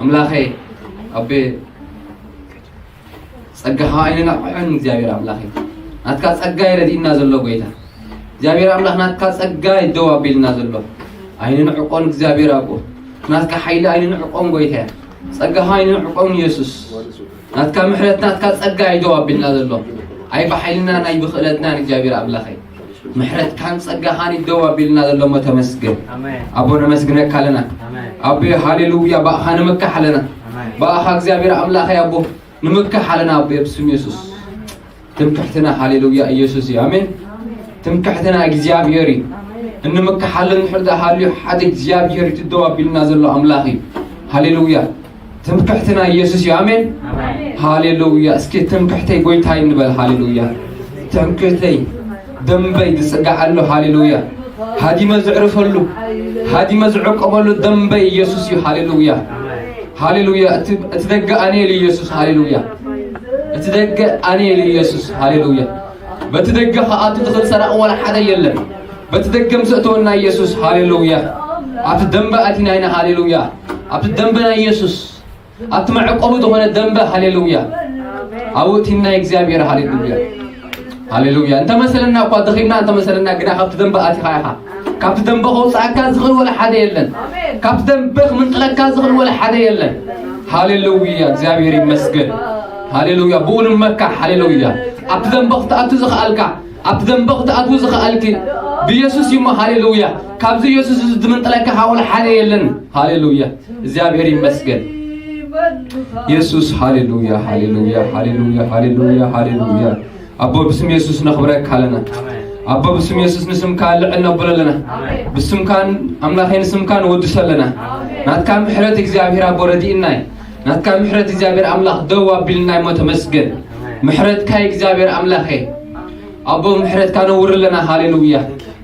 ኣምላኸይ ኣቤ ጸጋኻ ኣይንናቕሖን እግዚኣብሔር ኣምላኸይ ናትካ ጸጋ ይረድእና ዘሎ ጎይታ እግዚኣብሔር ኣምላኽ ናትካ ጸጋ ይደው ኣቢልና ዘሎ ኣይንንዕቆን እግዚኣብሔር ኣቦ ናትካ ሓይሊ ኣይንንዕቆን ጎይታ ጸጋኻ ኣይንንዕቆን ኢየሱስ ናትካ ምሕረት ናትካ ጸጋ ይደው ኣቢልና ዘሎ ኣይ ብሓይልና ናይ ብኽእለትና እግዚኣብሔር ኣምላኸይ ምሕረትካን ጸጋኻን ይደው ኣቢልና ዘሎ እሞ ተመስገን ኣቦ ነመስግነካ ኣለና ኣቦ ሃሌሉያ ብኣኻ ንምካሕ ኣለና ብኣኻ እግዚኣብሔር ኣምላኸይ ኣቦ ንምካሕ ኣለና ኣቦ ብስም የሱስ ትምክሕትና ሃሌሉያ ኢየሱስ እዩ ኣሜን ትምክሕትና እግዚኣብሔር እዩ እንምካሓለን እንድሕር ሃልዩ ሓደ እግዚኣብሔር እዩ ትደው ኣቢልና ዘሎ ኣምላኽ እዩ ሃሌሉያ ትምክሕትና ኢየሱስ እዩ ኣሜን ሃሌሉያ እስኪ ትምክሕተይ ጎይታይ ንበል ሃሌሉያ ትምክሕተይ ደንበይ ዝጽጋዓሉ ሃሌሉያ ሃዲመ ዝዕርፈሉ ሃዲመ ዝዕቀበሉ ደንበይ ኢየሱስ እዩ ሃሌሉያ ሃሌሉያ እቲ ደገ ኣነ ኢየሱስ ሃሌሉያ እቲ ደገ ኣነ ኢየሱስ ሃሌሉያ በቲ ደገ ከኣቱ ዝኽእል ሰራቂ ዋላ ሓደ የለን በቲ ደገ ምስ እተወና ኢየሱስ ሃሌሉያ ኣብቲ ደንበ ኣቲና ኢና ሃሌሉያ ኣብቲ ደንበ ናይ ኢየሱስ ኣብቲ መዕቆቢ ዝኾነ ደንበ ሃሌሉያ ኣብኡ እቲና እግዚኣብሔር ሃሌሉያ ሃሌሉያ እንተመሰለና እኳ ደኺምና እንተመሰለና ግና ካብቲ ደንበ ኣቲኻ ኢኻ ካብቲ ደንበ ከውፅኣካ ዝኽእል ወላ ሓደ የለን ካብቲ ደንበ ክምንጥለካ ዝኽእል ወላ ሓደ የለን ሃሌሉያ እግዚኣብሔር ይመስገን ሃሌሉያ ብኡ ንመካ ሃሌሉያ ኣብቲ ደንበ ክትኣቱ ዝኽኣልካ ኣብቲ ደንበ ክትኣትዉ ዝኽኣልኪ ብኢየሱስ እዩ እሞ ሃሌሉያ ካብዚ ኢየሱስ እዚ ዝምንጥለካ ሃወል ሓደ የለን ሃሌሉያ እግዚኣብሔር ይመስገን ኢየሱስ ሃሌሉያ ሃሌሉያ ሃሌሉያ ሃሌሉያ ሃሌሉያ ኣቦ ብስም ኢየሱስ ነኽብረካ ኣለና ኣቦ ብስም ኢየሱስ ንስምካ ልዕል ነብሎ ኣለና ብስምካን ኣምላኸይ ንስምካ ንወድሶ ኣለና ናትካ ምሕረት እግዚኣብሔር ኣቦ ረድእናይ ናትካ ምሕረት እግዚኣብሔር ኣምላኽ ደው ኣቢልናይ እሞ ተመስገን ምሕረትካ እግዚኣብሔር ኣምላኸይ ኣቦ ምሕረትካ ነውር ኣለና ሃሌሉያ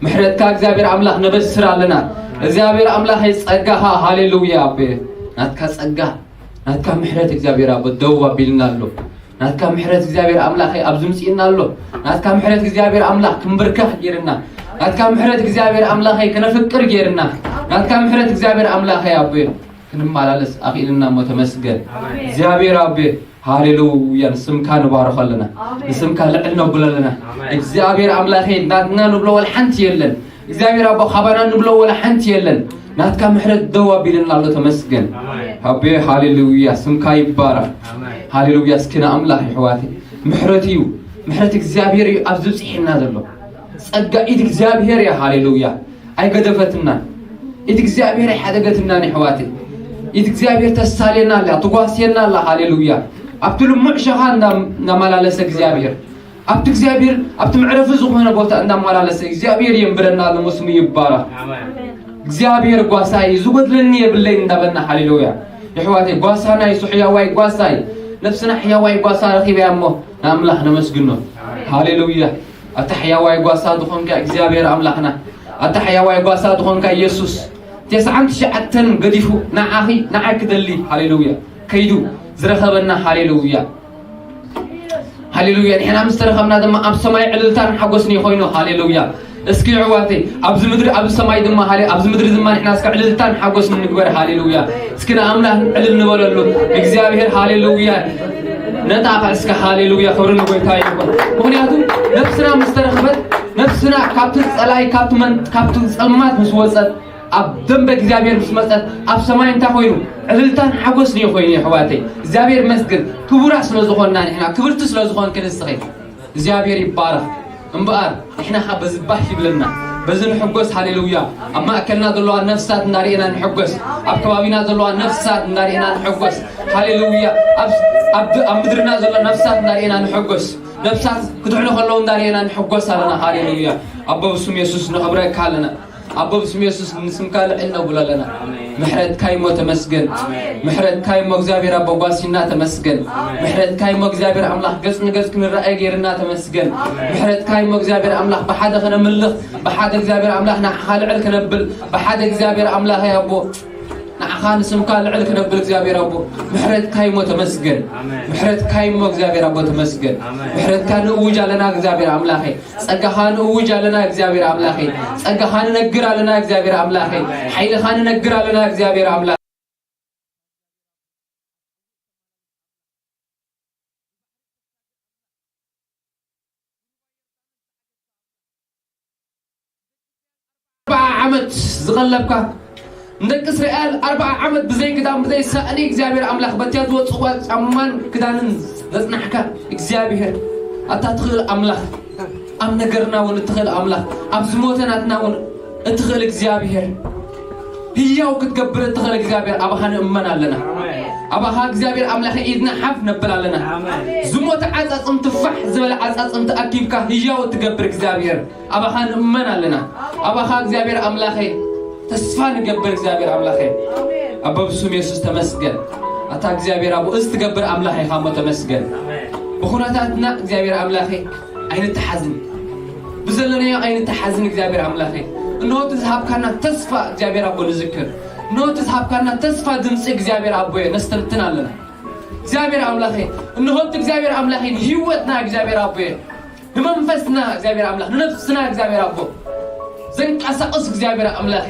ምሕረትካ እግዚኣብሔር ኣምላኽ ነበስር ኣለና እግዚኣብሔር ኣምላኸይ ጸጋኻ ሃሌሉያ ኣቦ ናትካ ጸጋ ናትካ ምሕረት እግዚኣብሔር ኣቦ ደው ኣቢልና ኣሎ ናትካ ምሕረት እግዚኣብሔር ኣምላኸይ ኣብዚ ምጽእና ኣሎ ናትካ ምሕረት እግዚኣብሔር ኣምላኽ ክንብርከኽ ጌርና ናትካ ምሕረት እግዚኣብሔር ኣምላኸይ ከነፍቅር ጌርና ናትካ ምሕረት እግዚኣብሔር ኣምላኸይ ኣቦ ክንመላለስ ኣኽኢልና እሞ ተመስገን እግዚኣብሔር ኣቤ ሃሌሉያ ንስምካ ንባርኾ ኣለና ንስምካ ልዕል ነብሎ ኣለና እግዚኣብሔር ኣምላኸ ናትና ንብሎ ወላ ሓንቲ የለን እግዚኣብሔር ኣቦ ካባና ንብሎ ወላ ሓንቲ የለን ናትካ ምሕረት ደው ኣቢልና ኣሎ ተመስገን ኣቤ ሃሌሉያ ስምካ ይባረኽ ሃሌሉያ እስኪ ንኣምላኽ ይሕዋት ምሕረት እዩ ምሕረት እግዚኣብሔር እዩ ኣብዚ ብፅሒና ዘሎ ጸጋ ኢድ እግዚኣብሔር እያ ሃሌሉያ ኣይገደፈትናን። ኢድ እግዚኣብሔር ኣይሓደገትናን የሕዋተይ። ኢድ እግዚኣብሔር ተሳልየና ኣላ፣ ትጓስየና ኣላ። ሃሌሉያ። ኣብቲ ልሙዕ ሸኻ እንዳ-፣ እንዳመላለሰ እግዚኣብሔር፣ ኣብቲ እግዚኣብሔር፣ ኣብቲ መዕረፊ ዝኾነ ቦታ እንዳመላለሰ እግዚኣብሔር የንብረና ኣሎ፣ ስሙ ይባረኽ። ኣሜን። እግዚኣብሔር ጓሳይ፣ ዝጎድለኒ የብለይን እንዳበልና፣ ሃሌሉያ። የሕዋተይ፣ ጓሳና እዩ፣ ሕያዋይ ጓሳይ። ነፍስና ሕያዋይ ጓሳ ረኺባ እያ እሞ፣ ንኣምላኽ ነመስግኖ። ሃሌሉያ። ኣታ ሕያዋይ ጓሳ ዝኾንካ እግዚኣብሔር ኣምላኽና፣ ኣታ ሕያዋይ ጓሳ ዝኾንካ ኢየሱስ፣ ተስዓን ትሽዓተን ገዲፉ ንዓኺ፣ ንዓኪ ክደሊ፣ ሃሌሉያ፣ ከይዱ ዝረኸበና፣ ሃሌሉያ፣ ሃሌሉያ። ንሕና ምስ ተረኸብና ድማ ኣብ ሰማይ ዕልልታን ሓጎስን እዩ ኮይኑ፣ ሃሌሉያ። እስኪ ኣሕዋተይ፣ ኣብዚ ምድሪ፣ ኣብዚ ሰማይ ድማ፣ ሃሌ-፣ ኣብዚ ምድሪ ድማ ንሕና እስከ ዕልልታን ሓጎስን ንግበር፣ ሃሌሉያ። እስኪ ንኣምላኽ ዕልል ንበለሉ፣ እግዚኣብሔር፣ ሃሌሉያ። ነጣቕዕ እስከ፣ ሃሌሉያ፣ ክብሪ ንጎይታ ይኹን። ምኽንያቱ ነፍስና ምስ ተረኽበት፣ ነፍስና ካብቲ ጸላይ፣ ካብቲ መን-፣ ካብቲ ጸልማት ምስ ወጸት፣ ኣብ ደንበ እግዚኣብሔር ምስ መጸት፣ ኣብ ሰማይ እንታይ ኮይኑ? ዕልልታን ሓጎስን እዩ ኮይኑ፣ የሕዋተይ። እግዚኣብሔር ይመስገን። ክቡራት ስለ ዝኾንና ንሕና፣ ክብርቲ ስለ ዝኾንኪ ንስኺ። እግዚኣብሔር ይባረኽ። እምበኣር ንሕና ኸ በዚ ባህ ይብለና፣ በዚ ንሕጎስ። ሃሌሉያ። ኣብ ማእከልና ዘለዋ ነፍሳት እንዳርኤና ንሕጎስ። ኣብ ከባቢና ዘለዋ ነፍሳት እንዳርኤና ንሕጎስ። ሃሌሉያ። ኣብ፣ ኣብ፣ ኣብ ምድርና ዘሎ ነፍሳት እንዳርኤና ንሕጎስ። ነፍሳት ክድሕኑ ከለዉ እንዳርኤና ንሕጎስ ኣለና። ሃሌሉያ። ኣቦ ብስም የሱስ ነኽብረካ ኣለና። ኣቦ ብስም የሱስ ንስምካ ልዕል ነብሎ ኣለና። ኣሜን። ምሕረትካ ይሞ ተመስገን። ኣሜን። ምሕረትካ ይሞ እግዚኣብሔር ኣቦ ጓሲና ተመስገን። ኣሜን። ምሕረትካ ይሞ እግዚኣብሔር ኣምላኽ ገጽ ንገጽ ክንረኣይ ገይርና ተመስገን። ኣሜን። ምሕረትካ ይሞ እግዚኣብሔር ኣምላኽ ብሓደ ከነምልኽ፣ ብሓደ እግዚኣብሔር ኣምላኽ ንዓኻ ልዕል ክነብል፣ ብሓደ እግዚኣብሔር ኣምላኽ ኣቦ ንዓኻ ንስምካ ልዕል ክነብል እግዚኣብሔር ኣቦ ምሕረትካ ይሞ ተመስገን። ኣሜን። ምሕረትካ ይሞ እግዚኣብሔር ኣቦ ተመስገን። ኣሜን። ምሕረትካ ንእውጅ ኣለና እግዚኣብሔር ኣምላኸይ። ጸጋኻ ንእውጅ ኣለና እግዚኣብሔር ኣምላኸይ። ጸጋኻ ንነግር ኣለና እግዚኣብሔር ኣምላኸይ። ሓይልኻ ንነግር ኣለና እግዚኣብሔር ኣምላኽ። ዓመት ዝቐለብካ፣ ንደቂ እስራኤል ኣርብዓ ዓመት ብዘይ ክዳን ብዘይ ሳእኒ እግዚኣብሔር ኣምላኽ በቲያ ዝወፅዋ ጫማን ክዳንን ዘጽናሕካ እግዚኣብሔር፣ ኣታ ትኽእል ኣምላኽ፣ ኣብ ነገርና እውን እትኽእል ኣምላኽ፣ ኣብ ዝሞተ ናትና እውን እትኽእል እግዚኣብሔር፣ ህያው ክትገብር እትኽእል እግዚኣብሔር ኣባኻ ንእመን ኣለና። ኣባኻ እግዚኣብሔር ኣምላኸ ኢድና ሓፍ ነብል ኣለና። ዝሞተ ዓጻጽምቲ ፋሕ ዝበለ ዓጻጽምቲ ኣኪብካ ህያው እትገብር እግዚኣብሔር ኣባኻ ንእመን ኣለና። ኣባኻ እግዚኣብሔር ኣምላኸ ተስፋ ንገብር እግዚኣብሔር ኣምላኸ። ኣቦ ብስም የሱስ ተመስገን። ኣታ እግዚኣብሔር ኣቦ እዚ ትገብር ኣምላኽ ኢኻ እሞ ተመስገን። ብኹነታትና እግዚኣብሔር ኣምላኸ ኣይንተሓዝን። ብዘለናዮ ኣይንተሓዝን እግዚኣብሔር ኣምላኸ። እንሆ እቲ ዝሃብካና ተስፋ እግዚኣብሔር ኣቦ ንዝክር። እንሆ እቲ ዝሃብካና ተስፋ ድምፂ እግዚኣብሔር ኣቦየ ነስተንትን ኣለና። እግዚኣብሔር ኣምላኸ እንሆ እቲ እግዚኣብሔር ኣምላኸ ንህይወትና እግዚኣብሔር ኣቦየ ንመንፈስና እግዚኣብሔር ኣምላኽ ንነፍስና እግዚኣብሔር ኣቦ ዘንቀሳቕስ እግዚኣብሔር ኣምላኸ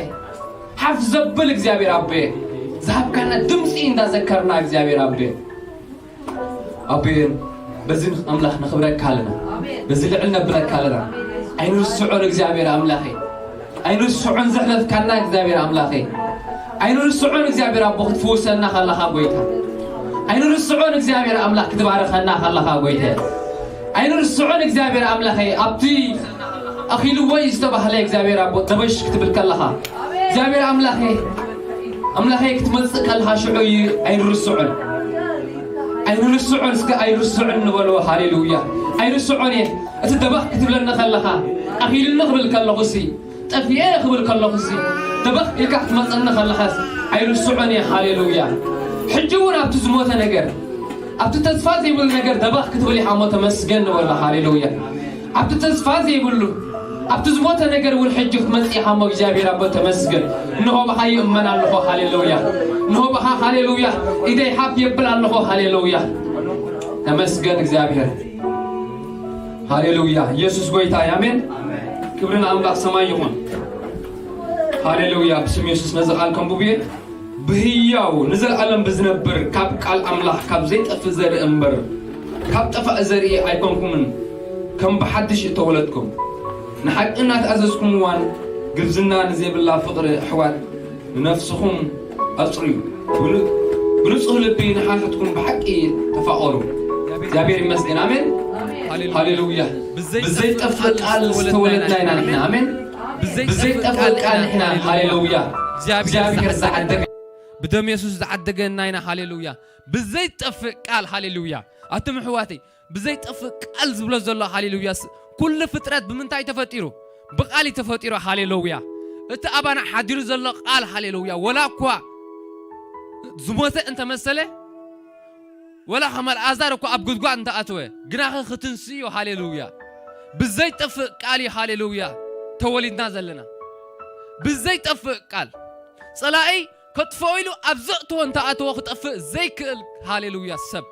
ሓፍ ዘብል እግዚኣብሔር ኣቦየ ዝሃብካና ድምፂ እንዳዘከርና እግዚኣብሔር ኣቦየ ኣቦየ በዚ ኣምላኽ ነኽብረካ ኣለና። በዚ ልዕል ነብለካ ኣለና። ኣይንርስዖን እግዚኣብሔር ኣምላኸ ኣይንርስዖን ዘሕለፍካና እግዚኣብሔር ኣምላኸ ኣይንርስዖን እግዚኣብሔር ኣቦ ክትፍውሰና ከለኻ ጎይታ ኣይንርስዖን እግዚኣብሔር ኣምላኽ ክትባርኸና ከለኻ ጎይታ ኣይንርስዖን እግዚኣብሔር ኣምላኸ ኣብቲ ኣኺልዎ እዩ ዝተባህለ እግዚኣብሔር ኣቦ ደበሽ ክትብል ከለኻ እግዚኣብሔር ኣምላኸ ኣምላኸ ክትመጽእ ከለኻ ሽዑ እዩ ኣይንርስዖን ኣይንርስዖን እስከ ኣይርስዑን ንበልዎ ሃሌሉያ ኣይርስዖን እየ እቲ ደበኽ ክትብለኒ ከለኻ ኣኺልኒ ክብል ከለኹ ሲ ጠፊኤ ክብል ከለኹ ሲ ደበኽ ኢልካ ክትመጸኒ ከለኻስ ኣይርስዖን እየ ሃሌሉያ ሕጂ እውን ኣብቲ ዝሞተ ነገር ኣብቲ ተስፋ ዘይብሉ ነገር ደበኽ ክትብል ኢኻ እሞ ተመስገን ንበሎ ሃሌሉያ ኣብቲ ተስፋ ዘይብሉ ኣብቲ ዝሞተ ነገር እውን ሕጂ ክትመጽእ ኢኻ እሞ እግዚኣብሔር ኣቦ ተመስገን እንሆ ብኻ ይእመን ኣለኹ ሃሌሉያ እንሆ ብኻ ሃሌሉያ ኢደይ ሓፍ የብል ኣለኹ ሃሌሉያ ተመስገን እግዚኣብሔር ሃሌሉያ ኢየሱስ ጎይታ ኣሜን ክብሪ ንኣምላኽ ሰማይ ይኹን ሃሌሉያ ብስም የሱስ ነዚ ቃል ከንብብ እየ ብህያው ንዘለኣለም ብዝነብር ካብ ቃል ኣምላኽ ካብ ዘይጠፍእ ዘርኢ እምበር ካብ ጠፋእ ዘርኢ ኣይኮንኩምን ከም ብሓድሽ እተወለድኩም ንሓቂ እናተኣዘዝኩምዋን ግብዝና ንዘይብላ ፍቕሪ ኣሕዋት ንነፍስኹም ኣጽርዩ ብንጹህ ልቢ ንሓታትኩም ብሓቂ ተፋቐሩ እግዚኣብሔር ይመስገን ኣሜን ሃሌሉያ ብዘይጠፍእ ቃል ዝተወለድና ኢና ንሕና ኣሜን ብዘይጠፍእ ቃል ንሕና ሃሌሉያ እግዚኣብሔር ዝዓደገ ብደም የሱስ ዝዓደገና ኢና ሃሌሉያ ብዘይጠፍእ ቃል ሃሌሉያ ኣቱም ኣሕዋተይ ብዘይጠፍእ ቃል ዝብሎ ዘሎ ሃሌሉያ ኩሉ ፍጥረት ብምንታይ ተፈጢሩ ብቃል እዩ ተፈጢሩ ሃሌሉያ እቲ ኣባና ሓዲሩ ዘሎ ቃል ሃሌሉያ ወላ እኳ ዝሞተ እንተመሰለ ወላ ከም ኣልኣዛር እኳ ኣብ ጉድጓድ እንተኣተወ ግናኸ ክትንስእዮ ሃሌሉያ ብዘይጠፍእ ቃል እዩ ሃሌሉያ ተወሊድና ዘለና ብዘይጠፍእ ቃል ጸላኢ ከጥፍኦ ኢሉ ኣብ ዘእተወ እንተኣተወ ክጠፍእ ዘይክእል ሃሌሉያ ሰብ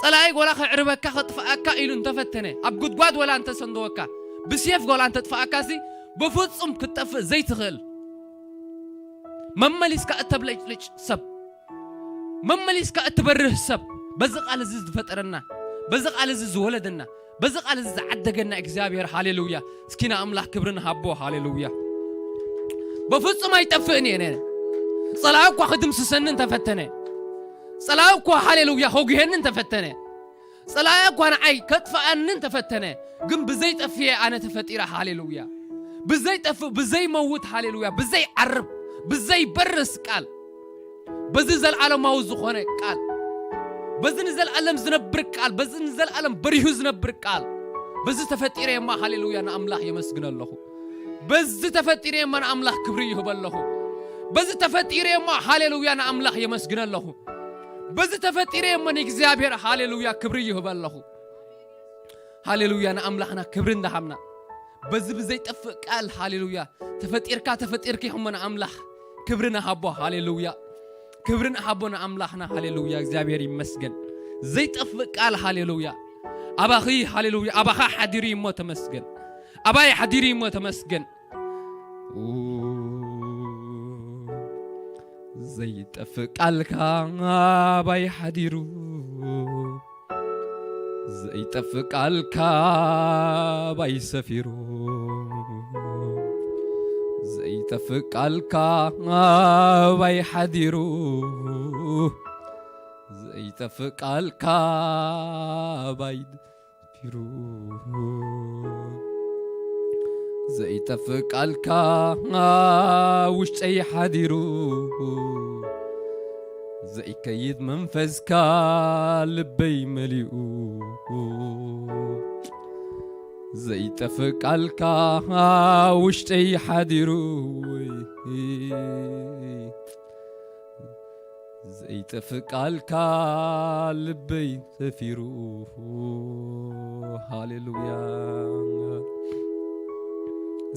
ጸላኢ ወላ ከዕርበካ ከጥፍኣካ ኢሉ እንተፈተነ ኣብ ጉድጓድ ወላ እንተሰንደወካ ብሴፍ ወላ እንተጥፍኣካሲ ብፍጹም ክትጠፍእ ዘይትኽእል መመሊስካ እተብለጭልጭ ሰብ መመሊስካ እትበርህ ሰብ በዚ ቃል እዚ ዝፈጠረና በዚ ቃል እዚ ዝወለደና በዚ ቃል እዚ ዝዓደገና እግዚኣብሔር ሃሌሉያ እስኪ ንኣምላኽ ክብሪ ንሃቦ ሃሌሉያ በፍጹም ኣይጠፍእን እየ ጸላኢ እኳ ክድምስሰኒ እንተፈተነ ጸላኢ እኳ ሃሌሉያ ከጉሄኒ እንተፈተነ ጸላኢ እኳ ንዓይ ከጥፍኣኒ እንተፈተነ ግን ብዘይጠፍየ ኣነ ተፈጢረ ሃሌሉያ ብዘይጠፍእ ብዘይመውት ሃሌሉያ ብዘይዓርብ ብዘይበርስ ቃል በዚ ዘለዓለማዊ ዝኾነ ቃል በዚ ንዘለዓለም ዝነብር ቃል በዚ ንዘለዓለም በሪሁ ዝነብር ቃል በዚ ተፈጢረ እማ ሃሌሉያ ንኣምላኽ የመስግነ ኣለኹ በዚ ተፈጢረ እማ ንኣምላኽ ክብሪ ይህበ ኣለኹ በዚ ተፈጢረ እማ ሃሌሉያ ንኣምላኽ የመስግነ ኣለኹ በዚ ተፈጢረ እማ ንእግዚኣብሔር ሃሌሉያ ክብሪ ይህበ ኣለኹ ሃሌሉያ ንኣምላኽና ክብሪ እንዳሃብና በዚ ብዘይጠፍእ ቃል ሃሌሉያ ተፈጢርካ ተፈጢርኪ ኢኹሞ ንኣምላኽ ክብሪ ንሃቦ ሃሌሉያ ክብሪ ንሃቦ ንኣምላኽና ሃሌሉያ እግዚኣብሔር ይመስገን ዘይጠፍእ ቃል ሃሌሉያ ኣባኺ ሃሌሉያ ኣባኻ ሓዲሩ እሞ ተመስገን ኣባይ ሓዲሩ እሞ ተመስገን ዘይጠፍእ ቃልካ ኣባይ ሓዲሩ ዘይጠፍእ ቃልካ ኣባይ ሰፊሩ ዘይጠፍእ ቃልካ ኣባይ ሓዲሩ፣ ዘይጠፍእ ቃልካ ኣባይ ፊሩ፣ ዘይጠፍእ ቃልካ ውሽጠይ ሓዲሩ፣ ዘይከይድ መንፈስካ ልበይ መሊኡ፣ ዘይጠፍእ ቃልካ ውሽጠይ ሓዲሩ፣ ዘይጠፍእ ቃልካ ልበይ ሰፊሩ። ሃሌሉያ።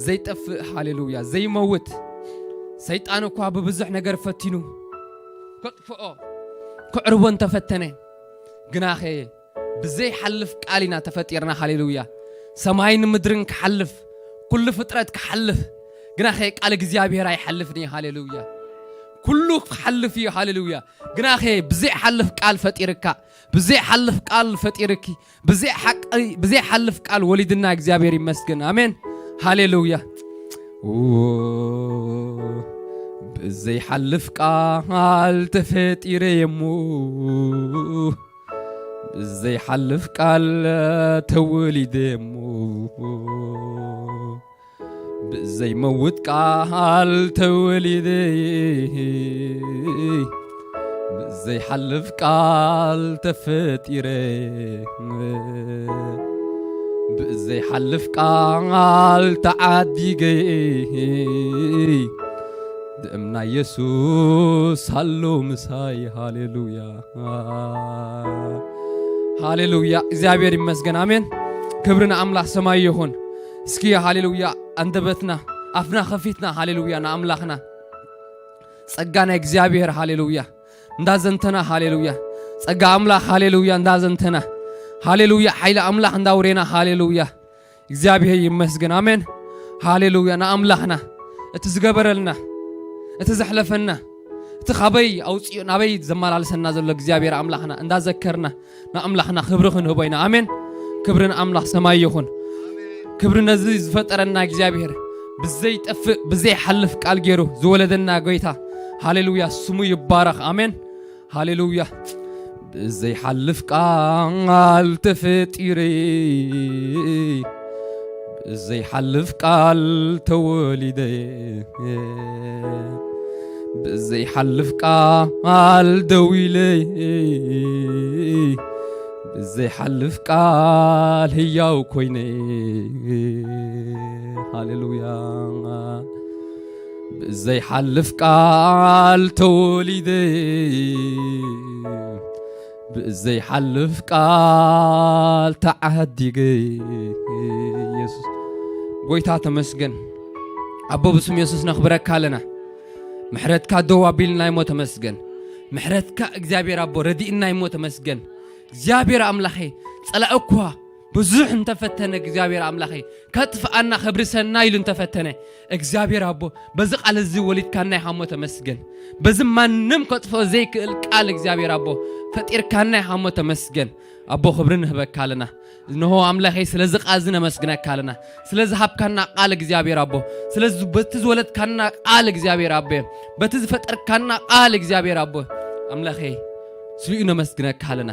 ዘይጠፍእ፣ ሃሌሉያ፣ ዘይመውት። ሰይጣን እኳ ብብዙሕ ነገር ፈቲኑ ከጥፍኦ፣ ክዕርቦ እንተፈተነ፣ ግናኸ ብዘይሓልፍ ቃል ኢና ተፈጢርና። ሃሌሉያ። ሰማይን ምድርን ክሓልፍ፣ ኩሉ ፍጥረት ክሓልፍ፣ ግናኸ ቃል እግዚኣብሔር ኣይሓልፍን እዩ። ሃሌሉያ። ኩሉ ክሓልፍ እዩ። ሃሌሉያ። ግናኸ ብዘይሓልፍ ቃል ፈጢርካ፣ ብዘይሓልፍ ቃል ፈጢርኪ፣ ብዘይሓቂ-፣ ብዘይሓልፍ ቃል ወሊድና። እግዚኣብሔር ይመስገን። ኣሜን። ሃሌሉያ። ኦ፣ ብዘይሓልፍ ቃል ተፈጢረ እሞ፣ ብዘይሓልፍ ቃል ተወሊደ እሞ፣ ብዘይመውት ቃል ተወሊደ፣ ብዘይሓልፍ ቃል ተፈጢረ፣ ብዘይሓልፍ ቃል ተዓዲገ፣ ደም ናይ የሱስ ኣሎ ምሳይ። ሃሌሉያ። ሃሌሉያ። እግዚኣብሔር ይመስገን። ኣሜን። ክብሪ ንኣምላኽ ሰማይ ይኹን። እስኪ ሃሌሉያ፣ ኣንደበትና፣ ኣፍና ከፊትና፣ ሃሌሉያ፣ ንኣምላኽና። ጸጋ ናይ እግዚኣብሔር፣ ሃሌሉያ፣ እንዳዘንተና፣ ሃሌሉያ። ጸጋ ኣምላኽ፣ ሃሌሉያ፣ እንዳዘንተና፣ ሃሌሉያ። ሓይሊ ኣምላኽ እንዳውሬና፣ ሃሌሉያ። እግዚኣብሔር ይመስገን። ኣሜን። ሃሌሉያ። ንኣምላኽና፣ እቲ ዝገበረልና፣ እቲ ዘሕለፈና፣ እቲ ካበይ ኣውፂኡ ናበይ ዘመላልሰና ዘሎ እግዚኣብሔር ኣምላኽና እንዳዘከርና፣ ንኣምላኽና ክብሪ ክንህቦ ኢና። ኣሜን። ክብሪ ንኣምላኽ ሰማይ ይኹን። ክብሪ ነዚ ዝፈጠረና እግዚኣብሔር፣ ብዘይጠፍእ ብዘይሓልፍ ቃል ገይሩ ዝወለደና ጎይታ፣ ሃሌሉያ፣ ስሙ ይባረኽ። ኣሜን። ሃሌሉያ። ብዘይሓልፍ ቃል ተፈጢረ፣ ብዘይሓልፍ ቃል ተወሊደ፣ ብዘይሓልፍ ቃል ደው ኢለ፣ ብዘይሓልፍ ቃል ህያው ኮይነ። ሃሌሉያ። ብዘይሓልፍ ቃል ተወሊደ፣ ብዘይሓልፍ ቃል ተዓዲገ። የሱስ ጎይታ ተመስገን። ኣቦ ብስም የሱስ ነኽብረካ ኣለና። ምሕረትካ ደው ኣቢልና እሞ ተመስገን። ምሕረትካ እግዚኣብሔር ኣቦ ረዲእና እሞ ተመስገን። እግዚኣብሔር ኣምላኸይ ጸላእ እኳ ብዙሕ እንተፈተነ እግዚኣብሔር ኣምላኸይ ከጥፍኣና ከብርሰና ኢሉ እንተፈተነ እግዚኣብሔር ኣቦ በዚ ቃል እዚ ወሊድካና ኢኻ እሞ ተመስገን። በዚ ማንም ከጥፍኦ ዘይክእል ቃል እግዚኣብሔር ኣቦ ፈጢርካና ኢኻ እሞ ተመስገን። ኣቦ ክብሪ ንህበካ ኣለና። እንሆ ኣምላኸይ ስለዚ ቃል እዚ ነመስግነካ ኣለና። ስለዚ ሃብካና ቃል እግዚኣብሔር ኣቦ፣ ስለዚ በቲ ዝወለድካና ቃል እግዚኣብሔር ኣቦ፣ በቲ ዝፈጠርካና ቃል እግዚኣብሔር ኣቦ ኣምላኸይ ስሊኡ ነመስግነካ ኣለና።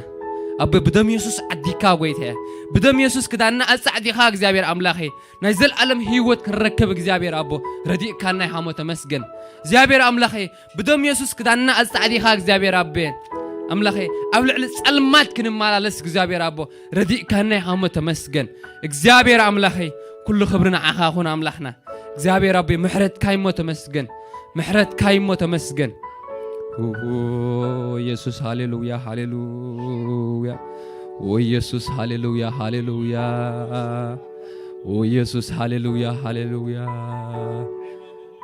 ኣቦ ብደም የሱስ ዓዲካ ጎይታየ፣ ብደም የሱስ ክዳንና ኣጻዕዲኻ እግዚኣብሔር ኣምላኸይ ናይ ዘልኣለም ህይወት ክንረክብ እግዚኣብሔር ኣቦ ረዲእካና ኢኻ እሞ ተመስገን። እግዚኣብሔር ኣምላኸይ ብደም የሱስ ክዳንና ኣጻዕዲኻ እግዚኣብሔር ኣቦ ኣምላኸይ ኣብ ልዕሊ ጸልማት ክንመላለስ እግዚኣብሔር ኣቦ ረዲእካና ኢኻ እሞ ተመስገን። እግዚኣብሔር ኣምላኸይ ኩሉ ክብሪ ንዓኻ ይኹን ኣምላኽና። እግዚኣብሔር ኣቦ ምሕረትካ እሞ ተመስገን። ምሕረትካ እሞ ተመስገን። ኦ ኢየሱስ ሃሌሉያ ሃሌሉያ። ኦ ኢየሱስ ሃሌሉያ ሃሌሉያ። ኦ ኢየሱስ ሃሌሉያ ሃሌሉያ።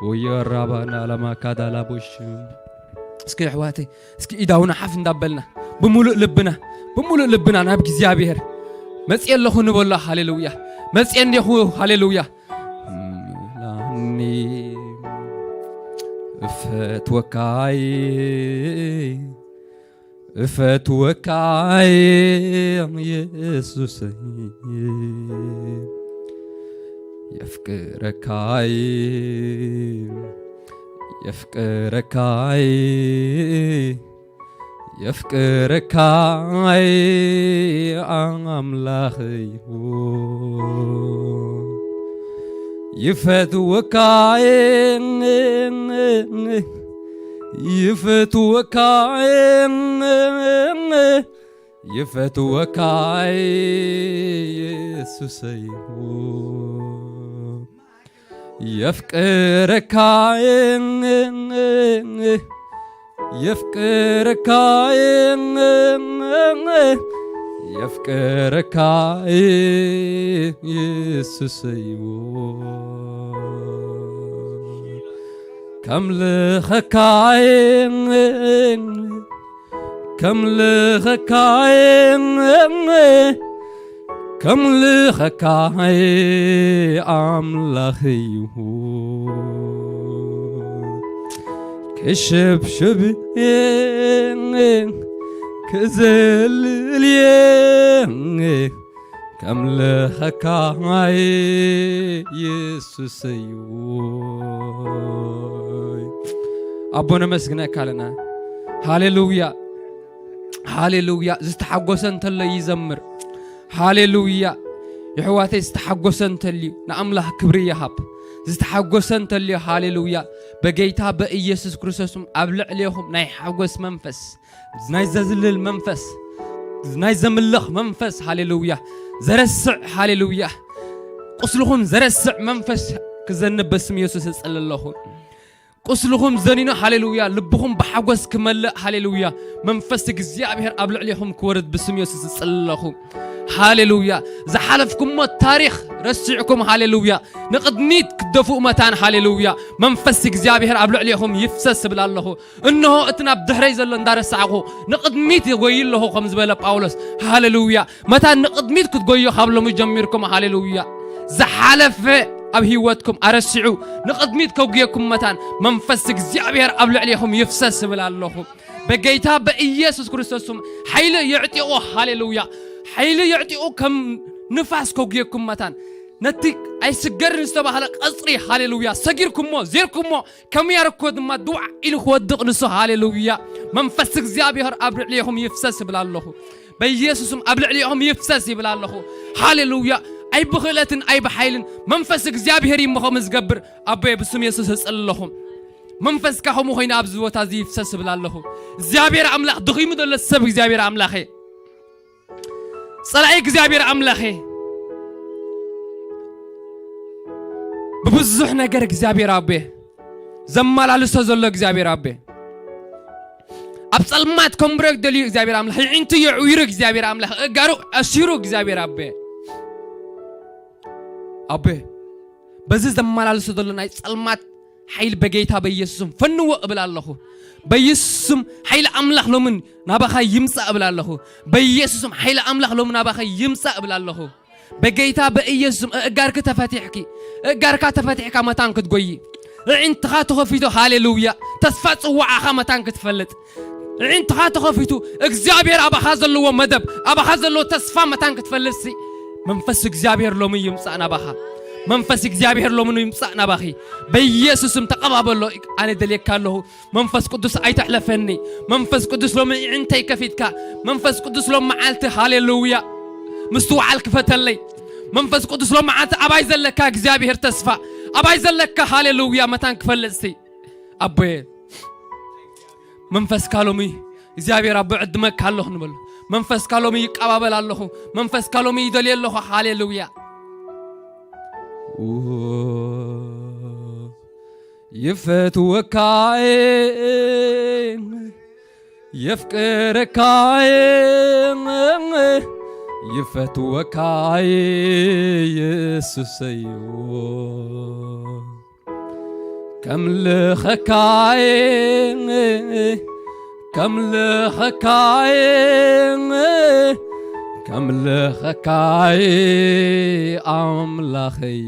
ኦ የራባና ለማካዳላቦሽ። እስኪ ኣሕዋተይ እስኪ ኢዳውና ሓፍ እንዳበልና ብምሉእ ልብና ብምሉእ ልብና ናብ እግዚኣብሔር መጽየ ኣለኹ ንበሎ። ሃሌሉያ። መጽየ እንዲኹ። ሃሌሉያ። ላኒ እፈትወካይ እፈትወካይ የሱሰይ የፍቅረካይ የፍቅረካይ የፍቅረካይ ኣምላኸይ ይፈትወካይ ይፈትወካይ ይፈትወካይ የሱሰይ የፍቅረካይ የፍቅረካይ የፍቅረካይ የሱሰይ ከምልኸካይ ከምልኸካይ ከምልኸካይ ኣምላኽ እዩ ክሽብሽብ ክዘልል ከምልኸካይ የሱስ እዩ ኣቦ ነመስግነካ ኣለና ሃሌሉያ ሃሌሉያ ዝተሓጎሰ እንተሎ ይዘምር ሃሌሉያ የሕዋተይ ዝተሓጎሰ እንተልዩ ንኣምላኽ ክብሪ ይሃብ ዝተሓጎሰ እንተልዩ ሃሌሉያ በጌታ በኢየሱስ ክርስቶስም ኣብ ልዕሌኹም ናይ ሓጎስ መንፈስ ናይ ዘዝልል መንፈስ ናይ ዘምልኽ መንፈስ ሃሌሉያ ዘረስዕ ሃሌሉያ ቁስልኹም ዘረስዕ መንፈስ ክዘንብ በስም የሱስ እጸሊ ኣለኹ ቁስልኹም ዘኒኑ ሃሌሉያ ልብኹም ብሓጎስ ክመልእ ሃሌሉያ መንፈስ እግዚኣብሔር ኣብ ልዕሌኹም ክወርድ ብስም የሱስ እጽሊ ኣለኹ ሃሌሉያ ዝሓለፍኩሞ ታሪኽ ረሲዕኩም ሃሌሉያ ንቕድሚት ክደፍኡ መታን ሃሌሉያ መንፈስ እግዚኣብሔር ኣብ ልዕሌኹም ይፍሰስ እብል ኣለኹ እንሆ እቲ ናብ ድሕረይ ዘሎ እንዳረሳዕኹ ንቕድሚት ይጎይ ኣለኹ ከም ዝበለ ጳውሎስ ሃሌሉያ መታን ንቕድሚት ክትጎዩ ካብ ሎሚ ጀሚርኩም ሃሌሉያ ዝሓለፈ ኣብ ህይወትኩም ኣረሲዑ ንቕድሚት ከጉየኩም መታን መንፈስ እግዚኣብሔር ኣብ ልዕሌኹም ይፍሰስ እብል ኣለኹ በጌታ በኢየሱስ ክርስቶስም ሓይሊ የዕጢቑ ሃሌሉያ ሓይሊ የዕጢቑ ከም ንፋስ ከጉየኩም መታን ነቲ ኣይስገርን ዝተባህለ ቀጽሪ ሃሌሉያ ሰጊርኩሞ ዜርኩሞ ከም ያርኮ ድማ ድዋዕ ኢሉ ክወድቕ ንሱ ሃሌሉያ መንፈስ እግዚኣብሔር ኣብ ልዕሌኹም ይፍሰስ ይብል ኣለኹ በኢየሱስም ኣብ ልዕሊኦም ይፍሰስ ይብል ኣለኹ ሃሌሉያ ኣይብኽእለትን ኣይብሓይልን መንፈስ እግዚኣብሔር ይምኸም ዝገብር ኣቦየ ብስም የሱስ እጽሊ ኣለኹ መንፈስካ ከምኡ ኮይኑ ኣብዚ ቦታ እዚ ይፍሰስ ይብል ኣለኹ እግዚኣብሔር ኣምላኽ ድኺሙ ዘሎ ሰብ እግዚኣብሔር ኣምላኸ ጸላኢ እግዚኣብሔር ኣምላኸ ብብዙሕ ነገር እግዚኣብሔር ኣቤ ዘመላልሶ ዘሎ እግዚኣብሔር ኣቤ ኣብ ጸልማት ከንብሮ ደልዩ እግዚኣብሔር ኣምላኽ ይዕንቱ የዕዊሩ እግዚኣብሔር ኣምላኽ እጋሩ ኣሲሩ እግዚኣብሔር ኣቤ ኣቤ በዚ ዘመላልሶ ዘሎ ናይ ጸልማት ሓይል በጌታ በኢየሱስም ፈንዎ እብል ኣለኹ በኢየሱስም ሓይል ኣምላኽ ሎምን ናባኻ ይምጻእ እብል ኣለኹ በኢየሱስም ሓይል ኣምላኽ ሎምን ናባኻ ይምጻእ እብል ኣለኹ በጌታ በኢየሱስም እእጋርኪ ተፈቲሕኪ እእጋርካ ተፈቲሕካ መታን ክትጎይ እዒንትኻ ተኸፊቱ ሃሌሉያ ተስፋ ጽዋዓኻ መታን ክትፈልጥ እዒንትኻ ተኸፊቱ እግዚኣብሔር ኣባኻ ዘለዎ መደብ ኣባኻ ዘለዎ ተስፋ መታን ክትፈልጥሲ መንፈስ እግዚኣብሔር ሎሚ ይምጻእ ናባኻ መንፈስ እግዚኣብሔር ሎሚ ይምጻእ ናባኺ በኢየሱስም ተቐባበሎ ኣነ ደልየካ ኣለኹ መንፈስ ቅዱስ ኣይተሕለፈኒ መንፈስ ቅዱስ ሎሚ እዒንተይ ከፊትካ መንፈስ ቅዱስ ሎም መዓልቲ ሃሌሉያ ምስትውዓል ክፈተለይ መንፈስ ቅዱስ ሎም መዓልቲ ኣባይ ዘለካ እግዚኣብሔር ተስፋ ኣባይ ዘለካ ሃሌሉያ መታን ክፈልጥሲ ኣቦየ መንፈስካ ሎሚ እግዚኣብሔር ኣቦ ዕድመካ ኣለኹ ንበሉ መንፈስካ ሎሚ ይቀባበል ኣለኹ መንፈስካ ሎሚ ይደልየ ኣለኹ ሃሌሉያ ይፈትወካ የፍቅረካ ይፈትወካ የሱሰይ ከምልኸካ ከምልኸካ ከምልኸካ ኣምላኸይ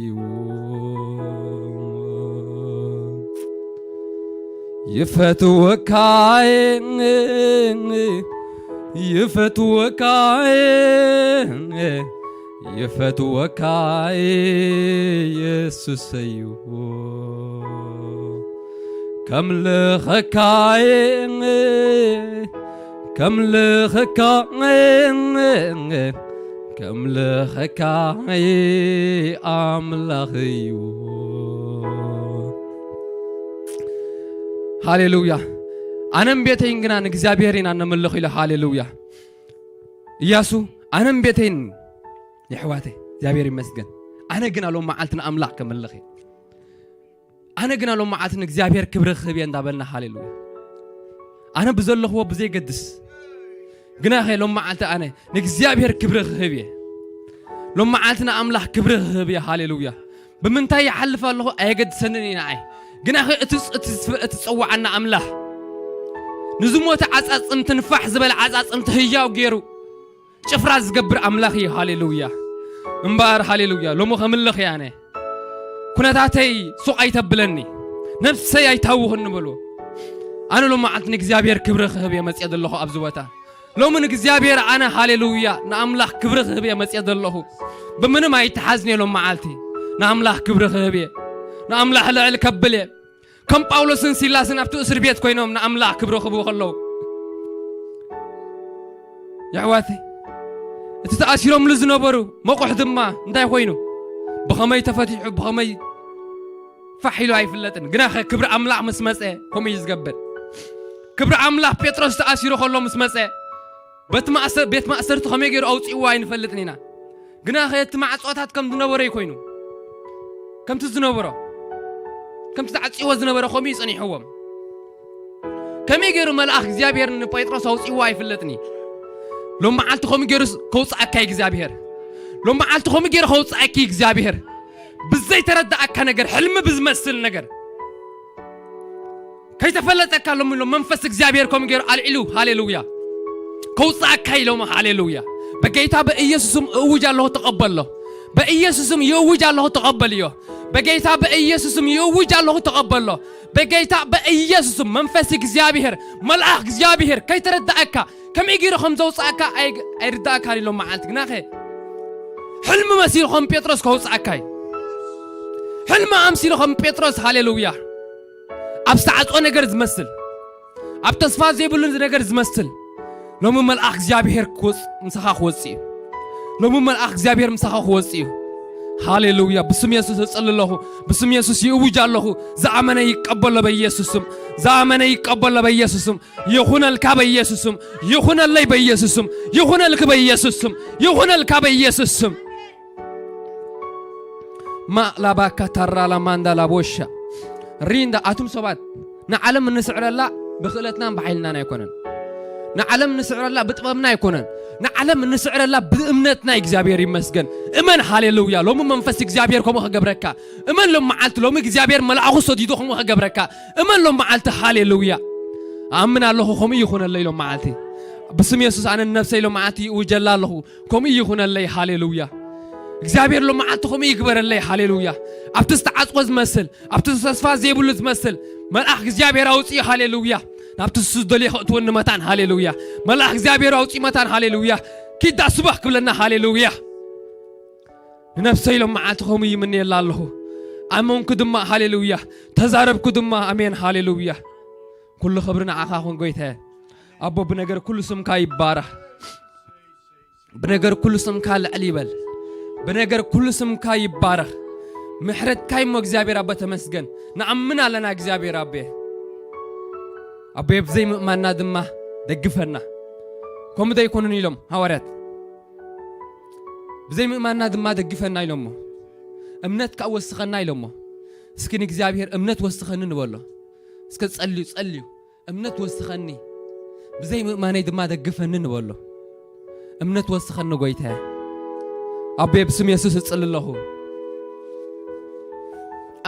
ይፈትወካ ይፈትወካ ይፈትወካ ኢየሱሰዩ፣ ከምልኸካ እየ፣ ከምልኸካ እየ፣ ከምልኸካ እየ ኣምላኸዩ። ሃሌሉያ። ኣነን ቤተይን ግና ንእግዚኣብሔር ኢና ነምልኽ ኢሉ። ሃሌሉያ። ኢያሱ ኣነን ቤተይን፣ የሕዋተይ እግዚኣብሔር ይመስገን። ኣነ ግና ሎም መዓልቲ ንኣምላኽ ከምልኽ እየ። ኣነ ግና ሎም መዓልቲ ንእግዚኣብሔር ክብሪ ክህብ እየ እንዳበልና፣ ሃሌሉያ። ኣነ ብዘለኽዎ ብዘይገድስ፣ ግናኸ ሎም መዓልቲ ኣነ ንእግዚኣብሔር ክብሪ ክህብ እየ። ሎም መዓልቲ ንኣምላኽ ክብሪ ክህብ እየ። ሃሌሉያ። ብምንታይ ይሓልፍ ኣለኹ ኣየገድሰንን እዩ ንዓይ። ግናኸ እቲ፣ እቲ፣ እቲ ዝጸዋዓና ኣምላኽ፣ ንዝሞተ ዓጻጽምቲ፣ ንፋሕ ዝበለ ዓጻጽምቲ ህያው ገይሩ ጭፍራ ዝገብር ኣምላኽ እዩ። ሃሌሉያ። እምበኣር ሃሌሉያ፣ ሎሚ ከምልኽ እየ ኣነ። ኩነታተይ ሱቕ ኣይተብለኒ፣ ነፍሰይ ኣይታውኽኒ በልዎ። ኣነ ሎም መዓልቲ ንእግዚኣብሔር ክብሪ ክህብ እየ መጽየ ዘለኹ ኣብዚ ቦታ። ሎሚ ንእግዚኣብሔር ኣነ፣ ሃሌሉያ፣ ንኣምላኽ ክብሪ ክህብ እየ መጽየ ዘለኹ። ብምንም ኣይተሓዝን እየ ሎም መዓልቲ ንኣምላኽ ክብሪ ክህብ እየ። ንኣምላኽ ልዕል ከብል እየ። ከም ጳውሎስን ሲላስን ኣብቲ እስር ቤት ኮይኖም ንኣምላኽ ክብሪ ክህቡ ከለዉ፣ የሕዋተይ፣ እቲ ተኣሲሮምሉ ዝነበሩ መቑሕ ድማ እንታይ ኮይኑ፣ ብኸመይ ተፈቲሑ፣ ብኸመይ ፋሕ ኢሉ ኣይፍለጥን። ግናኸ ክብሪ ኣምላኽ ምስ መጸ ከምኡ እዩ ዝገብር። ክብሪ ኣምላኽ፣ ጴጥሮስ ተኣሲሩ ከሎ ምስ መጸ፣ በቲ ማእሰ-፣ ቤት ማእሰርቲ ከመይ ገይሩ ኣውጺእዎ ኣይንፈልጥን ኢና። ግናኸ እቲ ማዕጾታት ከም ዝነበሮ እዩ ኮይኑ፣ ከምቲ ዝነበሮ፣ ከምቲ ተዓጺዎ ዝነበረ ከምኡ እዩ ጸኒሕዎም። ከመይ ገይሩ መልኣኽ እግዚኣብሔር ንጴጥሮስ ኣውጺእዎ ኣይፍለጥን እዩ። ሎም መዓልቲ ከምኡ ገይሩ ከውጽኣካ እዩ እግዚኣብሔር። ሎም መዓልቲ ከምኡ ገይሩ ከውጽኣኪ እዩ እግዚኣብሔር። ብዘይተረዳኣካ ነገር፣ ሕልሚ ብዝመስል ነገር ከይተፈለጠካ ሎም፣ ሎም መንፈስ እግዚኣብሔር ከምኡ ገይሩ ኣልዒሉ፣ ሃሌሉያ፣ ከውጽኣካ እዩ ሎም፣ ሃሌሉያ። በጌታ በኢየሱስም እውጅ ኣለኹ፣ ተቐበሎ። በኢየሱስም ይእውጅ ኣለኹ፣ ተቐበልዮ። በጌታ በኢየሱስም ይእውጅ ኣለኹ፣ ተቐበሎ። በጌታ በኢየሱስም መንፈስ እግዚኣብሔር፣ መልኣኽ እግዚኣብሔር ከይተረዳኣካ፣ ከመይ ገይሩ ከም ዘውጽኣካ ኣይ-፣ ኣይርዳእካን ኢሎም መዓልቲ። ግናኸ ሕልሚ መሲሉ ከም ጴጥሮስ ከውጽኣካ እዩ። ሕልሚ ኣምሲሉ ከም ጴጥሮስ፣ ሃሌሉያ፣ ኣብ ዝተዓጽወ ነገር ዝመስል፣ ኣብ ተስፋ ዘይብሉ ነገር ዝመስል፣ ሎሚ መልኣኽ እግዚኣብሔር ክወጽ-፣ ምሳኻ ክወጽእ እዩ። ሎሚ መልኣኽ እግዚኣብሔር ምሳኻ ክወጽእ እዩ። ሃሌሉያ። ብስም የሱስ እጽሊ ኣለኹ። ብስም የሱስ ይእውጅ ኣለኹ። ዝኣመነ ይቀበሎ በኢየሱስ ስም። ዝኣመነ ይቀበሎ በኢየሱስ ስም። ይኹነልካ በኢየሱስ ስም። ይኹነለይ በኢየሱስ ስም። ይኹነልኪ በኢየሱስ ስም። ይኹነልካ በኢየሱስ ስም። ማላባካ ታራላ ማንዳ ላቦሻ ሪንዳ። ኣቱም ሰባት፣ ንዓለም እንስዕረላ ብክእለትናን ብሓይልናን ኣይኮነን። ንዓለም እንስዕረላ ብጥበብና ኣይኮነን። ንዓለም እንስዕረላ ብእምነትና። እግዚኣብሔር ይመስገን። እመን፣ ሃሌሉያ። ሎሚ መንፈስ እግዚኣብሔር ከምኡ ክገብረካ እመን። ሎም መዓልቲ ሎሚ እግዚኣብሔር መልኣኹ ሰዲዱ ከምኡ ክገብረካ እመን። ሎም መዓልቲ፣ ሃሌሉያ። ኣምን ኣለኹ፣ ከምኡ ይኹነለይ ሎም መዓልቲ። ብስም የሱስ ኣነ ንነብሰይ ሎም መዓልቲ ይእውጀላ ኣለኹ። ከምኡ ይኹነለይ። ሃሌሉያ። እግዚኣብሔር ሎም መዓልቲ ከምኡ ይግበረለይ። ሃሌሉያ። ኣብቲ ዝተዓጽወ ዝመስል፣ ኣብቲ ተስፋ ዘይብሉ ዝመስል፣ መልኣኽ እግዚኣብሔር ኣውፅኡ። ሃሌሉያ። ናብቲ ንሱ ዝደልዮ ከእትወኒ መታን። ሃሌሉያ። መልኣኽ እግዚኣብሔር ኣውፅኡ መታን። ሃሌሉያ። ኪዳ ስባህ ክብለና። ሃሌሉያ። ንነፍሰይ ሎም መዓልቲ ከምኡ ይምንየላ ኣለኹ። ኣመንኩ ድማ። ሃሌሉያ። ተዛረብኩ ድማ። ኣሜን። ሃሌሉያ። ኩሉ ክብሪ ንዓኻ ኹን ጎይታየ። ኣቦ፣ ብነገር ኩሉ ስምካ ይባረኽ። ብነገር ኩሉ ስምካ ልዕል ይበል። ብነገር ኩሉ ስምካ ይባረኽ። ምሕረትካ እሞ እግዚኣብሔር ኣቦ ተመስገን። ንኣምን ኣለና እግዚኣብሔር ኣቦ። ኣቦ፣ ብዘይ ምእማንና ድማ ደግፈና። ከምኡ ዘይኮኑን ኢሎም ሃዋርያት። ብዘይ ምእማንና ድማ ደግፈና ኢሎሞ። እምነት ከኣ ወስኸና ኢሎሞ። እስኪ ንእግዚኣብሔር እምነት ወስኸኒ ንበሎ። እስከ ጸልዩ፣ ጸልዩ። እምነት ወስኸኒ፣ ብዘይ ምእማነይ ድማ ደግፈኒ ንበሎ። እምነት ወስኸኒ ጎይታየ። ኣቦየ፣ ብስም የሱስ እጽሊ ኣለኹ።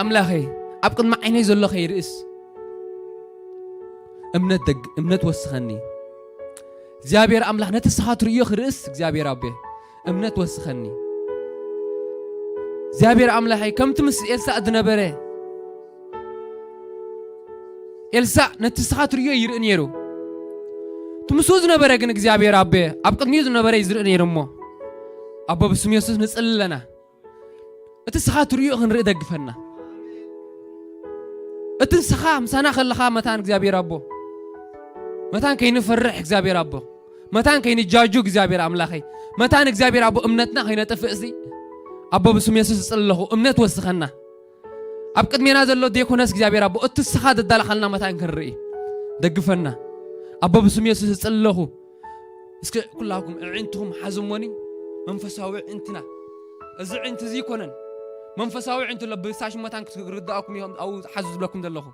ኣምላኸይ፣ ኣብ ቅድሚ ዓይነይ ዘሎ ከይርእስ እምነት ደግ-፣ እምነት ወስኸኒ። እግዚኣብሔር ኣምላኽ፣ ነቲ ንስኻ ትርእዮ ክርእስ፣ እግዚኣብሔር ኣቦየ፣ እምነት ወስኸኒ። እግዚኣብሔር ኣምላኸይ፣ ከምቲ ምስ ኤልሳዕ ዝነበረ፣ ኤልሳዕ ነቲ ንስኻ ትርእዮ ይርኢ ነይሩ። እቲ ምስኡ ዝነበረ ግን እግዚኣብሔር ኣቦየ፣ ኣብ ቅድሚኡ ዝነበረ እዩ ዝርኢ ነይሩ እሞ። ኣቦ ብስም የሱስ ንጽሊ ኣለና። እቲ ንስኻ ትርእዮ ክንርኢ ደግፈና። እቲ ንስኻ ምሳና ከለኻ መታን እግዚኣብሔር ኣቦ፣ መታን ከይንፈርሕ እግዚኣብሔር ኣቦ፣ መታን ከይንጃጁ እግዚኣብሔር ኣምላኸይ፣ መታን እግዚኣብሔር ኣቦ እምነትና ከይነጥፍእ ሲ ኣቦ ብስም የሱስ እጽሊ ኣለኹ። እምነት ወስኸና። ኣብ ቅድሜና ዘሎ ዴኮነስ እግዚኣብሔር ኣቦ እቲ ንስኻ ዘዳለኻልና መታን ክንርኢ ደግፈና። ኣቦ ብስም የሱስ እጽሊ ኣለኹ። እስከ ኩላኩም ኣዒንትኹም ሓዝሞኒ፣ መንፈሳዊ ኣዒንትና። እዚ ኣዒንቲ እዚ ይኮነን መንፈሳዊ ኣዒንቲ ኣሎ ብሳሽ መታን ክትርዳእኩም እዮም ኣብኡ ሓዙ ዝብለኩም ዘለኹ።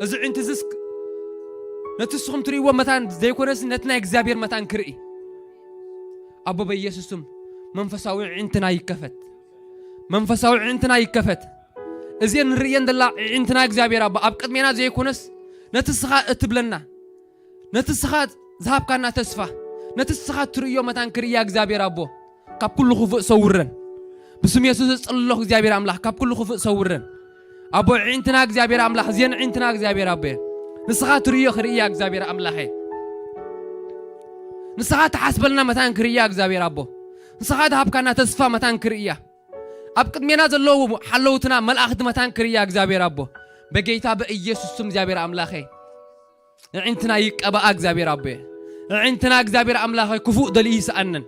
እዚ ኣዒንቲ እዚ እስክ-፣ ነቲ ንስኹም ትርእይዎ መታን ዘይኮነስ ነቲ ናይ እግዚኣብሔር መታን ክርኢ። ኣቦ በኢየሱስ ስም መንፈሳዊ ኣዒንትና ይከፈት። መንፈሳዊ ኣዒንትና ይከፈት። እዚን ንርእየን ደላ ኣዒንትና እግዚኣብሔር ኣቦ ኣብ ቅድሜና ዘይኮነስ ነቲ ንስኻ እትብለና፣ ነቲ ንስኻ ዝሃብካና ተስፋ፣ ነቲ ንስኻ ትርእዮ መታን ክርእያ እግዚኣብሔር ኣቦ ካብ ኩሉ ክፉእ ሰውረን። ብስም የሱስ እጽሊ ኣለኹ እግዚኣብሔር ኣምላኽ ካብ ኩሉ ክፉእ ሰውረን። ኣቦ ኣዒንትና እግዚኣብሔር ኣምላኽ እዚን ኣዒንትና እግዚኣብሔር ኣቦ ንስኻ ትርእዮ ክርእያ እግዚኣብሔር ኣምላኸ ንስኻ ትሓስበልና መታን ክርእያ እግዚኣብሔር ኣቦ ንስኻ ዝሃብካና ተስፋ መታን ክርእያ ኣብ ቅድሜና ዘለዉ ሓለውትና መላእኽቲ መታን ክርእያ እግዚኣብሔር ኣቦ በጌታ በኢየሱስ ስም እግዚኣብሔር ኣምላኸ ኣዒንትና ይቀባኣ እግዚኣብሔር ኣቦ ኣዒንትና እግዚኣብሔር ኣምላኸ ክፉእ ደልዩ ይስኣነን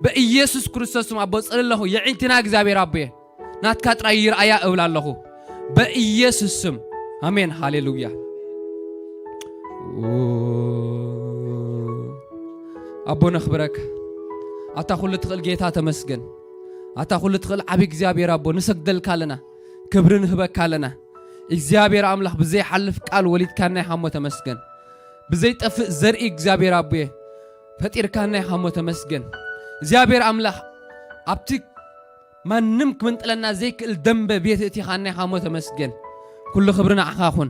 በኢየሱስ ክርስቶስ ስም ኣቦ ጸሊ ኣለኹ የዒንትና እግዚኣብሔር ኣቦ ናትካ ጥራይ ይርኣያ እብል ኣለኹ በኢየሱስ ስም ኣሜን ሃሌሉያ ኣቦ ነኽብረካ ኣታ ኩሉ ትኽእል ጌታ ተመስገን ኣታ ኩሉ ትኽእል ዓቢ እግዚኣብሔር ኣቦ ንሰግደልካ ኣለና ክብሪ ንህበካ ኣለና እግዚኣብሔር ኣምላኽ ብዘይሓልፍ ቃል ወሊድካና ኢኻ እሞ ተመስገን ብዘይጠፍእ ዘርኢ እግዚኣብሔር ኣቦየ ፈጢርካና ኢኻ እሞ ተመስገን እግዚኣብሔር ኣምላኽ ኣብቲ ማንም ክምንጥለና ዘይክእል ደንበ ቤት እቲኻና ኢኻ እሞ ተመስገን ኩሉ ክብሪ ንዓኻ ኹን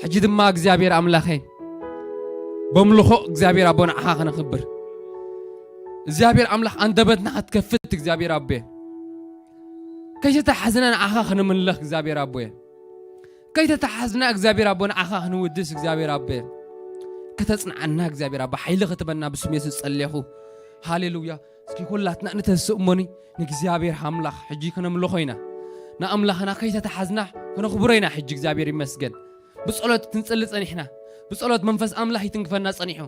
ሕጂ ድማ እግዚኣብሔር ኣምላኸይ በምልኾ እግዚኣብሔር ኣቦ ንዓኻ ክነኽብር እግዚኣብሔር ኣምላኽ ኣንደበትና ክትከፍት እግዚኣብሔር ኣቦየ ከይተተሓዝና ንዓኻ ክንምለኽ እግዚኣብሔር ኣቦየ ከይተተሓዝና እግዚኣብሔር ኣቦ ንዓኻ ክንውድስ እግዚኣብሔር ኣቦየ ከተጽንዓና እግዚኣብሔር ኣቦ ሓይሊ ክትበና ብስም የሱስ ጸልየኹ ሃሌሉያ እስኪ ኩላትና ንተስእ እሞኒ ንእግዚኣብሔር ኣምላኽ ሕጂ ከነምልኾ ኢና ንኣምላኽና ከይተተሓዝና ከነኽብሮ ኢና ሕጂ እግዚኣብሔር ይመስገን ብጸሎት ክንጽሊ ጸኒሕና ብጸሎት መንፈስ ኣምላኽ ይትንክፈና ጸኒሑ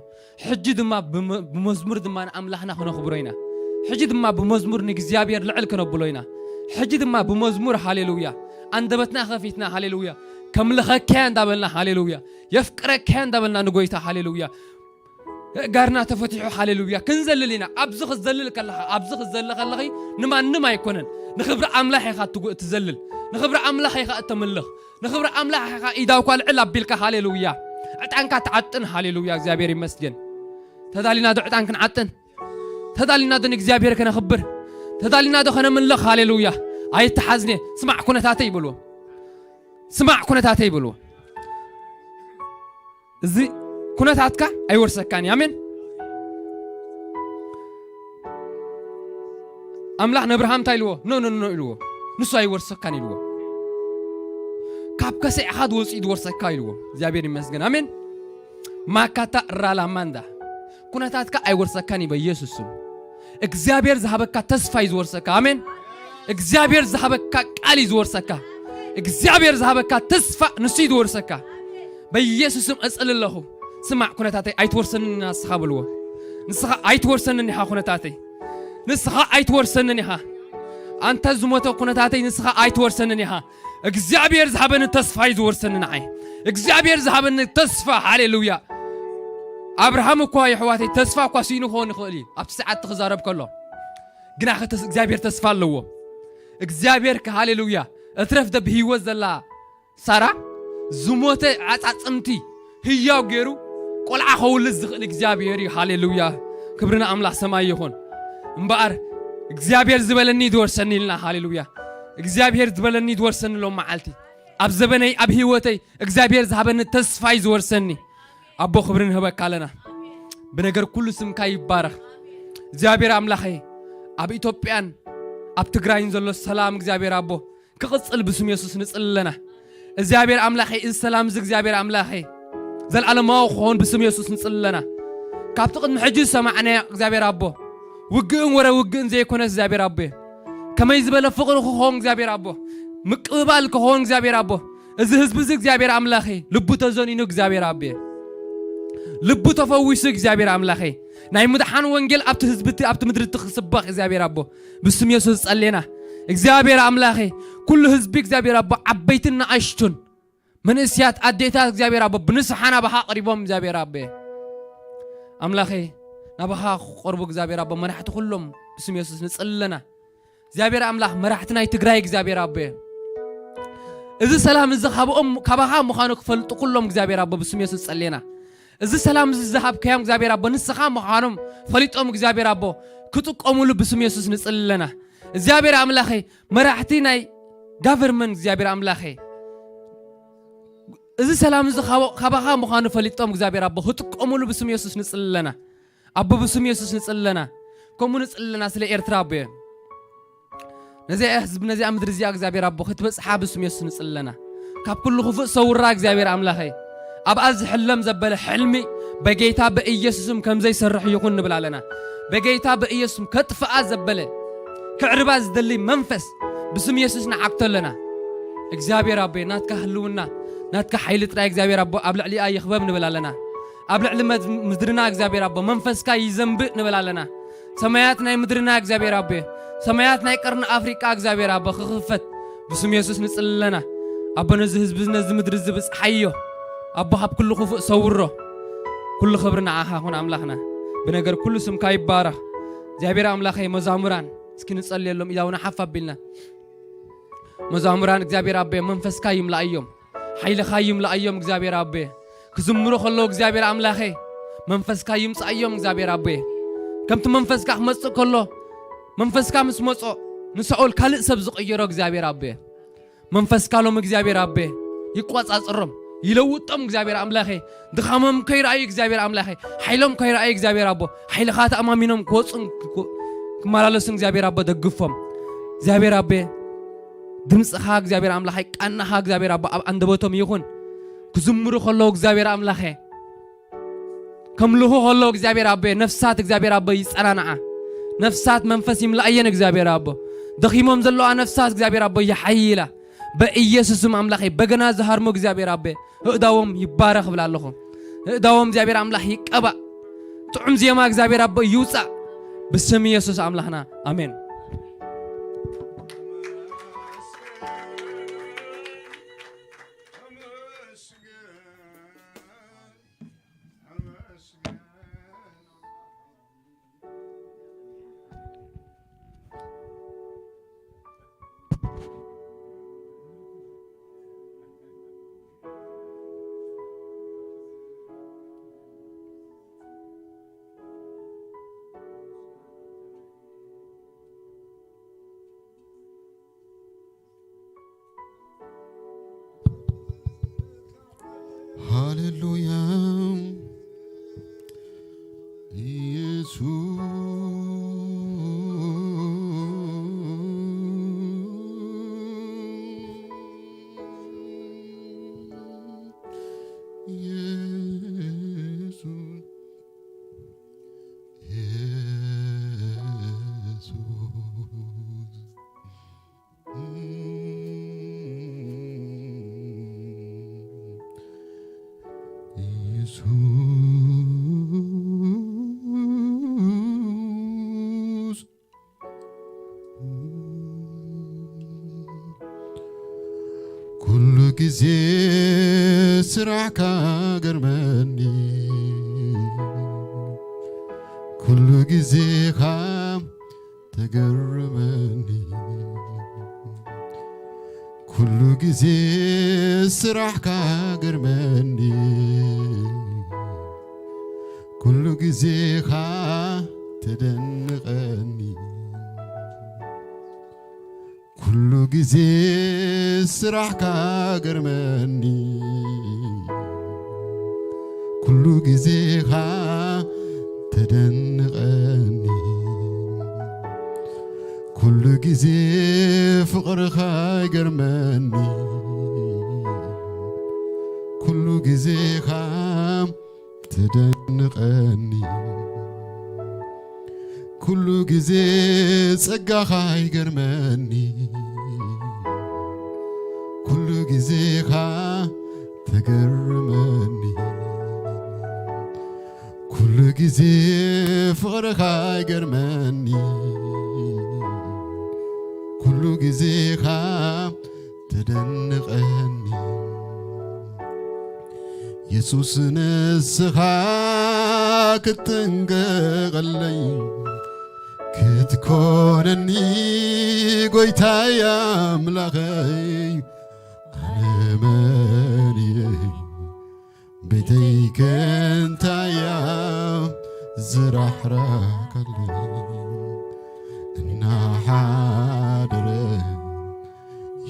ሕጂ ድማ ብመዝሙር ድማ ንኣምላኽና ክነኽብሮ ኢና ሕጂ ድማ ብመዝሙር ንእግዚኣብሔር ልዕል ክነብሎ ኢና ሕጂ ድማ ብመዝሙር ሃሌሉያ ኣንደበትና ከፊትና ሃሌሉያ ከምልኸካያ እንዳበልና ሃሌሉያ የፍቅረካያ እንዳበልና ንጎይታ ሃሌሉያ እጋርና ተፈቲሑ ሃሌሉያ ክንዘልል ኢና ኣብዚ ክትዘልል ከለኻ ኣብዚ ክትዘልል ከለኺ ንማንም ኣይኮነን ንኽብሪ ኣምላኽ ኢኻ ትዘልል ንኽብሪ ኣምላኽ ኢኻ እተምልኽ ንኽብሪ ኣምላኽ ኢኻ ኢዳውካ ልዕል ኣቢልካ ሃሌሉያ ዕጣንካ ትዓጥን ሃሌሉያ እግዚኣብሔር ይመስገን ተዳሊና ዶ ዕጣን ክንዓጥን ተዳሊና ዶ ንእግዚኣብሔር ከነኽብር ተዳሊና ዶ ከነምልኽ ሃሌሉያ ኣይተሓዝነ ስማዕ ኩነታተይ ይበልዎ ስማዕ ኩነታተይ ይበልዎ እዚ ኩነታትካ ኣይወርሰካን እዩ ኣሜን ኣምላኽ ነብርሃም እንታይ ኢልዎ ኖ ኖ ኖ ኢልዎ ንሱ ኣይወርሰካን ኢልዎ ካብ ከሰዕኻ ዝወፅኡ ዝወርሰካ ኢልዎ እግዚኣብሔር ይመስገን ኣሜን ማካታ ራላማንዳ ኩነታትካ ኣይወርሰካን እዩ በኢየሱስ ስም እግዚኣብሔር ዝሃበካ ተስፋ እዩ ዝወርሰካ ኣሜን እግዚኣብሔር ዝሃበካ ቃል እዩ ዝወርሰካ እግዚኣብሔር ዝሃበካ ተስፋ ንሱ እዩ ዝወርሰካ በኢየሱስም እጽሊ ኣለኹ ስማዕ ኩነታተይ ኣይትወርሰንን ንስኻ በልዎ ንስኻ ኣይትወርሰንን ኢኻ ኩነታተይ ንስኻ ኣይትወርሰንን ኢኻ ኣንተ ዝሞተ ኩነታተይ ንስኻ ኣይትወርሰንን ኢኻ እግዚኣብሔር ዝሃበኒ ተስፋ እዩ ዝወርሰኒ ንዓይ እግዚኣብሔር ዝሃበኒ ተስፋ ሃሌሉያ ኣብርሃም እኳ የሕዋተይ ተስፋ እኳ ስኢኑ ክኸውን ይኽእል እዩ ኣብቲ ሰዓት ክዛረብ ከሎ ግና እግዚኣብሔር ተስፋ ኣለዎ እግዚኣብሔር ሃሌሉያ እትረፍ ደ ብህይወት ዘላ ሳራ ዝሞተ ዓጻጽምቲ ህያው ገይሩ ቆልዓ ከውልድ ዝኽእል እግዚኣብሔር እዩ ሃሌሉያ ክብሪ ንኣምላኽ ሰማይ ይኹን እምበኣር እግዚኣብሔር ዝበለኒ ዝወርሰኒ ኢልና ሃሌሉያ እግዚኣብሔር ዝበለኒ ዝወርሰኒ ሎም መዓልቲ ኣብ ዘበነይ ኣብ ህይወተይ እግዚኣብሔር ዝሃበኒ ተስፋ እዩ ዝወርሰኒ ኣቦ ክብሪ ንህበካ ኣለና ብነገር ኩሉ ስምካ ይባረኽ እግዚኣብሔር ኣምላኸይ ኣብ ኢትዮጵያን ኣብ ትግራይን ዘሎ ሰላም እግዚኣብሔር ኣቦ ክቕጽል ብስም የሱስ ንጽሊ ኣለና እግዚኣብሔር ኣምላኸይ እዚ ሰላም እዚ እግዚኣብሔር ኣምላኸይ ዘለዓለማዊ ክኸውን ብስም የሱስ ንጽሊ ኣለና ካብቲ ቅድሚ ሕጂ ዝሰማዕናዮ እግዚኣብሔር ኣቦ ውግእን ወረ ውግእን ዘይኮነ እግዚኣብሔር ኣቦ፣ ከመይ ዝበለ ፍቕሪ ክኸውን እግዚኣብሔር ኣቦ፣ ምቅብባል ክኸውን እግዚኣብሔር ኣቦ፣ እዚ ህዝቢ እዚ እግዚኣብሔር ኣምላኸይ ልቡ ተዘኒኑ እግዚኣብሔር ኣቦ፣ ልቡ ተፈዊሱ እግዚኣብሔር ኣምላኸይ፣ ናይ ምድሓን ወንጌል ኣብቲ ህዝቢ እቲ ኣብቲ ምድሪ እቲ ክስበኽ እግዚኣብሔር ኣቦ፣ ብስም የሱስ ጸሌና። እግዚኣብሔር ኣምላኸይ፣ ኩሉ ህዝቢ እግዚኣብሔር ኣቦ፣ ዓበይትን ንኣሽቱን፣ መንእስያት ኣዴታት እግዚኣብሔር ኣቦ፣ ብንስሓ ናባኻ ቀሪቦም እግዚኣብሔር ኣቦ፣ ኣምላኸይ፣ ናባኻ ክቐርቡ እግዚኣብሔር ኣቦ፣ መራሕቲ ኩሎም ብስም የሱስ ንጽሊ ኣለና። እግዚኣብሔር ኣምላኽ፣ መራሕቲ ናይ ትግራይ እግዚኣብሔር ኣቦ፣ እዚ ሰላም እዚ ካብኦም፣ ካባኻ ምዃኑ ክፈልጡ ኩሎም እግዚኣብሔር ኣቦ፣ ብስም የሱስ ጸሌና። እዚ ሰላም እዚ ዝሃብካዮም እግዚኣብሔር ኣቦ፣ ንስኻ ምዃኖም ፈሊጦም እግዚኣብሔር ኣቦ፣ ክጥቀሙሉ ብስም የሱስ ንጽሊ ኣለና። እግዚኣብሔር ኣምላኸይ፣ መራሕቲ ናይ ጋቨርመንት እግዚኣብሔር ኣምላኸይ፣ እዚ ሰላም እዚ ካባ-፣ ካባኻ ምዃኑ ፈሊጦም እግዚኣብሔር ኣቦ፣ ክጥቀሙሉ ብስም የሱስ ንጽሊ ኣለና። ኣቦ፣ ብስም የሱስ ንጽሊ ኣለና። ከምኡ ንጽሊ ኣለና ስለ ኤርትራ ኣቦ። ነዚኣ ህዝቢ፣ ነዚኣ ምድሪ እዚኣ እግዚኣብሔር ኣቦ፣ ክትበጽሓ ብስም የሱስ ንጽሊ ኣለና። ካብ ኩሉ ክፉእ ሰውራ እግዚኣብሔር ኣምላኸይ። ኣብኣ ዝሕለም ዘበለ ሕልሚ በጌታ በኢየሱስም ከም ዘይሰርሕ ይኹን ንብል ኣለና። በጌታ በኢየሱስም ከጥፍኣ ዘበለ፣ ክዕርባ ዝደሊ መንፈስ ብስም የሱስ ንዓግቶ ኣለና። እግዚኣብሔር ኣቦ፣ ናትካ ህልውና፣ ናትካ ሓይሊ ጥራይ እግዚኣብሔር ኣቦ ኣብ ልዕሊኣ ይኽበብ ንብል ኣለና። ኣብ ልዕሊ መድ-፣ ምድርና እግዚኣብሔር ኣቦ መንፈስካ ይዘንብእ ንብል ኣለና። ሰማያት ናይ ምድርና እግዚኣብሔር ኣቦ፣ ሰማያት ናይ ቀርኒ ኣፍሪቃ እግዚኣብሔር ኣቦ ክኽፈት ብስም የሱስ ንጽሊ ኣለና። ኣቦ፣ ነዚ ህዝቢ ነዚ ምድሪ እዚ ብጽሓዮ። ኣቦ፣ ካብ ኩሉ ክፉእ ሰውሮ። ኩሉ ክብሪ ንዓኻ ይኹን ኣምላኽና። ብነገር ኩሉ ስምካ ይባረኽ። እግዚኣብሔር ኣምላኸይ፣ መዛሙራን እስኪ ንጸልየሎም፣ ኢዳ እውን ሓፍ ኣቢልና። መዛሙራን እግዚኣብሔር ኣቦ መንፈስካ ይምላእዮም፣ ሓይልኻ ይምላእዮም እግዚኣብሔር ኣቦ። ክዝምሩ ከለዉ እግዚኣብሔር ኣምላኸይ መንፈስካ ይምጻእዮም እግዚኣብሔር ኣቦ። ከምቲ መንፈስካ ክመጽእ ከሎ መንፈስካ ምስ መጾ ንሳኦል ካልእ ሰብ ዝቐየሮ እግዚኣብሔር ኣቦ። መንፈስካ ሎም እግዚኣብሔር ኣቦ ይቆጻጸሮም፣ ይለውጦም እግዚኣብሔር ኣምላኸይ። ድኻሞም ከይረኣዩ እግዚኣብሔር ኣምላኸይ፣ ሓይሎም ከይረኣዩ እግዚኣብሔር ኣቦ፣ ሓይልኻ ተኣማሚኖም ክወጹን ክመላለሱን እግዚኣብሔር ኣቦ ደግፎም። እግዚኣብሔር ኣቦ ድምፅኻ እግዚኣብሔር ኣምላኸይ፣ ቃናኻ እግዚኣብሔር ኣቦ ኣብ ኣንደበቶም ይኹን። ክዝምሩ ከለዉ እግዚኣብሔር ኣምላኸ፣ ከምልኹ ከለዉ እግዚኣብሔር ኣቦ፣ ነፍሳት እግዚኣብሔር ኣቦ ይጸናንዓ። ነፍሳት መንፈስ ይምላእየን እግዚኣብሔር ኣቦ። ደኺሞም ዘለዋ ነፍሳት እግዚኣብሔር ኣቦ ይሓይላ። በኢየሱስም ኣምላኸይ፣ በገና ዝሃርሙ እግዚኣብሔር ኣቦ፣ ህእዳዎም ይባረኽ እብል ኣለኹ። ህእዳዎም እግዚኣብሔር ኣምላኽ ይቀባእ። ጥዑም ዜማ እግዚኣብሔር ኣቦ ይውጻእ። ብስም ኢየሱስ ኣምላኽና፣ ኣሜን። ሃሌሉያ። ኢየሱስ። ኢየሱስ። ኢየሱስ። ኢየሱስ። ኩሉ ግዜ ስራሕካ ገርመኒ፣ ኩሉ ግዜኻ ተገርመኒ፣ ኩሉ ግዜ ስራሕካ ገርመኒ፣ ኩሉ ግዜኻ ተደንቐኒ፣ ኩሉ ግዜ ስራሕካ ገርመኒ፣ ኩሉ ግዜኻ ተደንቐኒ፣ ኩሉ ግዜ ፍቕርኻ ይገርመኒ፣ ኩሉ ግዜኻ ተደንቐኒ፣ ኩሉ ግዜ ጸጋኻ ይገርመኒ፣ ኩሉ ግዜኻ ተገርመኒ፣ ኩሉ ግዜ ፍቕርኻ ይገርመኒ፣ ኩሉ ግዜኻ ተደንቐኒ። የሱስ ንስኻ ክትጥንቀቐለይ፣ ክትኮነኒ ጎይታይ ኣምላኸይ፣ ኣነ መን እየ? ቤተይ ከንታያ ዝራሕራካለይ እናሓደረ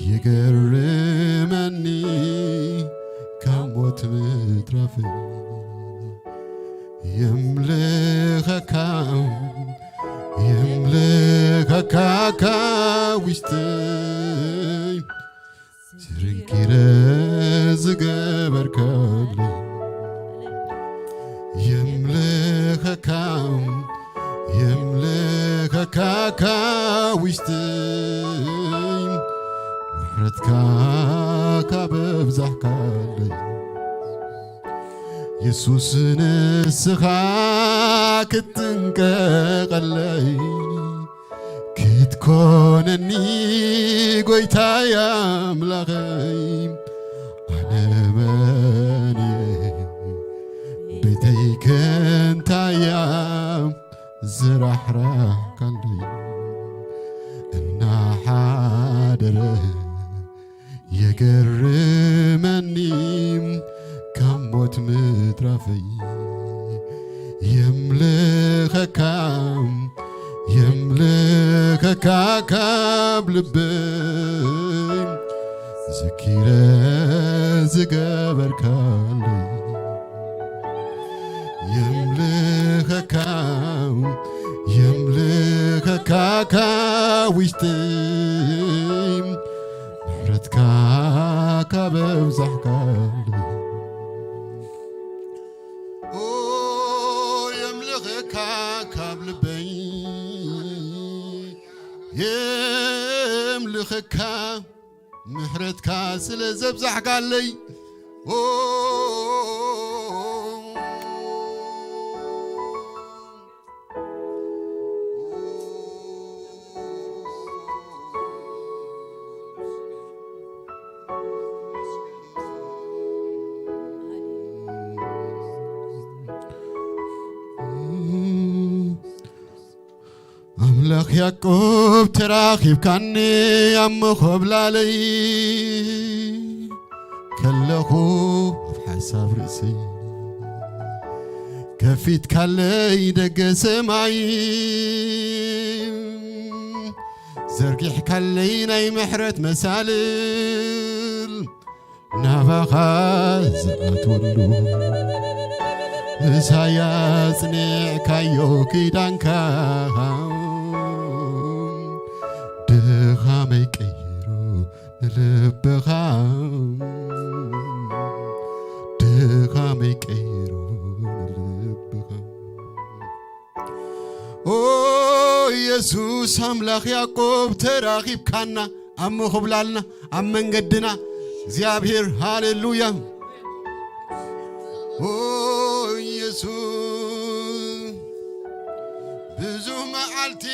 ይገርመኒ ካብ ሞት ምትራፈይ። የምልኸካ፣ የምልኸካ ካብ ውሽጠይ ስርንኪረ ዝገበርካለይ። የምልኸካ፣ የምልኸካ ካብ ውሽጠይ ምሕረትካ ካብ ኣብዛሕካለይ። የሱስ ንስኻ ክትጥንቀቐለይ፣ ክትኮነኒ ጎይታይ ኣምላኸይ፣ ኣነ መን እየ? ቤተይ ከንታያ ዝራሕራካለይ እናሓደረ የገርመኒ ካብ ሞት ምትራፈይ። የምልኸካ፣ የምልኸካ ካብ ልበይ ዘኪረ ዝገበርካለይ። የምልኸካ፣ የምልኸካ ካብ ውሽጠይ ምሕረትካ ካብ ኣብዛሕካለይ። ኦ የምልኸካ ካብ ልበይ፣ የምልኸካ ምሕረትካ ስለ ዘብዛሕካለይ። ኦ ኣምላኽ ያዕቆብ ተራኺብካኒ ኣብ ምኾብላለይ ከለኹ ኣብ ሓሳብ ርእሰይ ከፊትካለይ ደገ ሰማይ ዘርጊሕካለይ ናይ ምሕረት መሳልል ናባኻ ዝኣትወሉ ምሳይ ኣጽኒዕካዮ ኪዳንካ ድኻመይ ቀይሩ ንልብኻ ድኻመይ ቀይሩ ንልብኻ ኦ የሱስ ኣምላኽ ያዕቆብ ተራኺብካና ኣብ ምኹብላልና ኣብ መንገድና እግዚኣብሔር ሃሌሉያ ኦ የሱስ ብዙ መዓልቲ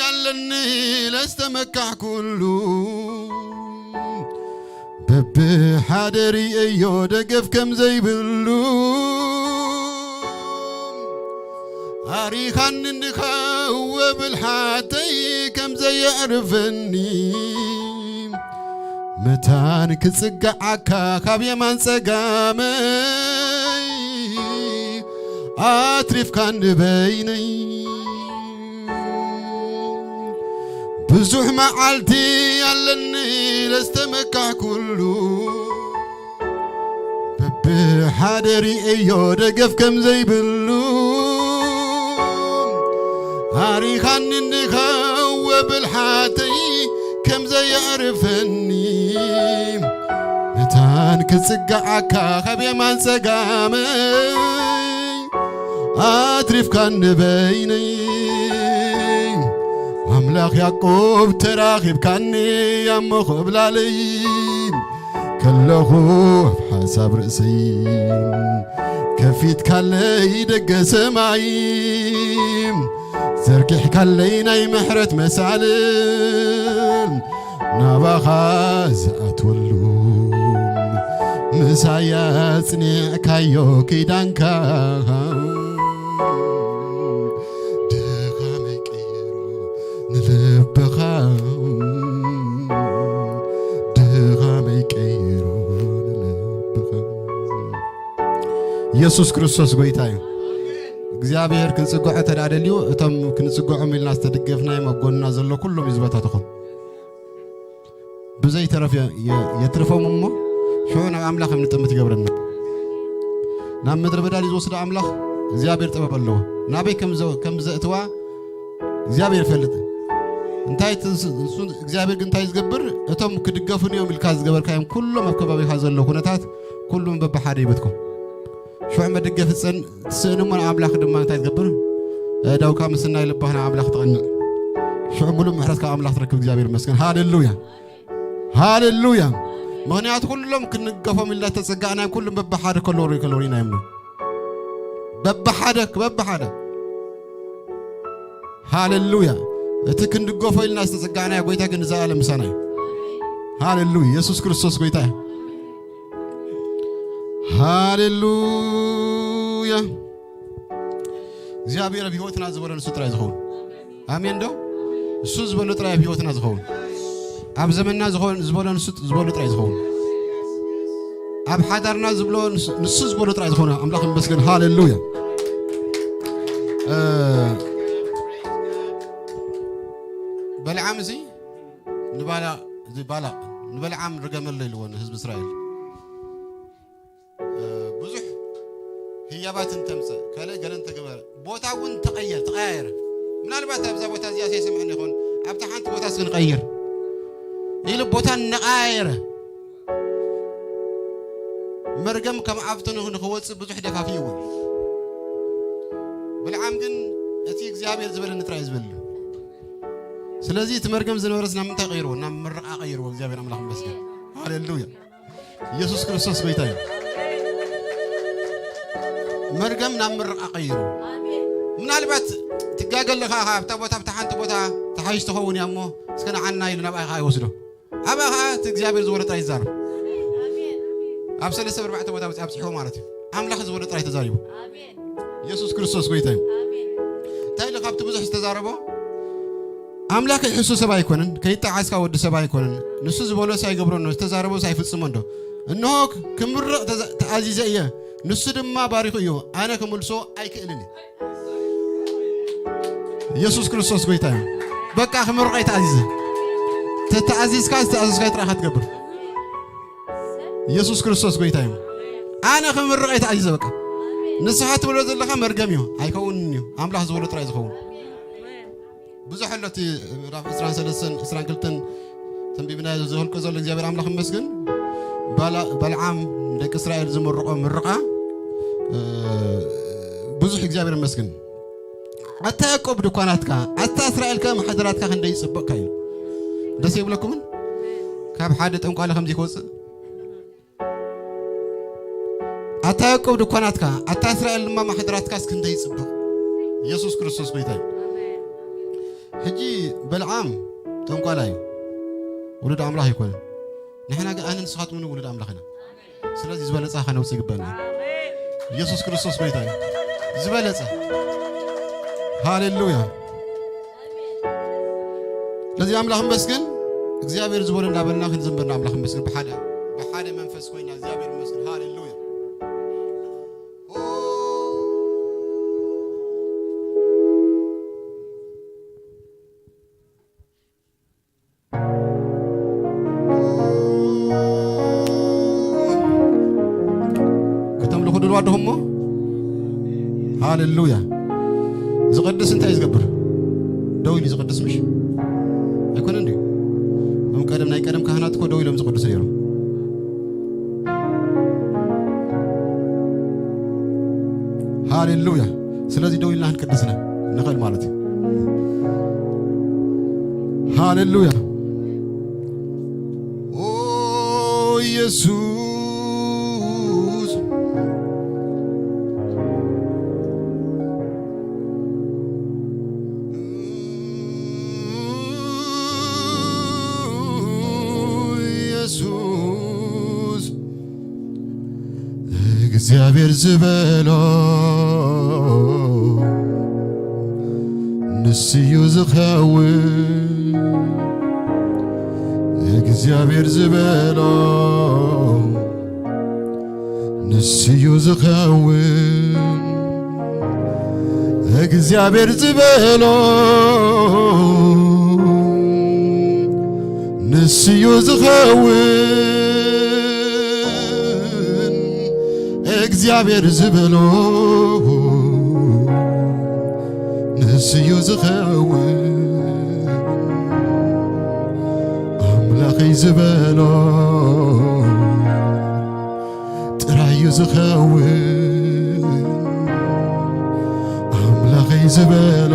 ኣለኒ ለስተመካሕኩሉ በብሓደ ርእዮ ደገፍ ከም ዘይብሉ ኣሪኻኒ እንድኻ እወ ብልሓተይ ከም ዘየዕርፈኒ መታን ክጽግዓካ ካብ የማን ጸጋመይ ኣትሪፍካ ንበይነይ ብዙሕ መዓልቲ ኣለኒ ለስተመካሕኩሉ በብሓደ ርእዮ ደገፍ ከም ዘይብሉ ኣሪኻኒ እንድኻ እወ ብልሓተይ ከም ዘየዕርፈኒ መታን ክጽግዓካ ካብ የማን ጸጋመይ ኣትሪፍካ ንበይነይ ኣምላኽ ያዕቆብ ተራኺብካኒ ኣብ ምኽብላለይ ከለኹ ኣብ ሓሳብ ርእሰይ ከፊትካለይ ደገ ሰማይ ዘርጊሕካለይ ናይ ምሕረት መሳልል ናባኻ ዝኣትወሉ ምሳይ ኣጽኒዕካዮ ኪዳንካ ድኻመይ ቀይሩ ንልብኻ ድኻመይ ቀይሩ ንልብኻ ኢየሱስ ክርስቶስ ጎይታ እዩ። እግዚኣብሔር ክንጽግዖ ተዳደልዩ እቶም ክንጽግዖም ኢልና ዝተደገፍናዮም ኣብ ጎንና ዘሎ ኩሎም እዩ ዝበታትኹም። ብዘይተረፍ የ- የ- የትርፎም እሞ ሽዑ ናብ ኣምላኽ ከም ንጥምት ይገብረና። ናብ ምድረ በዳ ዝወስዶ ኣምላኽ እግዚኣብሔር ጥበብ ኣለዎ። ናበይ ከም ዘ- ከም ዘእትዋ እግዚኣብሔር ይፈልጥ። እንታይ ትስ- እሱ እግዚኣብሔር ግን እንታይ ዝገብር? እቶም ክድገፉን እዮም ኢልካ ዝገበርካዮም ኩሎም ኣብ ከባቢኻ ዘለዉ ኩነታት ኩሎም በብሓደ ይበትኩም። ሽዑ መደገፊ ትጸን- ትስእን እሞ ንኣምላኽ ድማ እንታይ ትገብር? ኣእዳውካ ምስናይ ልባህ ንኣምላኽ ትቐንዕ። ሽዑ ሙሉእ ምሕረት ካብ ኣምላኽ ትረክብ። እግዚኣብሔር ይመስገን። ሃሌሉያ ሃሌሉያ። ምኽንያቱ ኩሎም ክንገፎም ኢልና ተጸጋዕናዮም ኩሎም በብሓደ ከለሩ ከለሩ ኢና እዮም። በብሓደ በብሓደ ሃሌሉያ። እቲ ክንድገፎ ኢልና ዝተጸጋዕናዮ ጎይታ ግን ንዘለኣለም ምሳና እዩ። ሃሌሉያ። ኢየሱስ ክርስቶስ ጎይታ እዩ። ሃሌሉያ። እግዚኣብሔር ኣብ ህይወትና ዝበሎ ንሱ ጥራይ ዝኸውን። ኣሜን ዶ? እሱ ዝበሎ ጥራይ ኣብ ህይወትና ዝኸውን። ኣብ ዘመንና ዝኾን ዝበሎ ንሱ ዝበሎ ጥራይ ዝኸውን። ኣብ ሓዳርና ዝብሎ ንሱ- ንሱ ዝበሎ ጥራይ ዝኾነ ኣምላኽ ይመስገን። ሃሌሉያ። እ፣ በለዓም እዚ ንባላ- እዚ ባላቅ ንበለዓም ርገመሎ ኢልዎ ንህዝቢ እስራኤል። እ፣ ብዙሕ ህያባት እንተምጽእ ካልእ ገለ እንተገበረ ቦታ እውን ተቐየር ተቐያየረ። ምናልባት ኣብዛ ቦታ እዚኣ ዘይሰምዐኒ ይኸውን ኣብታ ሓንቲ ቦታ እስኪ ንቐይር ኢሉ ቦታ እናቐያየረ መርገም ከም ኣብቲ ንኽ- ንኽወጽእ ብዙሕ ደፋፊእዎ። ብልዓም ግን እቲ እግዚኣብሔር ዝበለኒ ጥራይ እዩ ዝበሉ። ስለዚ እቲ መርገም ዝነበረስ ናብ ምንታይ ቀይርዎ? ናብ ምርቓ ቀይርዎ። እግዚኣብሔር ኣምላኽ ይመስገን። ሃሌሉያ። ኢየሱስ ክርስቶስ ጎይታ እዩ። መርገም ናብ ምርቓ ቀይሩ። ምናልባት ትጋገ ኣለኻ፣ ኣብታ ቦታ ኣብታ ሓንቲ ቦታ ተሓይሽ ትኸውን እያ እሞ እስከ ንዓና ኢሉ ናብኣ ኸዓ ይወስዶ። ኣብኣ ኸዓ እቲ እግዚኣብሔር ዝበሎ ጥራይ ይዛረብ። ኣብ ሰለስተ ኣርባዕተ ቦታ ኣብፂሕዎ ማለት እዩ። ኣምላኽ ዝበሎ ጥራይ ተዛሪቡ። ኢየሱስ ክርስቶስ ጎይታ እዩ። እንታይ ኢሉ ካብቲ ብዙሕ ዝተዛረቦ? ኣምላኽ ይሕሱ ሰብ ኣይኮነን፣ ከይጠዓስካ ወዲ ሰብ ኣይኮነን። ንሱ ዝበሎስ ኣይገብሮን፣ ዝተዛረቦስ ኣይፍጽሞን ዶ? እንሆ ክምርቕ ተዛ- ተኣዚዘ እየ፣ ንሱ ድማ ባሪኹ እዩ፣ ኣነ ክምልሶ ኣይክእልን እየ። ኢየሱስ ክርስቶስ ጎይታ እዩ። በቃ ክምርቕ እየ ተኣዚዘ። ተተኣዚዝካ ዝተኣዘዝካዮ ጥራይ ኢኻ ትገብር። ኢየሱስ ክርስቶስ ጎይታ እዩ። ኣነ ክምርቕ እየ ተኣዚዘ በቃ። ንስኻ ትብሎ ዘለኻ መርገም እዩ፣ ኣይከውንን እዩ። ኣምላኽ ዝበሎ ጥራይ ዝኸውን። ብዙሕ ኣሎ እቲ ምዕራፍ ዕስራን ሰለስተን፣ ዕስራን ክልተን ተንቢብናዮ ዘውልቆ ዘሎ እግዚኣብሔር ኣምላኽ ይመስገን። ባላ- በልዓም ደቂ እስራኤል ዝምርቖ ምርቓ፣ እ፣ ብዙሕ እግዚኣብሔር ይመስገን። ኣታ ያዕቆብ ድኳናትካ፣ ኣታ እስራኤል ከ ማሕደራትካ ክንደይ ይጽብቕካ እዩ። ደስ ይብለኩምን? ካብ ሓደ ጠንቋሊ ከምዚ ክወጽእ ኣታ ያዕቆብ ድኳናትካ፣ ኣታ እስራኤል ድማ ማሕደራትካስ ክንደይ ይጽብቕ። ኢየሱስ ክርስቶስ ጎይታ እዩ። ሕጂ በልዓም ጠንቋላ እዩ፣ ውሉድ ኣምላኽ ኣይኮነን። ንሕና ግን ኣነ ንስኻትኩም እውን ውሉድ ኣምላኽ ኢና። ስለዚ ዝበለጸ ከነውጽእ ይግበኣና። ኢየሱስ ክርስቶስ ጎይታ እዩ። ዝበለጸ። ሃሌሉያ። ስለዚ ኣምላኽ ይመስገን። እግዚኣብሔር ዝበሎ እንዳበልና ክንዝምር ንኣምላኽ ይመስገን። ብሓደ ብሓደ መንፈስ ኮይና እግዚኣብሔር ይመስገን። ሃሌሉያ። ከተምልኹ ድልዋ ኣለኹም እሞ ሃሌሉያ። ዝቕድስ እንታይ እዩ ዝገብር? ደው ኢሉ ዝቕድስ ምሽ ኣይኮነን ድዩ? እቶም ቀደም ናይ ቀደም ካህናት እኮ ደው ኢሎም ዝቕድሱ ነይሮም። ሃሌሉያ። ስለዚ ደው ኢልና ክንቅድስ ነ- ንኽእል ማለት እዩ። ሃሌሉያ። ኦ ኢየሱስ፣ ኢየሱስ፣ እግዚኣብሔር ዝበሎ ንስዩ ዝኸውን። እግዚኣብሔር ዝበሎ ንስዩ ዝኸውን። እግዚኣብሔር ዝበሎ ንስዩ ዝኸውን። እግዚኣብሔር ዝበሎ ንስዩ ዝኸውን። ኣምላኸይ ዝበሎ ጥራዩ ዝኸውን። ኣምላኸይ ዝበሎ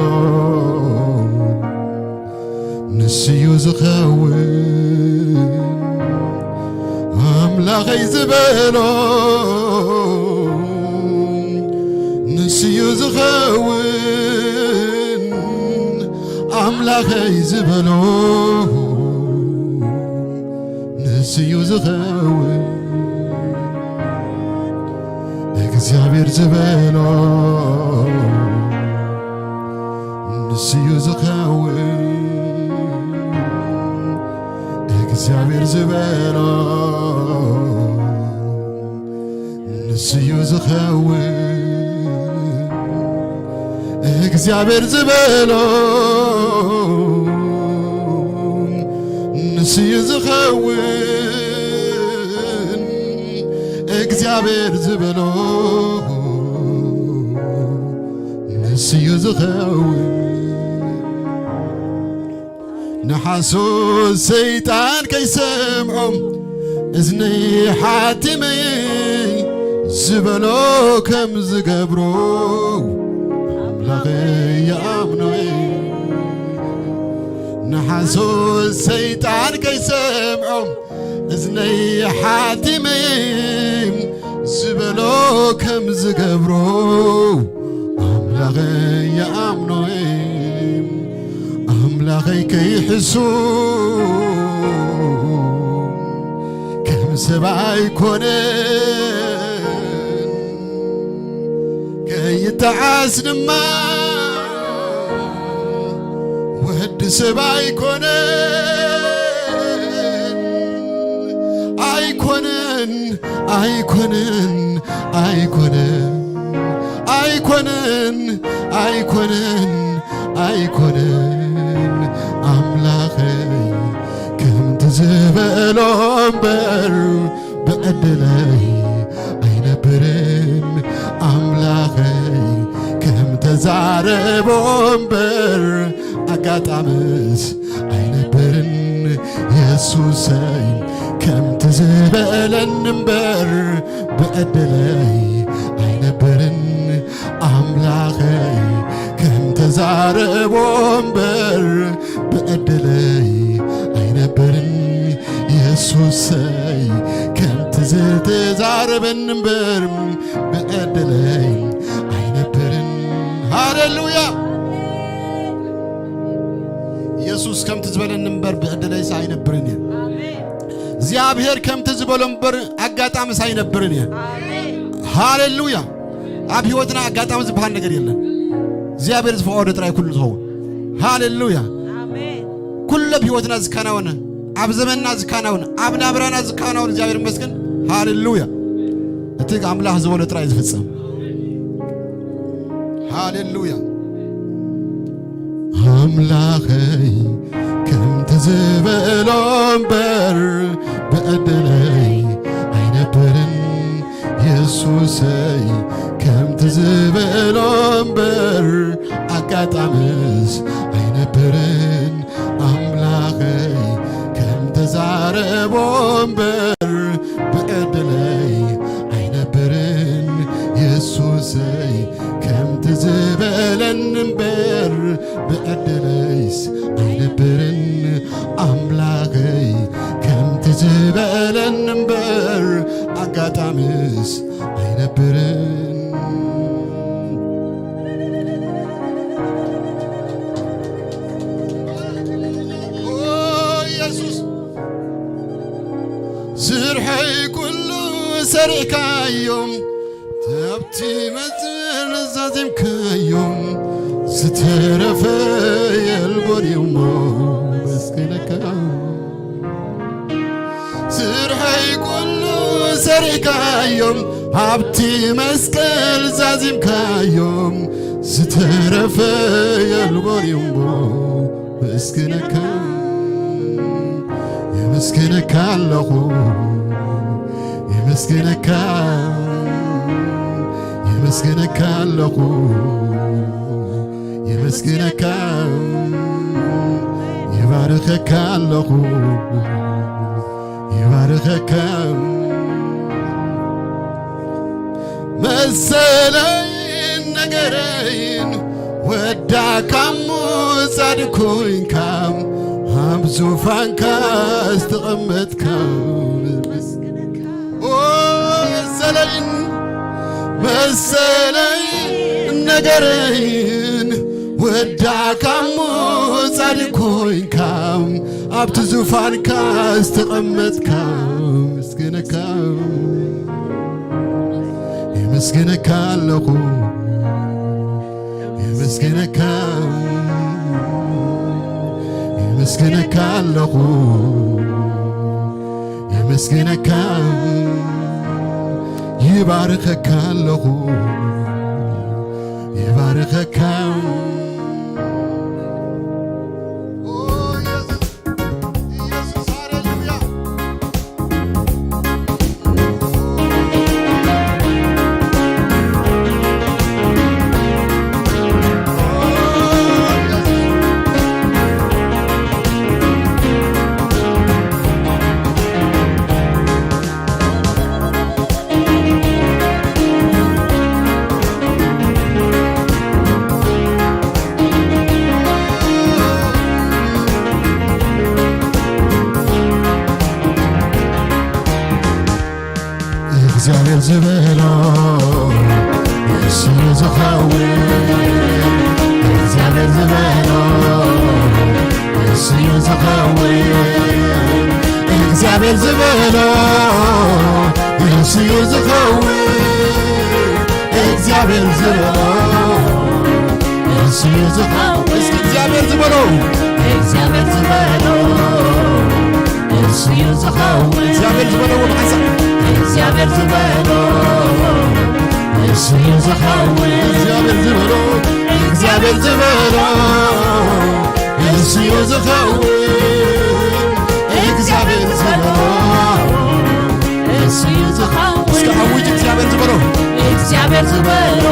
ንስዩ ዝኸውን። ኣምላኸይ ዝበሎ ንስዩ ዝኸውን። ኣምላኸይ ዝበሎ ንስዩ ዝኸውን። እግዚኣብሔር ዝበሎ ንስዩ ዝኸውን። እግዚኣብሔር ዝበሎ ንስዩ ዝኸውን። እግዚኣብሔር ዝበሎ ንስዩ ዝኸውን። እግዚኣብሔር ዝበሎ ንስዩ ዝኸውን። ንሓሶት ሰይጣን ከይሰምዖም እዝነይ ሓቲመይ ዝበሎ ከም ዝገብሮ ኣምላኸይ ይኣምኖ እየ። ንሓሶት ሰይጣን ከይሰምዖም እዝነይ ሓቲመይ ዝበሎ ከም ዝገብሮ ኣምላኸይ ይኣምኖ እየ። ኣምላኸይ ከይሕሱ ከም ሰብ ኣይኮነን፣ ከይተዓስ ድማ ወዲ ሰብ ኣይኮነን። ኣይኮነን፣ ኣይኮነን፣ ኣይኮነን፣ ኣይኮነን፣ ኣይኮነን፣ ኣይኮነን። ኣምላኸይ ከምቲ ዝበሎ እምበር ብዕድለይ ኣይነብርን። ኣምላኸይ ከም ተዛረቦ እምበር ኣጋጣምስ ኣይነብርን። የሱሰይ ከምቲ ዝበለኒ እምበር ብዕድለይ ኣይነብርን። ኣምላኸይ ከም ተዛረቦ እምበር ብዕድለይ ኣይነብርን። የሱሰይ ከምቲ ዝተዛረበኒ እምበር ብዕድለይ ኣይነብርን። ሃሌሉያ። የሱስ ከምቲ ዝበለኒ እምበር ብዕድለይስ ኣይነብርን እየ። እግዚኣብሔር ከምቲ ዝበሎ እምበር ኣጋጣምስ ኣይነብርን እየ። ሃሌሉያ። ኣብ ህይወትና ኣጋጣሚ ዝበሃል ነገር የለን። እግዚኣብሔር ዝፈቐዶ ጥራይ ኩሉ ዝኸውን። ሃሌሉያ። ኩሉ ኣብ ህይወትና ዝከናወነ፣ ኣብ ዘመንና ዝከናወን፣ ኣብ ናብራና ዝከናወን እግዚኣብሔር ይመስገን። ሃሌሉያ። እቲ ኣምላኽ ዝበሎ ጥራይ ዝፍጸም። ሃሌሉያ። ኣምላኸይ ከምቲ ዝበሎ እምበር ብዕድለይ ኣይነብርን። የሱሰይ ከምቲ ዝበሎ እምበር ኣጋጣምስ ኣይነብርን። ኣምላኸይ ከም ተዛረቦ እምበር ብዕድለይ ኣይነብርን። የሱሰይ ከምቲ ዝበለኒ እምበር ብዕድለይስ ኣይነብርን። ሪእካዮም ኣብቲ መጽን ዛዚምካዮም ዝተረፈ የልቦን እዩሞ መስገነካ። ስርሐይ ኩሉ ሰሪእካዮም ኣብቲ መስቀል ዛዚምካዮም ዝተረፈ የልቦን እዩሞ መስገነካ። የመስገነካ ኣለኹ፣ የመስገነካ፣ የመስገነካ ኣለኹ፣ የመስገነካ፣ ይባርኸካ ኣለኹ፣ ይባርኸካ። መሰለይን ነገረይን ወዳካ እሞ ጻድቅ ኮይንካ ኣብ ዙፋንካ ዝተቐመጥካ። ኦ መሰለይን መሰለይን ነገረይን ወዳካ እሞ ጻድቅ ኮይንካ ኣብቲ ዙፋንካ ዝተቐመጥካ። የመስግነካ፣ የመስግነካ ኣለኹ፣ የመስግነካ፣ የመስግነካ ኣለኹ፣ የመስግነካ፣ ይባርኸካ ኣለኹ፣ ይባርኸካ። ኦ ኢየሱስ፣ ኢየሱስ፣ ሃሌሉያ። እግዚኣብሔር ዝበሎ ንሱ እዩ ዝኸውን። እግዚኣብሔር ዝበሎ ንሱ እዩ ዝኸውን። እግዚኣብሔር ዝበሎ ንሱ እዩ ዝኸውን። እግዚኣብሔር ዝበሎ ንሱ እዩ ዝኸውን። እስኪ እግዚኣብሔር ዝበሎ፣ እግዚኣብሔር ዝበሎ ንሱ እዩ ዝኸውን። እግዚኣብሔር ዝበሎ ብሓሳብ፣ እግዚኣብሔር ዝበሎ ንሱ እዩ ዝኸውን። እግዚኣብሔር ዝበሎ፣ እግዚኣብሔር ዝበሎ ንሱ እዩ ዝኸውን። እግዚኣብሔር ዝበሎ ንሱ እዩ ዝኸውን። እስኪ ኣውጅ፣ እግዚኣብሔር ዝበሎ፣ እግዚኣብሔር ዝበሎ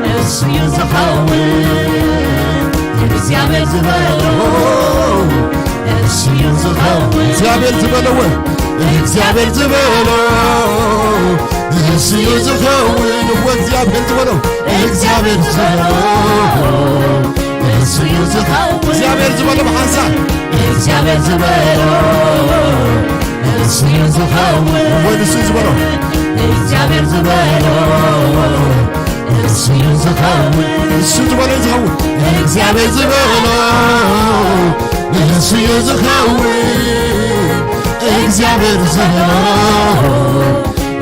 ንሱ እዩ ዝኸውን። እግዚኣብሔር ዝበሎ ንሱ እዩ ዝኸውን። እግዚኣብሔር ዝበሎ፣ እግዚኣብሔር ዝበሎ ንሱ እዩ ዝኸውን። እወ፣ እግዚኣብሔር ዝበሎ፣ እግዚኣብሔር ዝበሎ ንሱ እዩ ዝኸውን። እግዚኣብሔር ዝበሎ ብሓንሳብ፣ እግዚኣብሔር ዝበሎ ንሱ እዩ ዝኸውን። እወ፣ ንሱ እዩ ዝበሎ። እግዚኣብሔር ዝበሎ ንሱ እዩ ዝኸውን። ንሱ ዝበሎ እዩ ዝኸውን። እግዚኣብሔር ዝበሎ ንሱ እዩ ዝኸውን። እግዚኣብሔር ዝበሎ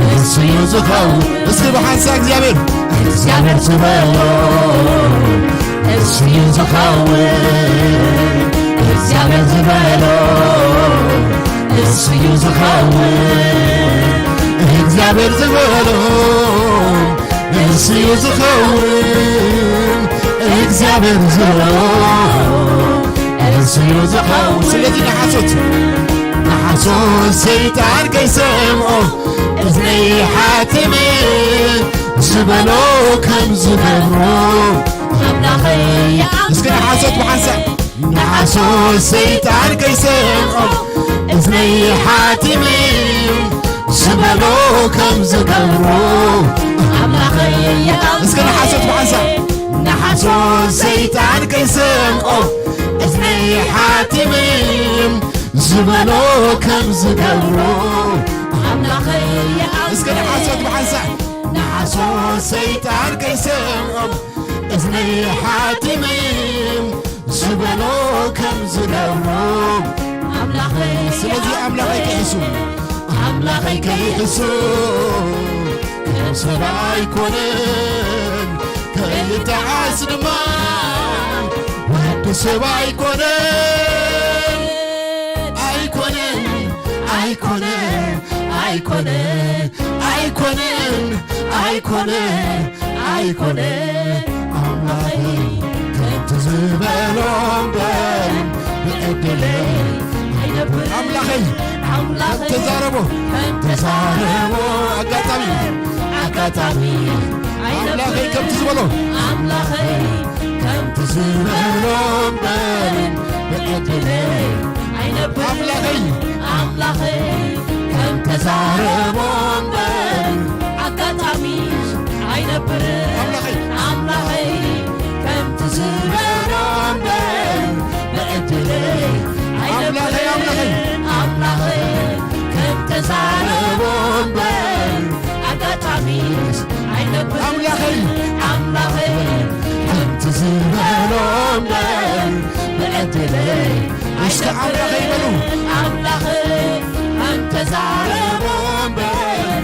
ንሱ እዩ ዝኸውን። እስኪ ብሓንሳብ እግዚኣብሔር፣ እግዚኣብሔር ዝበሎ ንሱ እዩ ዝኸውን። እግዚኣብሔር ዝበሎ ንሱ እዩ ዝኸውን። እግዚኣብሔር ዝበሎ ንሱ እዩ ዝኸውን። እግዚኣብሔር ዝበሎ ንሱ እዩ ዝኸውን። ስለዚ ንሓሶት፣ ንሓሶት ሰይጣን ከይሰምዖ እዝነይ ሓቲመ ዝበሎ ከም ዝገብሮ ኣምላኸይ ይኣምን። እስኪ ንሓሶት ብሓንሳብ፣ ንሓሶት ሰይጣን ከይሰምዖ እዝነይ ሓቲመ ዝበሎ ከም ዝገብሮ ኣምላኸይ ይኣምን። እስኪ ንሓሶት ብሓንሳብ፣ ንሓሶት ሰይጣን ከይሰምዖ እዝነይ ሓቲመ ዝበሎ ከም ዝገብሮ ኣምላኸይ ይኣምን። እስኪ ንሓሶት ብሓንሳብ፣ ንሓሶት ሰይጣን ከይሰምዖም እዝነይ ሓቲመ ዝበሎ ከም ዝገብሮ ኣምላኸይ። ስለዚ ኣምላኸይ ክሕሱ፣ ኣምላኸይ ከይሕሱ ከም ሰብ ኣይኮነን፣ ከይጠዓስ ድማ ወዲ ሰብ ኣይኮነን። ኣይኮነን፣ ኣይኮነን፣ ኣይኮነን፣ ኣይኮነን፣ ኣይኮነን፣ ኣይኮነን። ኣምላኸይ ከምቲ ዝበሎ እምበር ብዕድለይ ኣይነብር። ኣምላኸይ ኣምላኸይ ተዛረቦ፣ ተዛረቦ። ኣጋጣሚ፣ ኣጋጣሚ ኣምላኸይ ከምቲ ዝበሎ፣ ኣምላኸይ ከምቲ ዝበሎ እምበር ብዕድለይ ኣይነብር። ኣምላኸይ ኣምላኸይ ከም ተዛረቦ እምበር ኣጋጣሚ ኣይነብር። ኣምላኸይ ኣምላኸይ ከም ትዝረቦ እምበር ብዕድለይ ኣይነብር። ኣምላኸይ ኣምላኸይ ኣምላኸይ ከም ተዛረቦ እምበር ኣጋጣሚስ ኣይነብር። ኣምላኸይ ኣምላኸይ ከምቲ ዝበሎ እምበር ብዕድለይ እስከ ኣምላኸይ በሉ። ኣምላኸይ ከምተዛረቦ እምበር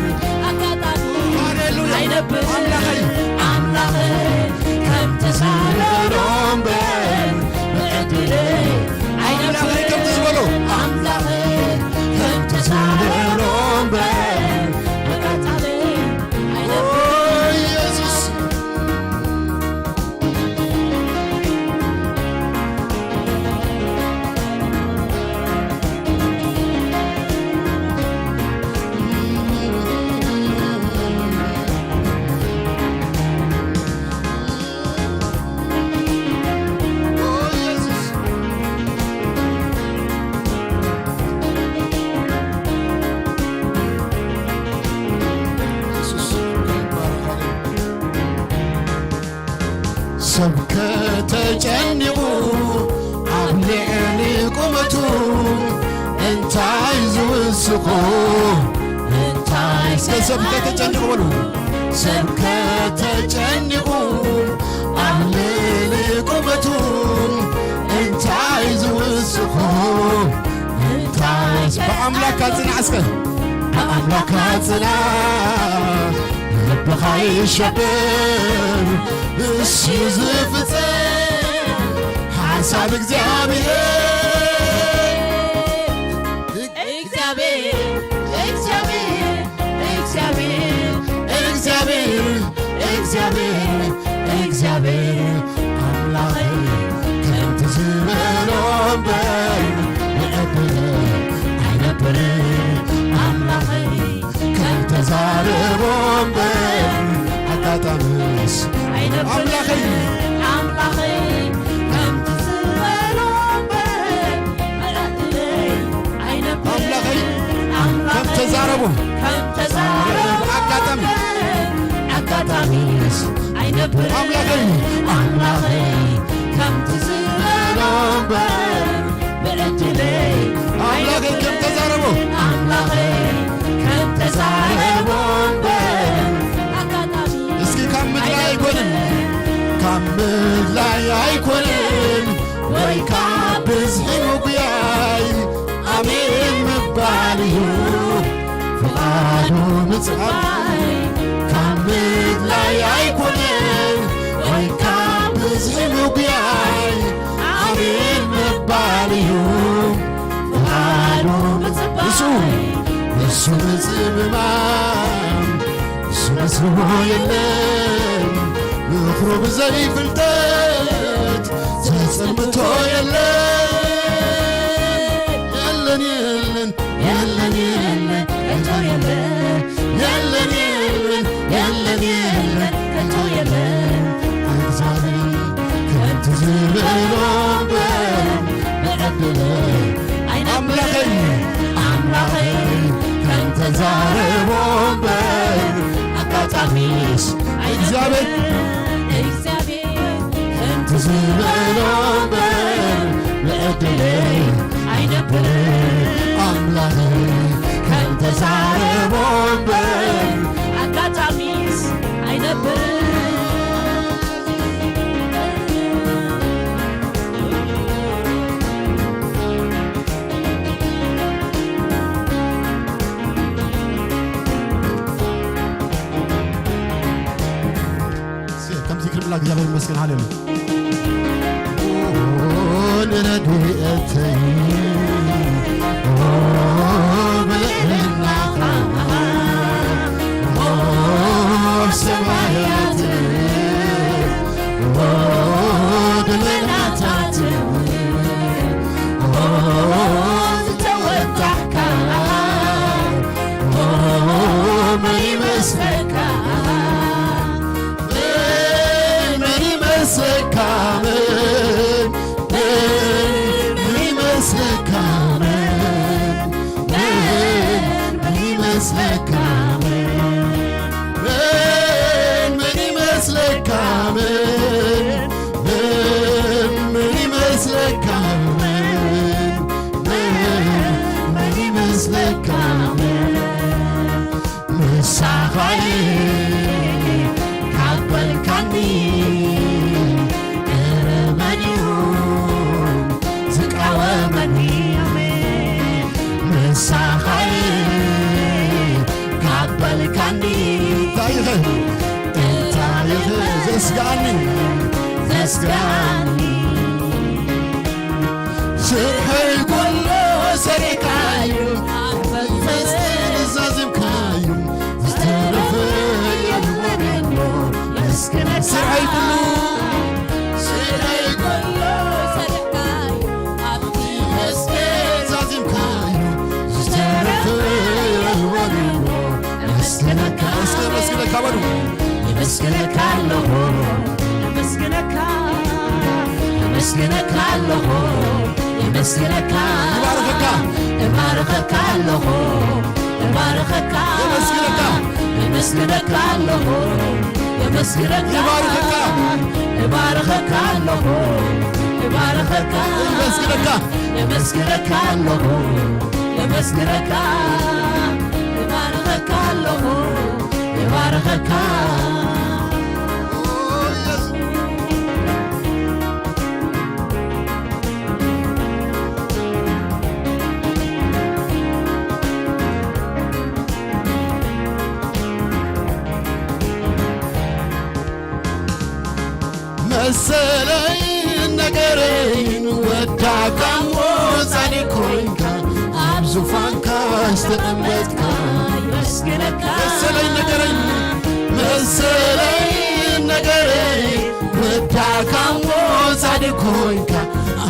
ኣጋጣሚ ሃሌሉያ። ኣይነብር። ኣምላኸይ ኣምላኸይ ከምተዛረቦ እምበር ብዕድለይ ኣይነብር። ኣምላኸይ ከምቲ ዝበሎ ኣምላኸይ ከምቲ ዝበሎ እምበር ብቐጻሊ ኣይነብር። ኦ፣ ኢየሱስ። ሰብ ከተጨኒቑ ኣብ ልዕሊ ቁመቱ እንታይ ዝውስኹ? እንታይ እስከ ሰብ ከተጨኒቑ በሉ። ሰብ ከተጨኒቑ ኣብ ልዕሊ ቁመቱ እንታይ ዝውስኹ? እንታይ ብኣምላኽካ ጽናዕ እስከ። ብኣምላኽካ ጽናዕ፣ ልብኻ ይሸበር፣ እሱ ዝፍጽም ሓሳብ እግዚኣብሔር። እግዚኣብሔር፣ እግዚኣብሔር፣ እግዚኣብሔር፣ እግዚኣብሔር፣ እግዚኣብሔር ኣምላኸይ ከምቲ ዝበሎ እምበር ብዕድል ኣይነብር። ኣምላኸይ ከምተዛረቦ እምበር ኣጋጣምስ ኣይነብር። ኣምላኸይ ኣምላኸይ ከምቲ ዝበሎ እምበር ብዕድለይ ኣይነብር። ኣምላኸይ ኣምላኸይ ከምተዛረቦ ከምተዛረቦ ኣጋጣሚ ኣጋጣሚስ ኣይነብር። ኣምላኸይ ኣምላኸይ ከምቲ ዝበሎ እምበር ብዕድለይ ኣምላኸይ ከምተዛረቦ ኣምላኸይ ከምተዛረቦ እምበር ኣጋጣሚ እስኪ ካብ ምድላይ ኣይኮንን፣ ካብ ምድላይ ኣይኮንን፣ ወይ ካብ ብዝሒ ምጉያይ ኣሜን ምባል እዩ ፍቓዱ ምጽባይ። ካብ ምድላይ ኣይኮነን ወይ ካብ ብዝሒ ምጉያይ ኣሜን ምባል እዩ ፍቓዱ ምጽባይ። እሱ፣ እሱ ምጽምማም፣ እሱ መስሎ የለን፣ ምኽሩ ብዘይ ፍልጠት ዘጸልምቶ የለን። የለን፣ የለን፣ የለን፣ ከቶ የለን። የለን፣ የለን፣ የለን፣ የለን፣ ከቶ የለን። እግዚኣብሔር ከምቲ ዝበሎ እምበር ብዕድለይ ኣምላኸይ፣ ኣምላኸይ ከምተዛረቦ እምበር ኣጋጣሚስ እግዚኣብሔር፣ እግዚኣብሔር ከምቲ ዝበሎ እምበር ብዕድለይ ኣይነብር። ኣምላኸይ ከምተዛረቦ እምበር ኣጋጣሚስ ኣይነብር። እግዚኣብሔር ይመስገን። ሃሌሉያ። ንረድኤተይ ብልዕልናኻ ሰማያት ደመናታት ዝተወጣሕካ መን ይመስለካ? መን፣ መን ይመስለካ? መን፣ መን፣ መን ይመስለካ? መን፣ መን፣ መን ይመስለካ? መን፣ መን፣ መን ይመስለካ? መን፣ መን፣ መን ይመስለካ? መን፣ መን፣ መን ይመስለካ? መን፣ ምሳኻየ ካብ በልካኒ፣ እረ መን እዩ ዝቃወመኒ? ኣሜን። ምሳኻየ ካብ በልካኒ፣ እንታይ ኢኸ? እንታይ ኢኸ ዘስግኣኒ? ዘስግኣኒ። ስርሐይ ኩሉ ሰሪሕካዩ፣ መስቀል ዛዚምካዩ፣ ዝተረፈ የልቦ መስክነካ። ስርሐይ ኩሉ፣ ስርሐይ ኩሉ ሰሪሕካዩ፣ ኣብቲ መስቀል ዛዚምካዩ፣ ዝተረፈ የልቦ መስክነካ። እስከ መስክነካ በሉ። የመስግነካ ኣለኹ፣ የመስግነካ፣ የመስግነካ ኣለኹ፣ የመስግነካ፣ እባርኸካ። እባርኸካ ኣለኹ፣ እባርኸካ፣ የመስግነካ። የመስግነካ ኣለኹ፣ የመስግነካ፣ ይባርኸካ። እባርኸካ ኣለኹ፣ እባርኸካ፣ የመስግነካ። የመስግነካ ኣለኹ፣ የመስግነካ፣ እባርኸካ ኣለኹ፣ እባርኸካ። መሰለይን ነገረይን ወዳእካሞ፣ ጻድቕ ኮይንካ ኣብ ዙፋንካ ዝተቐመጥካ፣ የመስግነካ። መሰለይን ነገረይን፣ መሰለይን ነገረይን ወዳእካሞ፣ ጻድቕ ኮይንካ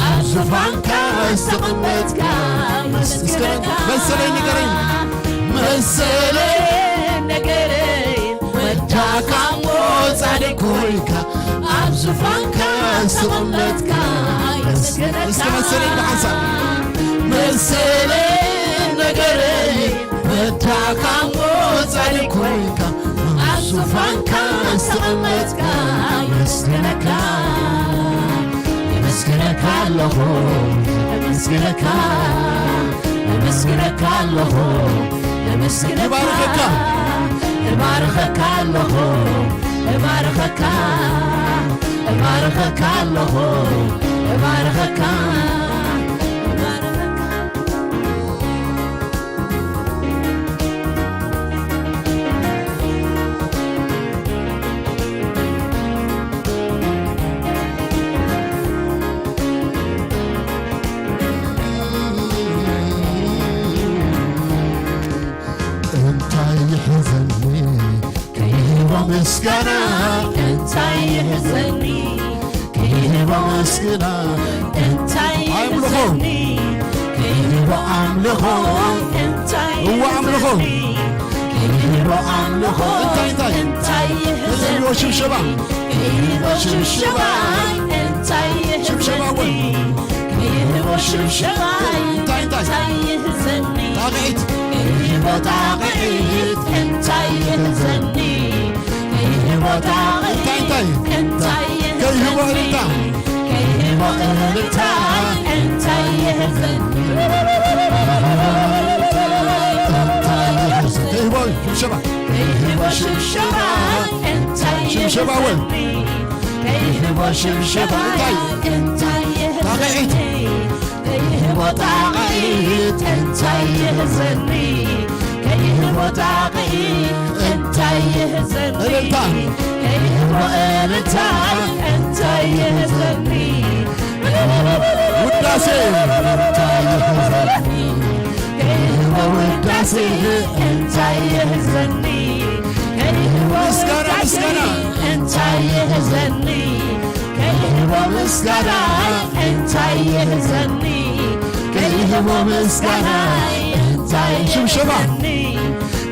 ኣብ ዙፋንካ ዝተቐመጥካ፣ እስከ የመስግነካ። መሰለይን ነገረይን፣ መሰለይን ነገረይን ወዳእካሞ፣ ጻድቕ ኮይንካ ኣብ ዙፋንካ ዝተቐመጥካ፣ እስከ መሰለይ ብሓንሳብ። መሰለይ ነገረይ ወዳእካሞ፣ ጻድቕ ኮይንካ ኣብ ዙፋንካ ዝተቐመጥካ፣ የመስግነካ፣ የመስግነካ ኣለኹ፣ የመስግነካ። የመስግነካ ኣለኹ፣ የመስግነካ። እባርኸካ። እባርኸካ ኣለኹ፣ እባርኸካ፣ እባርኸካ ኣለኹ፣ እባርኸካ፣ እባርኸካ። እንታይ ይሕዘኒ ከይህቦ ምስጋና? እንታይ ይሕዘኒ ከይህቦ ምስጋና? እንታይ ኣምልኾ። ይሕዘኒ ከይህቦ ኣምልኾ? እንታይ እዋ ኣምልኾ። ይሕዘኒ ከይህቦ ኣምልኾ? እንታይ፣ እንታይ? እንታይ ይሕዘኒ ሽብሸባ። ከይህቦ ሽብሸባ? እንታይ ሽብሸባ ይሕዘኒ እውን። ከይህቦ ሽብሸባ? እንታይ፣ እንታይ? እንታይ ይሕዘኒ? ጣቕዒት። ከይህቦ ጣቕዒት እንታይ ይሕዘኒ? ከይህቦ ጣቕዒት እንታይ፣ እንታይ? እንታይ ይሕዘኒ? ከይህቦ እልልታ። ከይህቦ እልልታ እንታይ ይሕዘኒ? እንታይ ይሕዘ-፣ ከይህቦ ሽብሸባ። ከይህቦ ሽብሸባ እንታይ ሽብሸባ እውን። ይሕዘኒ? ከይህቦ ሽብሸባ እንታይ? እንታይ ይሕዘኒ? ጣቕዒት። ከይህቦ ጣቕዒት እንታይ ይሕዘኒ? ከይህቦ ጣቕዒ እንታይ ይህዘኒ? እልልታ። ከይህቦ እልልታ እንታይ ይህዘኒ? ውዳሴ። እንታይ ይህዘኒ? ከይህቦ ውዳሴ እንታይ ይህዘኒ? ከይህቦ ምስጋና፣ ውዳሴ ምስጋና። እንታይ ይህዘኒ? ከይህቦ ምስጋና እንታይ ይህዘኒ? ከይህቦ ምስጋና እንታይ ሽብሸባ። ይህዘኒ?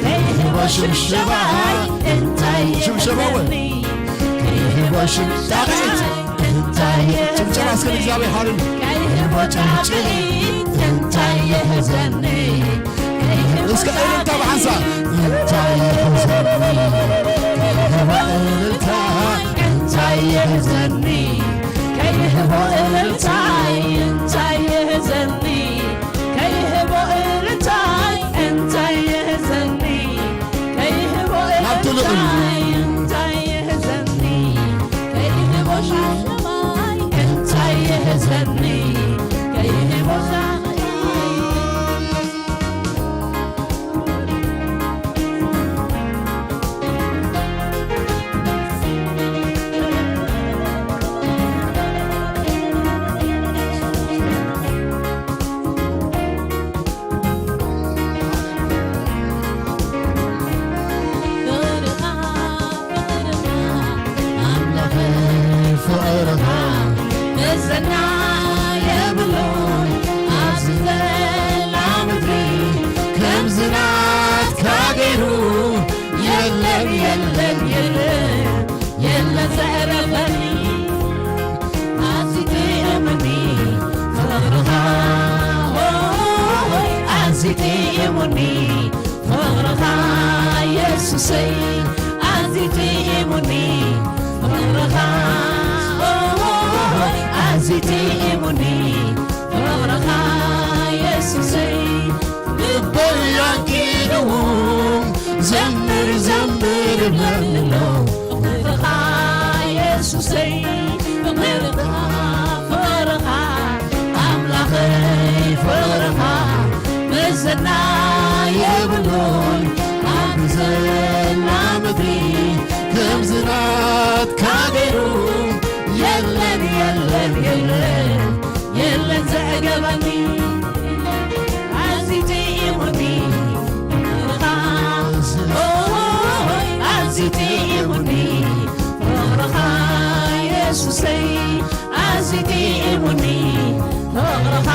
ከይህቦ ሽብሸባ እንታይ ሽብሸባ ወይ? ይህዘኒ? ከይህቦ ሽብሸባ እንታይ ሽብሸባ እስከ ይህዘኒ? ንእግዚኣብሔር ሃሌሉያ። ከይህቦ ጣቕዒ እንታይ ይህዘኒ? እስከ እልልታ ብሓንሳብ። እንታይ ይሕዘኒ? ከይህቦ እልልታ። እንታይ ይሕዘኒ? ከይህቦ እልልታ። እንታይ ይሕዘኒ? ከይህቦ እልልታ። እንታይ ይሕዘኒ? ከይህቦ ናብቲ ልዑል። እልልታ። እንታይ ይሕዘኒ? ከይህቦ ሽብሸባይ እንታይ ይሕዘኒ? ከይህቦ ሻቕይ ፍቕርኻ፣ ፍቕርኻ፣ ኣምላኸይ ፍቕርኻ፣ መዘና የብሉን ኣብዚ ዘላ ምድሪ፣ ከምዚ ናትካ ገይሩ የለን፣ የለን፣ የለን፣ የለን ዘዕረፈኒ። ኣዝዩ ጥዑሙኒ ፍቕርኻ፣ ኦይ፣ ኣዝዩ ጥዑሙኒ ፍቕርኻ የሱሰይ፣ ኣዝዩ ጥዑሙኒ ፍቕርኻ፣ ኦይ፣ ኣዝዩ ጥዑሙኒ ፍቕርኻ የሱሰይ። ልበይ ኣንኪድዎ ዘምር ዘምር ይብለኒ ኣሎ። ፍቕርኻ የሱሰይ፣ ፍቕርኻ፣ ፍቕርኻ፣ ኣምላኸይ ፍቕርኻ፣ መዘና የብሉን ኣብዚ ዘላ ምድሪ፣ ከምዚ ናትካ ገይሩ የለን፣ የለን፣ የለን፣ የለን ዘዕገበኒ። ኣዝዩ ጥዒሙኒ ፍቕርኻ፣ ኦይ፣ ኣዝዩ ጥዒሙኒ ፍቕርኻ የሱሰይ፣ ኣዝዩ ጥዒሙኒ ፍቕርኻ፣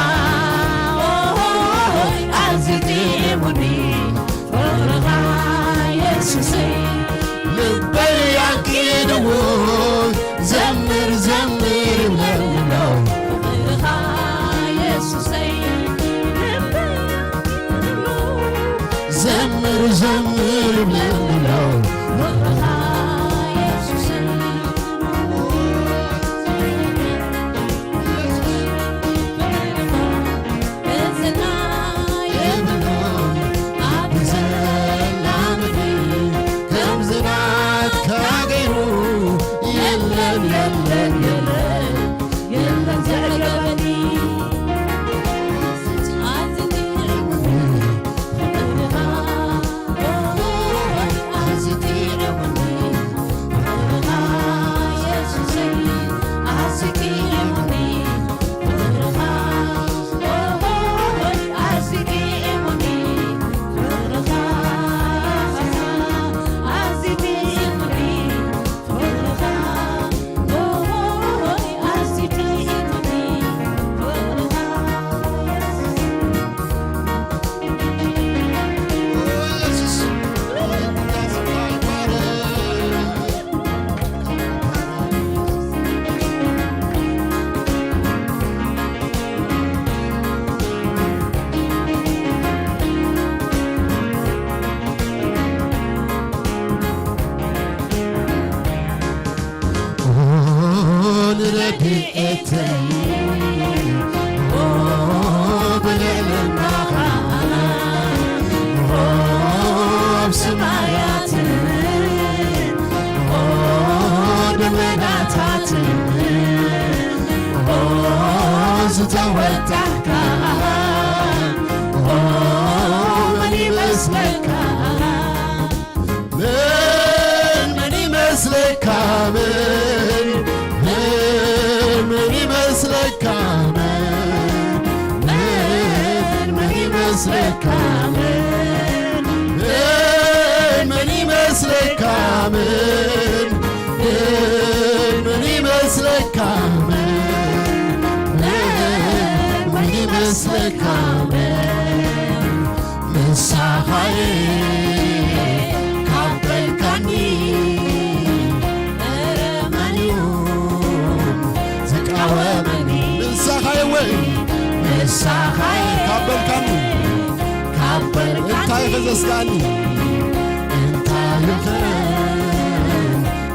ኦይ፣ ኣዝዩ ጥዒሙኒ ፍቕርኻ የሱሰይ። ልበይ ኣንኪድዎ ዘምር ዘምር ይብለኒ ኣሎ። ፍቕርኻ የሱሰይ፣ ልበይ ኣንኪድዎ ዘምር ዘምር ይብለኒ ኣሎ። ፍቕርኻ የሱሰይ። ንረድኤተይ ብልዕልና ኸዓ ኣብ ሰማያትን ደመናታትን ዝተወጣሕካ መን ይመስለካ? ይመስለካ ምን? ምን፣ ምን ይመስለካ ምን? ምን፣ ምን ይመስለካ ምን? ምን፣ ምን ይመስለካ ምን? ምን፣ ምን ይመስለካ ምን? ምሳኻየ ካብ በልካኒ፣ ኧረ መን እዩ ዝቃወመኒ? ምሳኻየ ወይ ምሳኻየ ካብ በልካኒ፣ ካብ በልካኒ፣ እንታይ ኸ ዘስጋኒ? እንታይ ኸ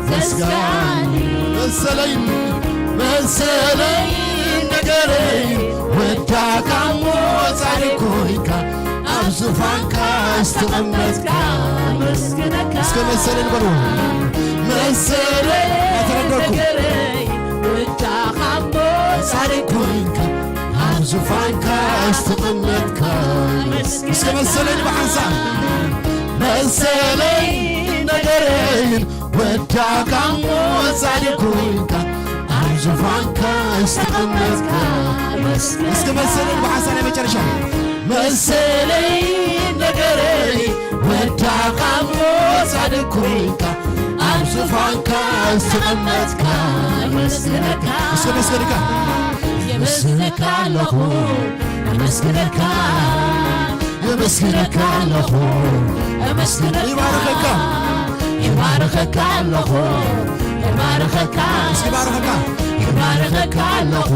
ዘስጋኒ? መሰለይ፣ መሰለይ፣ ነገረይ ወዳእካ እሞ ጻድቅ ኮይንካ፣ ኣብ ዙፋንካ ዝተቐመጥካ። እስከ መሰለይ ንበሉ። መሰለይ፣ ኣይተረደኩም። ጻድቅ ኮይንካ፣ ኣብ ዙፋንካ ዝተቐመጥካ። እስከ መሰለይ ብሓንሳብ። መሰለይ፣ ነገረይ ወዳእካ እሞ ጻድቅ ኮይንካ፣ ኣብ ዙፋንካ ዝተቐመጥካ። እስከ መሰለይ ብሓንሳብ ናይ መጨረሻ። መሰለይ፣ ነገረይ ወዳእካ እሞ ጻድቅ ኮይንካ፣ ኣብ ዙፋንካ ዝተቐመጥካ። እስከ መስገንካ። የመስግነካ ኣለኹ፣ የመስግነካ፣ የመስግነካ ኣለኹ፣ የመስግነካ። ይባርኸካ። ይባርኸካ ኣለኹ፣ ይባርኸካ። እስኪ ባርኸካ። ይባርኸካ ኣለኹ፣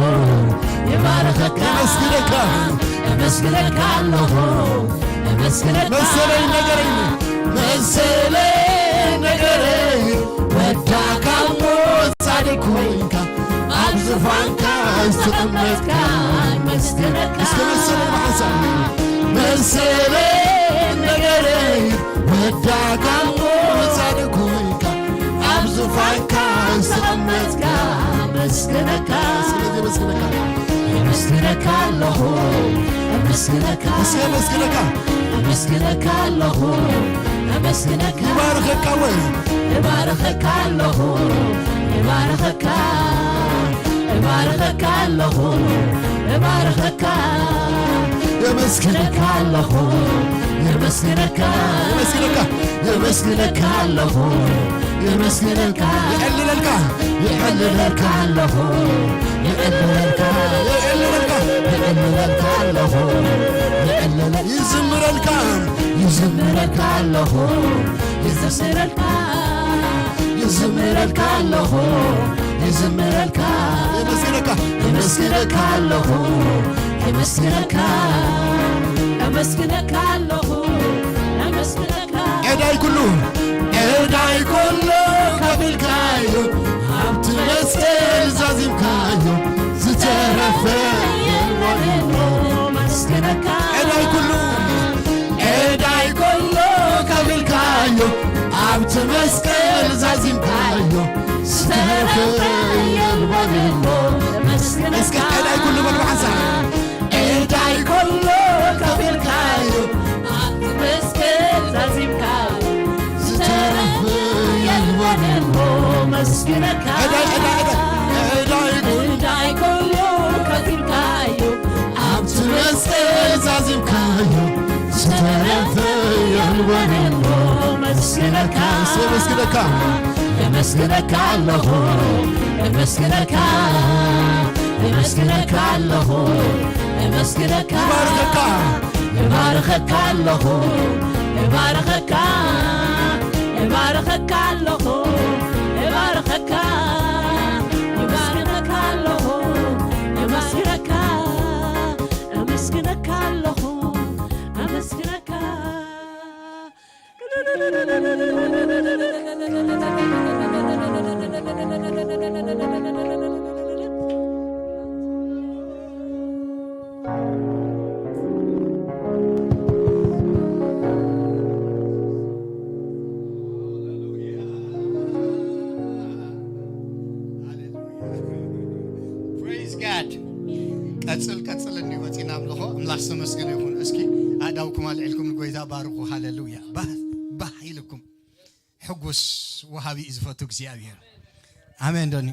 ይባርኸካ። የመስግነካ። የመስግነካ ኣለኹ፣ የመስግነካ። መሰለይ ነገረይ፣ መሰለይ ነገረይ፣ ወዳእካ እሞ ጻድቅ ኮይንካ፣ ኣብ ዙፋንካ ዝተቐመጥካ። እስከ መሰለይ ብሓንሳብ። መሰለይ ነገረይ፣ ወዳእካ እሞ ጻድቅ ኮይንካ፣ ኣብ ዙፋንካ ዝተቐመጥካ። የመስግነካ። ስለዚ የመስግነካ። የመስግነካ ኣለኹ፣ የመስግነካ። እስከ የመስግነካ። የመስግነካ ኣለኹ፣ የመስግነካ። ይባርኸካ ወይ? ይባርኸካ ኣለኹ፣ ይባርኸካ፣ ይባርኸካ ኣለኹ፣ ይባርኸካ። የመስግነካ ኣለኹ፣ የመስግነካ። የመስግነካ። የመስግነካ ኣለኹ፣ የመስግነካ። የዕልለልካ። የዕልለልካ ኣለኹ፣ የዕልለልካ። የዕልለልካ። የዕልለልካ ኣለኹ፣ የዕልለ-፣ ይዝምረልካ። ይዝምረልካ ኣለኹ፣ ይዝምረልካ። ይዝምረልካ ኣለኹ፣ ይዝምረልካ። የመስግነካ። የመስግነካ ኣለኹ፣ የመስግነካ። የመስግነካ ኣለኹ፣ የመስግነካ። ዕዳይ ኩሉ፣ ዕዳይ ኩሉ ከፊልካዮ፣ ኣብቲ መስቀል ዛዚምካዮ፣ ዝተረፈ የለን እሞ መስግነካ። ዕዳይ ኩሉ፣ ዕዳይ ኩሉ ከፊልካዮ፣ ኣብቲ መስቀል ዛዚምካዮ፣ ዝተረፈ የለን እሞ መስግነካ። እስኪ ዕዳይ ኩሉ በሉ ብሓንሳብ። ዕዳይ ኩሉ ከፊልካዮ፣ ኣብቲ መስቀል ዛዚምካዮ፣ ዝተረፈ የለን እሞ መስግነካ። ዕዳይ፣ ዕዳይ፣ ዕዳይ፣ ዕዳይ ኩሉ፣ ዕዳይ ኩሉ ከፊልካዮ፣ ኣብቲ መስቀል ዛዚምካዮ፣ ዝተረፈ የለን እሞ መስግነካ። እስኪ የመስግነካ። የመስግነካ ኣለኹ፣ የመስግነካ፣ የመስግነካ ኣለኹ፣ የመስግነካ። ይባርኸካ። ይባርኸካ ኣለኹ፣ ይባርኸካ፣ ይባርኸካ ኣለኹ፣ ይባርኸካ፣ ይባርኸካ ኣለኹ፣ የመስግነካ፣ የመስግነካ ኣለኹ፣ የመስግነካ። Praise God። ቀጽል ቀጽል እንዲ ወጺና ኣምልኾ ኣምላኽ ዝተመስገነ ይኹን። እስኪ ኣእዳውኩም ኣልዒልኩም ንጎይታ ባርኹ። ሃሌሉያ። ባህ ባህ ኢልኩም። ሕጉስ ወሃቢ እዩ ዝፈቱ እግዚኣብሔር። ኣሜን ዶኒ።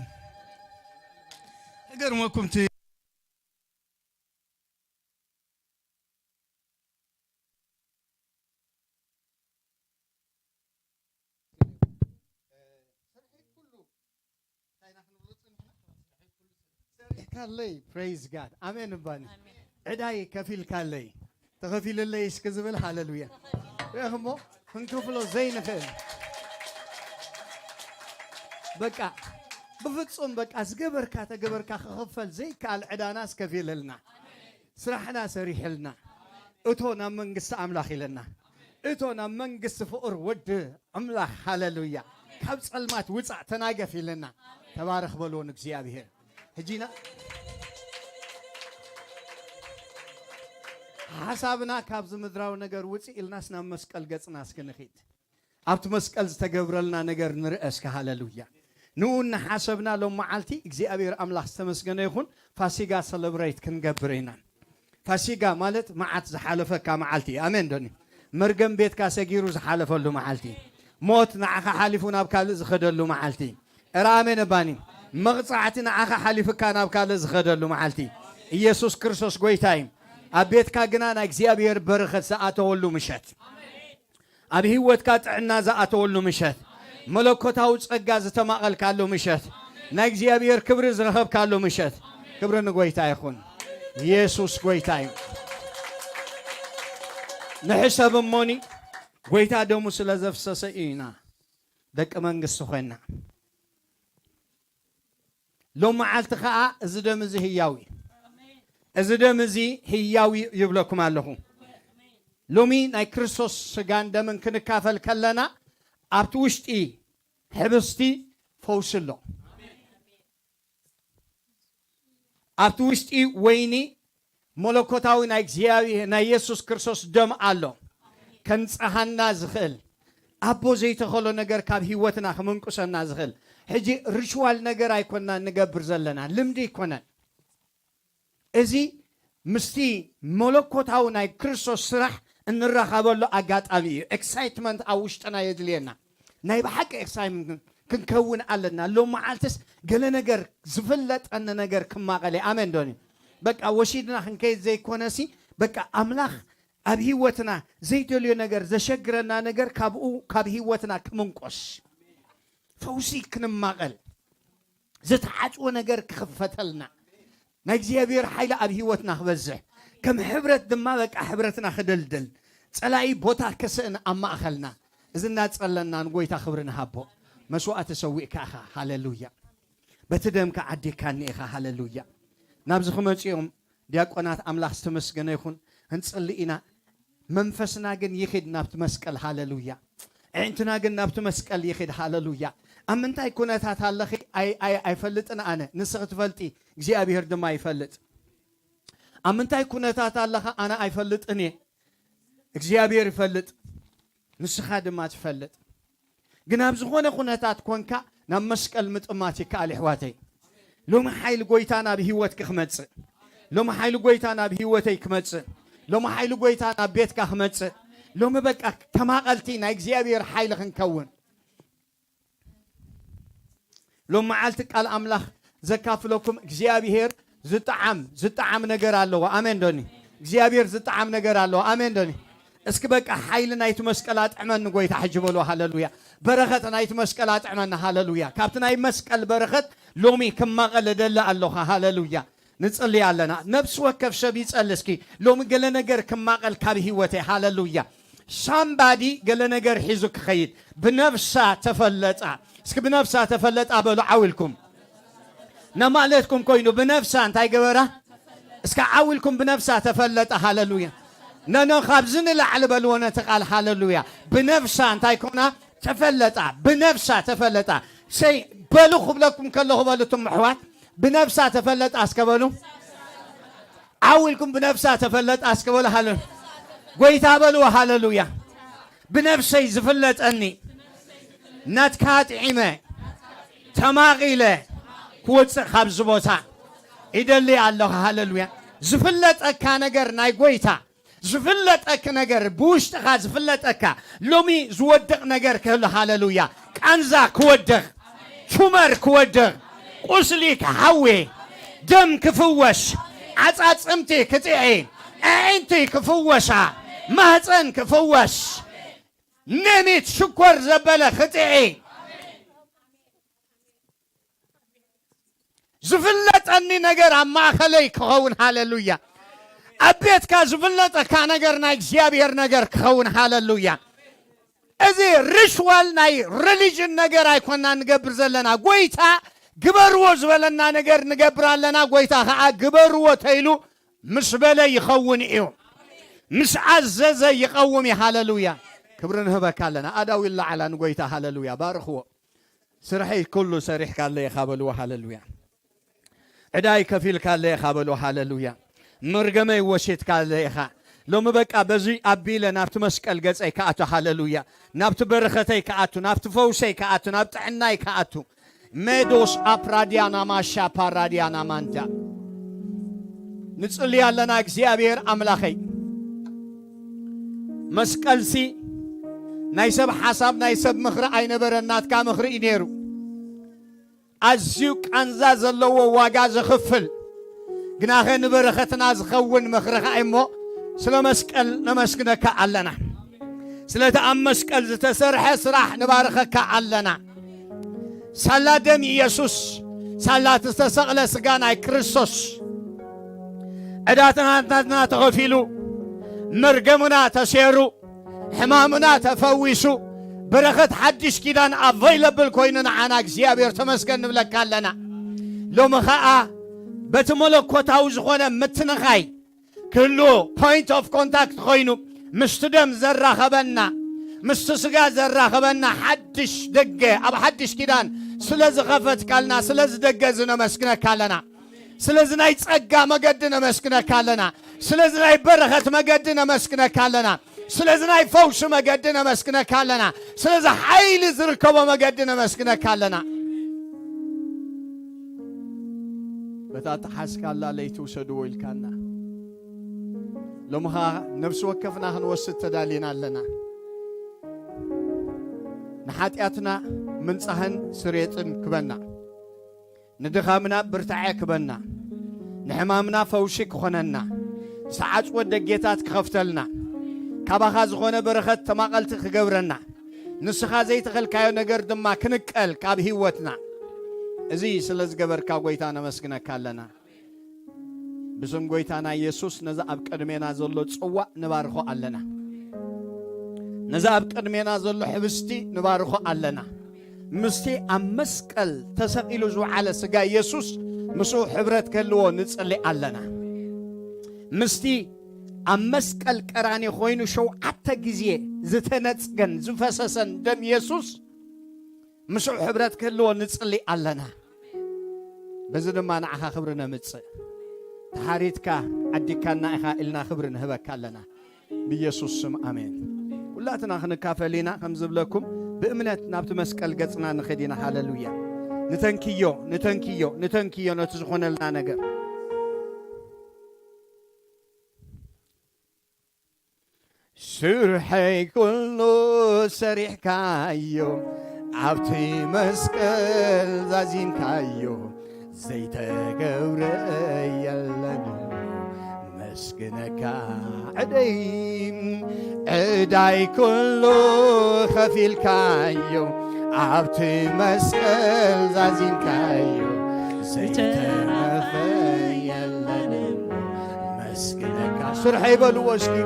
እገርመኩም እቲ ተኸፊልካለይ። Praise God። ኣሜን እባኒ። ዕዳይ ከፊልካለይ። ተኸፊልለይ እስኪ ዝብል ሃለሉያ። እሞ ክንከፍሎ ዘይንኽእል፣ በቃ ብፍጹም በቃ ዝገበርካ ተገበርካ ክኽፈል ዘይከኣል ዕዳና ኣስከፊልልና፣ ስራሕና ሰሪሕልና፣ እቶ ናብ መንግስቲ ኣምላኽ ኢለና፣ እቶ ናብ መንግስቲ ፍቕር ወዲ ኣምላኽ። ሃለሉያ። ካብ ጸልማት ውጻእ ተናገፍ ኢለና። ተባረኽ በልዎ ንእግዚኣብሔር። ሕጂና ሓሳብና ካብዚ ምድራዊ ነገር ውጽእ ኢልናስ ናብ መስቀል ገጽና እስኪ ንኺድ። ኣብቲ መስቀል ዝተገብረልና ነገር ንርአ እስከ። ሃለሉያ። ንኡ እናሓሰብና ሎም መዓልቲ እግዚኣብሔር ኣምላኽ ዝተመስገነ ይኹን፣ ፋሲጋ ሰለብሬት ክንገብር ኢና። ፋሲጋ ማለት መዓት ዝሓለፈካ መዓልቲ እዩ። ኣሜን ዶኒ? መርገም ቤትካ ሰጊሩ ዝሓለፈሉ መዓልቲ፣ ሞት ንዓኻ ሓሊፉ ናብ ካልእ ዝኸደሉ መዓልቲ። እረ ኣሜን እባኒ። መቕጻዕቲ ንዓኻ ሓሊፍካ ናብ ካልእ ዝኸደሉ መዓልቲ። ኢየሱስ ክርስቶስ ጎይታ እዩ። ኣብ ቤትካ ግና ናይ እግዚኣብሔር በረኸት ዝኣተወሉ ምሸት፣ ኣብ ህይወትካ ጥዕና ዝኣተወሉ ምሸት፣ መለኮታዊ ጸጋ ዝተማቐልካሉ ምሸት፣ ናይ እግዚኣብሔር ክብሪ ዝረኸብካሉ ምሸት። ክብሪ ንጎይታ ይኹን። ኢየሱስ ጎይታ እዩ። ንሕሰብ እሞኒ፣ ጎይታ ደሙ ስለ ዘፍሰሰ ኢና ደቂ መንግስቲ ኮይና። ሎም መዓልቲ ኸኣ እዚ ደም እዚ ህያው እዩ። እዚ ደም እዚ ህያው እዩ ይብለኩም ኣለኹ። ሎሚ ናይ ክርስቶስ ስጋን ደምን ክንካፈል ከለና፣ ኣብቲ ውሽጢ ሕብስቲ ፈውሲ ኣሎ። ኣብቲ ውሽጢ ወይኒ መለኮታዊ ናይ እግዚኣብሔር፣ ናይ የሱስ ክርስቶስ ደም ኣሎ። ከንጽሃና ዝኽእል፣ ኣቦ ዘይተኸሎ ነገር ካብ ህይወትና ክምንቁሰና ዝኽእል። ሕጂ ሪችዋል ነገር ኣይኮንና ንገብር ዘለና፣ ልምዲ ኣይኮነን። እዚ ምስቲ መለኮታዊ ናይ ክርስቶስ ስራሕ እንራኸበሉ ኣጋጣሚ እዩ። ኤክሳይትመንት ኣብ ውሽጥና የድልየና። ናይ ብሓቂ ኤክሳይትመንት ክንከውን ኣለና። ሎም መዓልትስ ገለ ነገር ዝፍለጠኒ ነገር ክማቐል እየ። ኣሜን ዶኒ? በቃ ወሲድና ክንከይድ ዘይኮነሲ፣ በቃ ኣምላኽ ኣብ ህይወትና ዘይደልዮ ነገር፣ ዘሸግረና ነገር ካብኡ፣ ካብ ህይወትና ክምንቆስ፣ ፈውሲ ክንማቐል፣ ዝተዓጽወ ነገር ክኽፈተልና፣ ናይ እግዚኣብሔር ሓይሊ ኣብ ህይወትና ክበዝሕ፣ ከም ሕብረት ድማ በቃ ሕብረትና ክድልድል፣ ጸላኢ ቦታ ክስእን ኣብ ማእኸልና። እዚ እናጸለና ንጎይታ ክብሪ ንሃቦ። መስዋእቲ ሰዊእካ ኢኻ። ሃሌሉያ። በቲ ደምካ ዓዲግካኒ ኢኻ። ሃሌሉያ። ናብዚ ክመጽኦም ዲያቆናት ኣምላኽ ዝተመስገነ ይኹን። ክንጽሊ ኢና። መንፈስና ግን ይኺድ ናብቲ መስቀል። ሃሌሉያ። ኣዒንትና ግን ናብቲ መስቀል ይኺድ። ሃሌሉያ። ኣብ ምንታይ ኩነታት ኣለኺ? ኣይ-፣ ኣይ-፣ ኣይፈልጥን ኣነ። ንስኺ ትፈልጢ፣ እግዚኣብሔር ድማ ይፈልጥ። ኣብ ምንታይ ኩነታት ኣለኻ? ኣነ ኣይፈልጥን እየ። እግዚኣብሔር ይፈልጥ። ንስኻ ድማ ትፈልጥ። ግን ኣብ ዝኾነ ኩነታት ኮንካ ናብ መስቀል ምጥማት ይከኣል፣ ኣሕዋተይ። ሎሚ ሓይሊ ጎይታ ናብ ህይወትኪ ክመጽእ። ሎሚ ሓይሊ ጎይታ ናብ ህይወተይ ክመጽእ። ሎሚ ሓይሊ ጎይታ ናብ ቤትካ ክመጽእ። ሎሚ በቃ ተማቐልቲ ናይ እግዚኣብሔር ሓይሊ ክንከውን። ሎም መዓልቲ ቃል ኣምላኽ ዘካፍለኩም እግዚኣብሔር ዝጠዓም፣ ዝጠዓም ነገር ኣለዎ። ኣሜን ዶኒ? እግዚኣብሔር ዝጠዓም ነገር ኣለዎ። ኣሜን ዶኒ? እስኪ በቃ ሓይሊ ናይቲ መስቀል ኣጥዕመኒ ጎይታ ሕጂ በልዎ። ሃሌሉያ። በረኸት ናይቲ መስቀል ኣጥዕመኒ። ሃሌሉያ። ካብቲ ናይ መስቀል በረኸት ሎሚ ክማቐል እደሊ ኣለኹ። ሃሌሉያ። ንጽሊ ኣለና። ነፍሲ ወከፍ ሰብ ይጸሊ እስኪ። ሎሚ ገለ ነገር ክማቐል ካብ ህይወተይ። ሃሌሉያ። ሳምባዲ ገለ ነገር ሒዙ ክኸይድ። ብነፍሳ ተፈለጣ። እስኪ ብነፍሳ ተፈለጣ በሉ ዓው ኢልኩም። ነማለትኩም ኮይኑ ብነፍሳ እንታይ ገበራ? እስከ ዓው ኢልኩም ብነፍሳ ተፈለጣ። ሃሌሉያ። ነኖ ካብዚ ንላዕሊ በልዎ ነቲ ቃል። ሃሌሉያ። ብነፍሳ እንታይ ኮና? ተፈለጣ። ብነፍሳ ተፈለጣ። ሰይ በሉ ክብለኩም ከለኹ በሉ እቱም ኣሕዋት፣ ብነፍሳ ተፈለጣ እስከ በሉ። ዓው ኢልኩም ብነፍሳ ተፈለጣ እስከ በሉ። ሃሌ-፣ ጎይታ በልዎ። ሃሌሉያ። ብነፍሰይ ዝፍለጠኒ፣ ናትካ ጥዒመ፣ ተማቒለ ክወፅእ ካብዚ ቦታ ይደሊ ኣለኹ። ሃሌሉያ። ዝፍለጠካ ነገር ናይ ጎይታ፣ ዝፍለጠክ ነገር፣ ብውሽጥኻ ዝፍለጠካ፣ ሎሚ ዝወድቕ ነገር ክህሉ። ሃሌሉያ። ቃንዛ ክወድቕ፣ ቹመር ክወድቕ፣ ቁስሊ ክሓዊ፣ ደም ክፍወሽ፣ ዓጻጽምቲ ክጥዒ፣ ኣዒንቲ ክፍወሻ፣ ማህፀን ክፍወሽ፣ ነሚት ሽኮር ዘበለ ክጥዒ፣ ዝፍለጠኒ ነገር ኣብ ማእኸለይ ክኸውን። ሃለሉያ። ኣብ ቤትካ ዝፍለጠካ ነገር ናይ እግዚኣብሔር ነገር ክኸውን። ሃለሉያ። እዚ ሪሽዋል ናይ ሪሊጅን ነገር ኣይኮና ንገብር ዘለና። ጎይታ ግበርዎ ዝበለና ነገር ንገብር ኣለና። ጎይታ ከዓ ግበርዎ ተይሉ ምስ በለ ይኸውን እዩ። ምስ ኣዘዘ ይቐውም እዩ። ሃለሉያ። ክብሪ ንህበካ ኣለና። ኣዳው ይለዓላ ንጎይታ። ሃለሉያ። ባርኽዎ። ስርሐይ ኩሉ ሰሪሕካለ ኢኻ በልዎ። ሃለሉያ። ዕዳይ ከፊልካለ ኢኻ በልዎ። ሃለሉያ። መርገመይ ወሲድካለ ኢኻ። ሎሚ በቃ በዚ ኣቢለ ናብቲ መስቀል ገጸይ ክኣቱ። ሃለሉያ። ናብቲ በረኸተይ ክኣቱ፣ ናብቲ ፈውሰይ ክኣቱ፣ ናብ ጥዕናይ ክኣቱ። ሜዶስ ኣፕራዲያና ማሻ ፓራዲያና ማንታ። ንጽሊ ኣለና። እግዚኣብሔር ኣምላኸይ፣ መስቀልሲ ናይ ሰብ ሓሳብ ናይ ሰብ ምኽሪ ኣይነበረን፣ ናትካ ምኽሪ እዩ ነይሩ። ኣዝዩ ቃንዛ ዘለዎ ዋጋ ዘኽፍል፣ ግናኸ ንበረኸትና ዝኸውን ምኽሪ ኸዓ እሞ ስለ መስቀል ነመስግነካ ኣለና። ስለቲ ኣብ መስቀል ዝተሰርሐ ስራሕ ንባርኸካ ኣለና። ሳላ ደም ኢየሱስ፣ ሳላ እቲ ዝተሰቕለ ስጋ ናይ ክርስቶስ፣ ዕዳትና ናትና ተኸፊሉ፣ መርገምና ተሴሩ፣ ሕማምና ተፈዊሱ፣ በረኸት ሓድሽ ኪዳን ኣቨይለብል ኮይኑ ንዓና እግዚኣብሔር ተመስገን ንብለካ ኣለና። ሎሚ ኸዓ በቲ መለኮታዊ ዝኾነ ምትንኻይ ክህሉ ፖይንት ኦፍ ኮንታክት ኮይኑ ምስቲ ደም ዘራኸበና፣ ምስቲ ስጋ ዘራኸበና ሓድሽ ደገ ኣብ ሓድሽ ኪዳን ስለ ዝኸፈትካልና ስለዚ ደገ እዚ ነመስግነካ ኣለና። ስለዚ ናይ ጸጋ መገዲ ነመስግነካ ኣለና። ስለዚ ናይ በረኸት መገዲ ነመስግነካ ኣለና። ስለዚ ናይ ፈውሲ መገዲ ነመስግነካ ኣለና። ስለዚ ሓይሊ ዝርከቦ መገዲ ነመስግነካ ኣለና። በታ ተሓዝካላ ለይቲ ውሰድዎ ኢልካና። ሎሚ ኸኣ ነፍሲ ወከፍና ክንወስድ ተዳሊና ኣለና። ንሓጢኣትና ምንጻህን ስሬጥን ክበና፣ ንድኻምና ብርታዐ ክበና፣ ንሕማምና ፈውሲ ክኾነና፣ ዝተዓጽወ ደጌታት ክኸፍተልና፣ ካባኻ ዝኾነ በረኸት ተማቐልቲ ክገብረና፣ ንስኻ ዘይተኸልካዮ ነገር ድማ ክንቀል ካብ ህይወትና። እዚ ስለ ዝገበርካ ጎይታ ነመስግነካ ኣለና። ብስም ጎይታና ኢየሱስ ነዚ ኣብ ቅድሜና ዘሎ ጽዋእ ንባርኾ ኣለና። ነዚ ኣብ ቅድሜና ዘሎ ሕብስቲ ንባርኾ ኣለና። ምስቲ ኣብ መስቀል ተሰቒሉ ዝወዓለ ስጋ ኢየሱስ ምስኡ ሕብረት ክህልዎ ንጽሊ ኣለና። ምስቲ ኣብ መስቀል ቀራንዮ ኮይኑ ሸውዓተ ግዜ ዝተነጽገን ዝፈሰሰን ደም ኢየሱስ ምስኡ ሕብረት ክህልዎ ንጽሊ ኣለና። በዚ ድማ ንዓኻ ክብሪ ነምጽእ። ተሓሪድካ ዓዲግካና ኢኻ ኢልና ክብሪ ንህበካ ኣለና። ብኢየሱስ ስም ኣሜን። ኩላትና ክንካፈል ኢና። ከም ዝብለኩም ብእምነት ናብቲ መስቀል ገጽና ንኸድ ኢና። ሃለሉያ። ንተንክዮ፣ ንተንክዮ፣ ንተንክዮ ነቲ ዝኾነልና ነገር። ስርሐይ ኩሉ ሰሪሕካዮ፣ ኣብቲ መስቀል ዛዚምካዮ፣ ዘይተገብረ የለን። መስግነካ ዕደይ፣ ዕዳይ ኩሉ ከፊልካዮ፣ ኣብቲ መስቀል ዛዚምካዮ፣ ዘይተረፈ የለን። መስግነካ። ስርሐይ በልዎ እስኪ።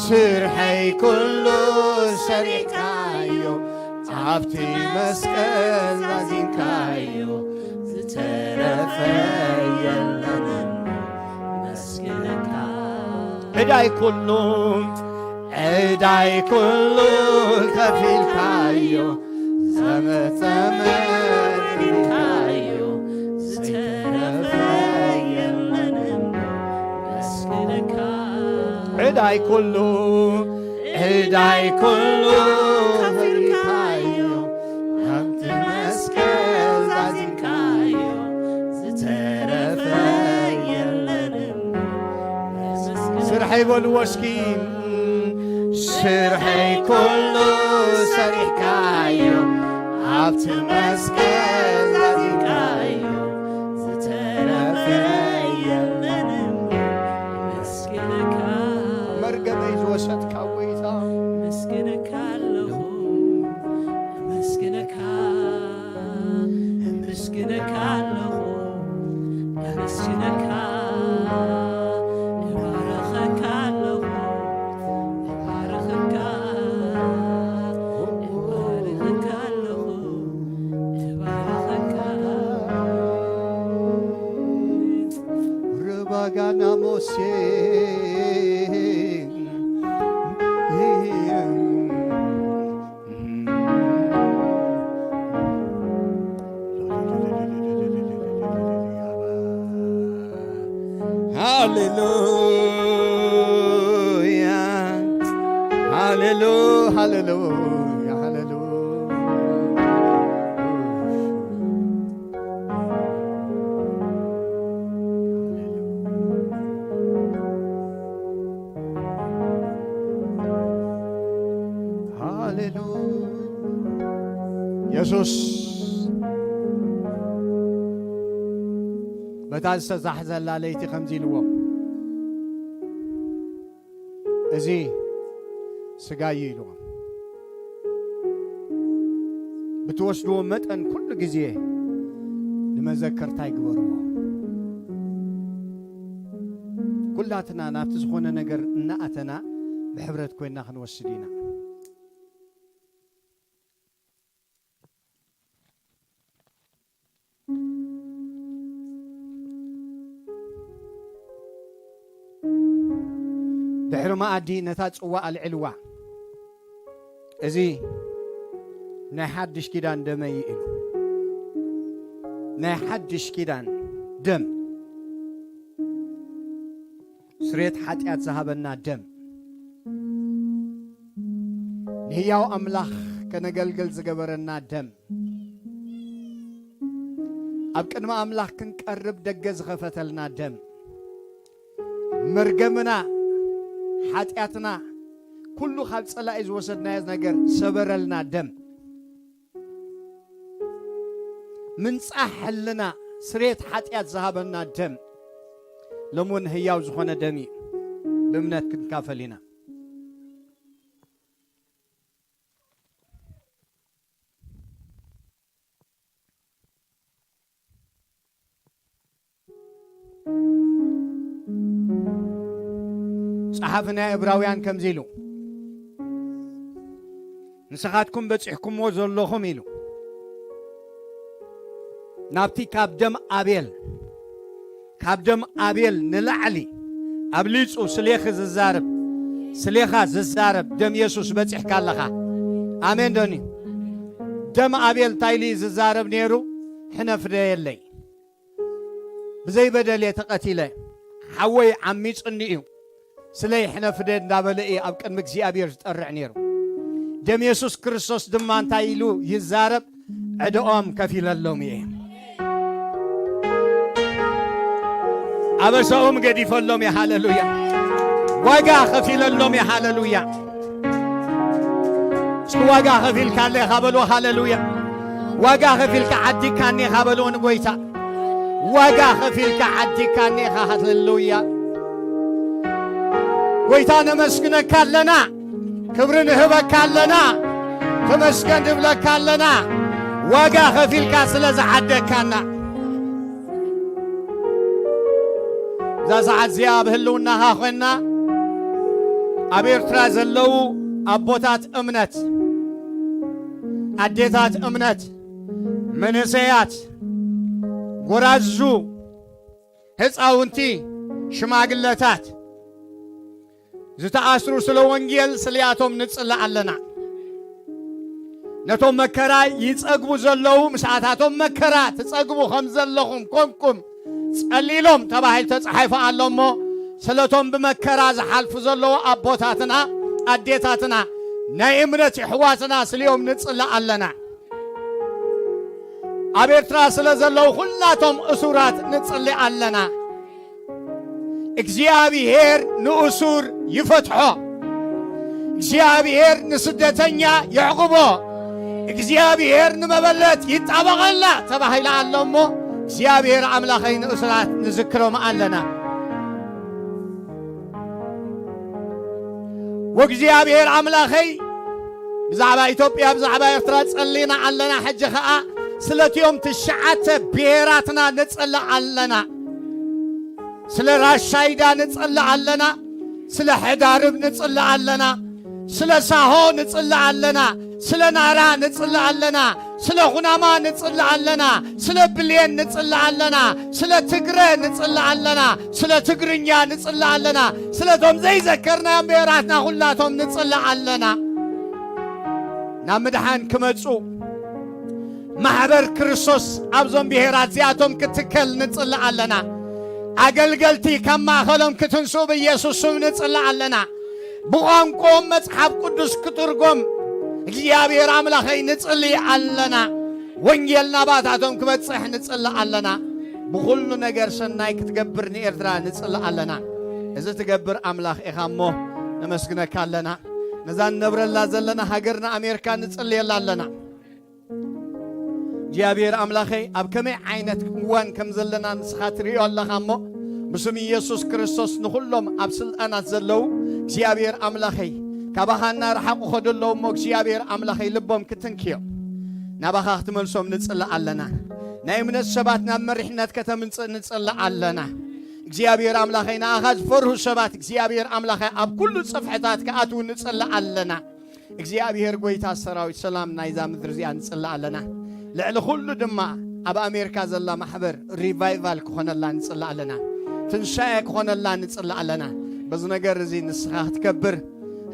ስርሐይ ኩሉ ሰሪሕካዮ፣ ኣብቲ መስቀል ዛዚምካዮ፣ ዝተረፈ የለን። መስግነካ። ዕዳይ ኩሉ፣ ዕዳይ ኩሉ ከፊልካዮ፣ ዘመጸመ ኢልካዮ፣ ዝተረፈ የለን እሞ መስግነካ። ዕዳይ ኩሉ፣ ዕዳይ ኩሉ ከፊልካዮ፣ ኣብቲ መስቀል ዛዚምካዮ፣ ዝተረፈ የለን እሞ መስግነካ። ስርሐይ በልዎ እስኪ። ስርሐይ ኩሉ ሰሪሕካዮ፣ ኣብቲ መስቀል ዛዚምካዮ፣ ዝተረፈ የለን እሞ መስግነካ። መርገመይ ዝወሰድካ ጎይታ። መስግነካ ኣለኹ፣ መስግነካ፣ መስግነካ ኣለኹ። ስነካ እባርኸካ ኣለኹ፣ እባርኸካ፣ እባርኸካ ኣለኹ፣ እባርኸካ። ርባጋና ሞሴ ሃሌሉያ፣ ሃሌሉ-፣ ሃሌሉያ፣ ሃሌሉያ። ሃሌሉያ። የሱስ በታ ዝተዛሕዘላ ለይቲ ከምዚ ኢልዎም፣ "እዚ ስጋይ እዩ" ኢልዎም። "ብትወስድዎ መጠን ኩሉ ግዜ ንመዘከርታይ ግበርዎ።" ኩላትና ናብቲ ዝኾነ ነገር እናኣተና ብሕብረት ኮይና ክንወስድ ኢና። ድሕሪ መኣዲ ነታ ጽዋ ኣልዒልዋ። "እዚ ናይ ሓድሽ ኪዳን ደመይ" እዩ ኢሉ። ናይ ሓድሽ ኪዳን ደም፣ ስርየት ሓጢኣት ዝሃበና ደም፣ ንህያው ኣምላኽ ከነገልግል ዝገበረና ደም፣ ኣብ ቅድሚ ኣምላኽ ክንቀርብ ደገ ዝኸፈተልና ደም፣ መርገምና፣ ሓጢኣትና፣ ኩሉ ካብ ጸላኢ ዝወሰድናዮ ነገር ሰበረልና ደም፣ ምንጻሕ ሕልና፣ ስርየት ሓጢኣት ዝሃበና ደም፣ ሎሚ እውን ህያው ዝኾነ ደም እዩ። ብእምነት ክንካፈል ኢና። ጸሓፊ ናይ ዕብራውያን ከምዚ ኢሉ፣ "ንስኻትኩም በጺሕኩምዎ ዘለኹም" ኢሉ፣ ናብቲ ካብ ደም ኣቤል፣ ካብ ደም ኣቤል ንላዕሊ ኣብሊጹ ስሌኺ ዝዛረብ፣ ስሌኻ ዝዛረብ ደም የሱስ በጺሕካ ኣለኻ። ኣሜን ዶኒ? ደም ኣቤል እንታይ ኢሉ እዩ ዝዛረብ ነይሩ? "ሕነ ፍደየለይ፣ ብዘይ በደል እየ ተቐቲለ፣ ሓወይ ዓሚጹኒ እዩ፣ ስለይ ሕነ ፍደ" እንዳበለ እዩ ኣብ ቅድሚ እግዚኣብሔር ዝጠርዕ ነይሩ። ደም የሱስ ክርስቶስ ድማ እንታይ ኢሉ ይዛረብ? "ዕዳኦም ከፊለሎም እየ፣ ኣበሳኦም ገዲፈሎም እየ።" ሃሌሉያ! ዋጋ ከፊለሎም እየ። ሃሌሉያ! እስኪ ዋጋ ከፊልካለይ ኢኻ በልዎ። ሃሌሉያ! ዋጋ ከፊልካ ዓዲግካኒ ኢኻ በልዎ ንጎይታ። ዋጋ ከፊልካ ዓዲግካኒ ኢኻ። ሃሌሉያ! ጎይታ ነመስግነካ ኣለና፣ ክብሪ ንህበካ ኣለና፣ ተመስገን ንብለካ ኣለና። ዋጋ ከፊልካ ስለ ዝዓደግካና። እዛ ሰዓት እዚኣ ኣብ ህልውናኻ ኮይንና፣ ኣብ ኤርትራ ዘለዉ ኣቦታት እምነት፣ ኣዴታት እምነት፣ መንእሰያት፣ ጎራዙ፣ ህፃውንቲ፣ ሽማግለታት፣ ዝተኣስሩ ስለ ወንጌል ስሊኣቶም ንጽሊ ኣለና። ነቶም መከራ ይጸግቡ ዘለዉ፣ ምስኣታቶም መከራ ትጸግቡ ከም ዘለኹም ኮንኩም ጸሊሎም ተባሂሉ ተጻሒፉ ኣሎ እሞ፣ ስለቶም ብመከራ ዝሓልፉ ዘለዉ ኣቦታትና፣ ኣዴታትና፣ ናይ እምነት የሕዋትና ስሊኦም ንጽሊ ኣለና። ኣብ ኤርትራ ስለ ዘለዉ ኩላቶም እሱራት ንጽሊ ኣለና። እግዚኣብሔር ንእሱር ይፈትሖ። እግዚኣብሔር ንስደተኛ የዕቑቦ። እግዚኣብሔር ንመበለት ይጣበቐላ ተባሂላ ኣሎ እሞ፣ እግዚኣብሔር ኣምላኸይ ንእሱራት ንዝክሮም ኣለና። ወእግዚኣብሔር ኣምላኸይ፣ ብዛዕባ ኢትዮጵያ፣ ብዛዕባ ኤርትራ ጸሊና ኣለና። ሕጂ ኸኣ ስለቲኦም ትሽዓተ ብሄራትና ንጽሊ ኣለና። ስለ ራሻይዳ ንጽልእ ኣለና። ስለ ሕዳርብ ንጽልእ ኣለና። ስለ ሳሆ ንጽልእ ኣለና። ስለ ናራ ንጽልእ ኣለና። ስለ ኩናማ ንጽልእ ኣለና። ስለ ብሌን ንጽልእ ኣለና። ስለ ትግረ ንጽልእ ኣለና። ስለ ትግርኛ ንጽልእ ኣለና። ስለቶም ዘይዘከርናዮም ብሔራትና ኩላቶም ንጽልእ ኣለና። ናብ ምድሓን ክመጹ ማሕበር ክርስቶስ ኣብዞም ብሔራት እዚኣቶም ክትከል ንጽልእ ኣለና። ኣገልገልቲ ካብ ማእኸሎም ክትንስኡ ብኢየሱስ ስም ንጽልእ ኣለና። ብቋንቋኦም መጽሓፍ ቅዱስ ክትርጎም እግዚኣብሔር ኣምላኸይ ንጽልይ ኣለና። ወንጌል ናባታቶም ክበጽሕ ንጽልእ ኣለና። ብኹሉ ነገር ሰናይ ክትገብር ንኤርትራ ንጽልእ ኣለና። እዚ ትገብር ኣምላኽ ኢኻ እሞ ነመስግነካ ኣለና። ነዛ ንነብረላ ዘለና ሃገርና ኣሜሪካ ንጽልየላ ኣለና። እግዚኣብሔር ኣምላኸይ ኣብ ከመይ ዓይነት እዋን ከም ዘለና ንስኻ ትርእዮ ኣለኻ እሞ ብስም ኢየሱስ ክርስቶስ ንኹሎም ኣብ ስልጣናት ዘለዉ እግዚኣብሔር ኣምላኸይ ካባኻ እናረሓቑ ኸዶ ኣለዉ እሞ እግዚኣብሔር ኣምላኸይ ልቦም ክትንክዮም ናባኻ ክትመልሶም ንጽልእ ኣለና። ናይ እምነት ሰባት ናብ መሪሕነት ከተምጽእ ንጽልእ ኣለና። እግዚኣብሔር ኣምላኸይ ንኣኻ ዝፈርሁ ሰባት እግዚኣብሔር ኣምላኸይ ኣብ ኩሉ ጽፍሕታት ክኣትዉ ንጽልእ ኣለና። እግዚኣብሔር ጎይታ ሰራዊት ሰላም ናይዛ ምድሪ እዚኣ ንጽልእ ኣለና። ልዕሊ ኩሉ ድማ ኣብ ኣሜሪካ ዘላ ማሕበር ሪቫይቫል ክኾነላ ንጽልእ ኣለና። ትንሳኤ ክኾነላ ንጽልእ ኣለና። በዚ ነገር እዚ ንስኻ ክትከብር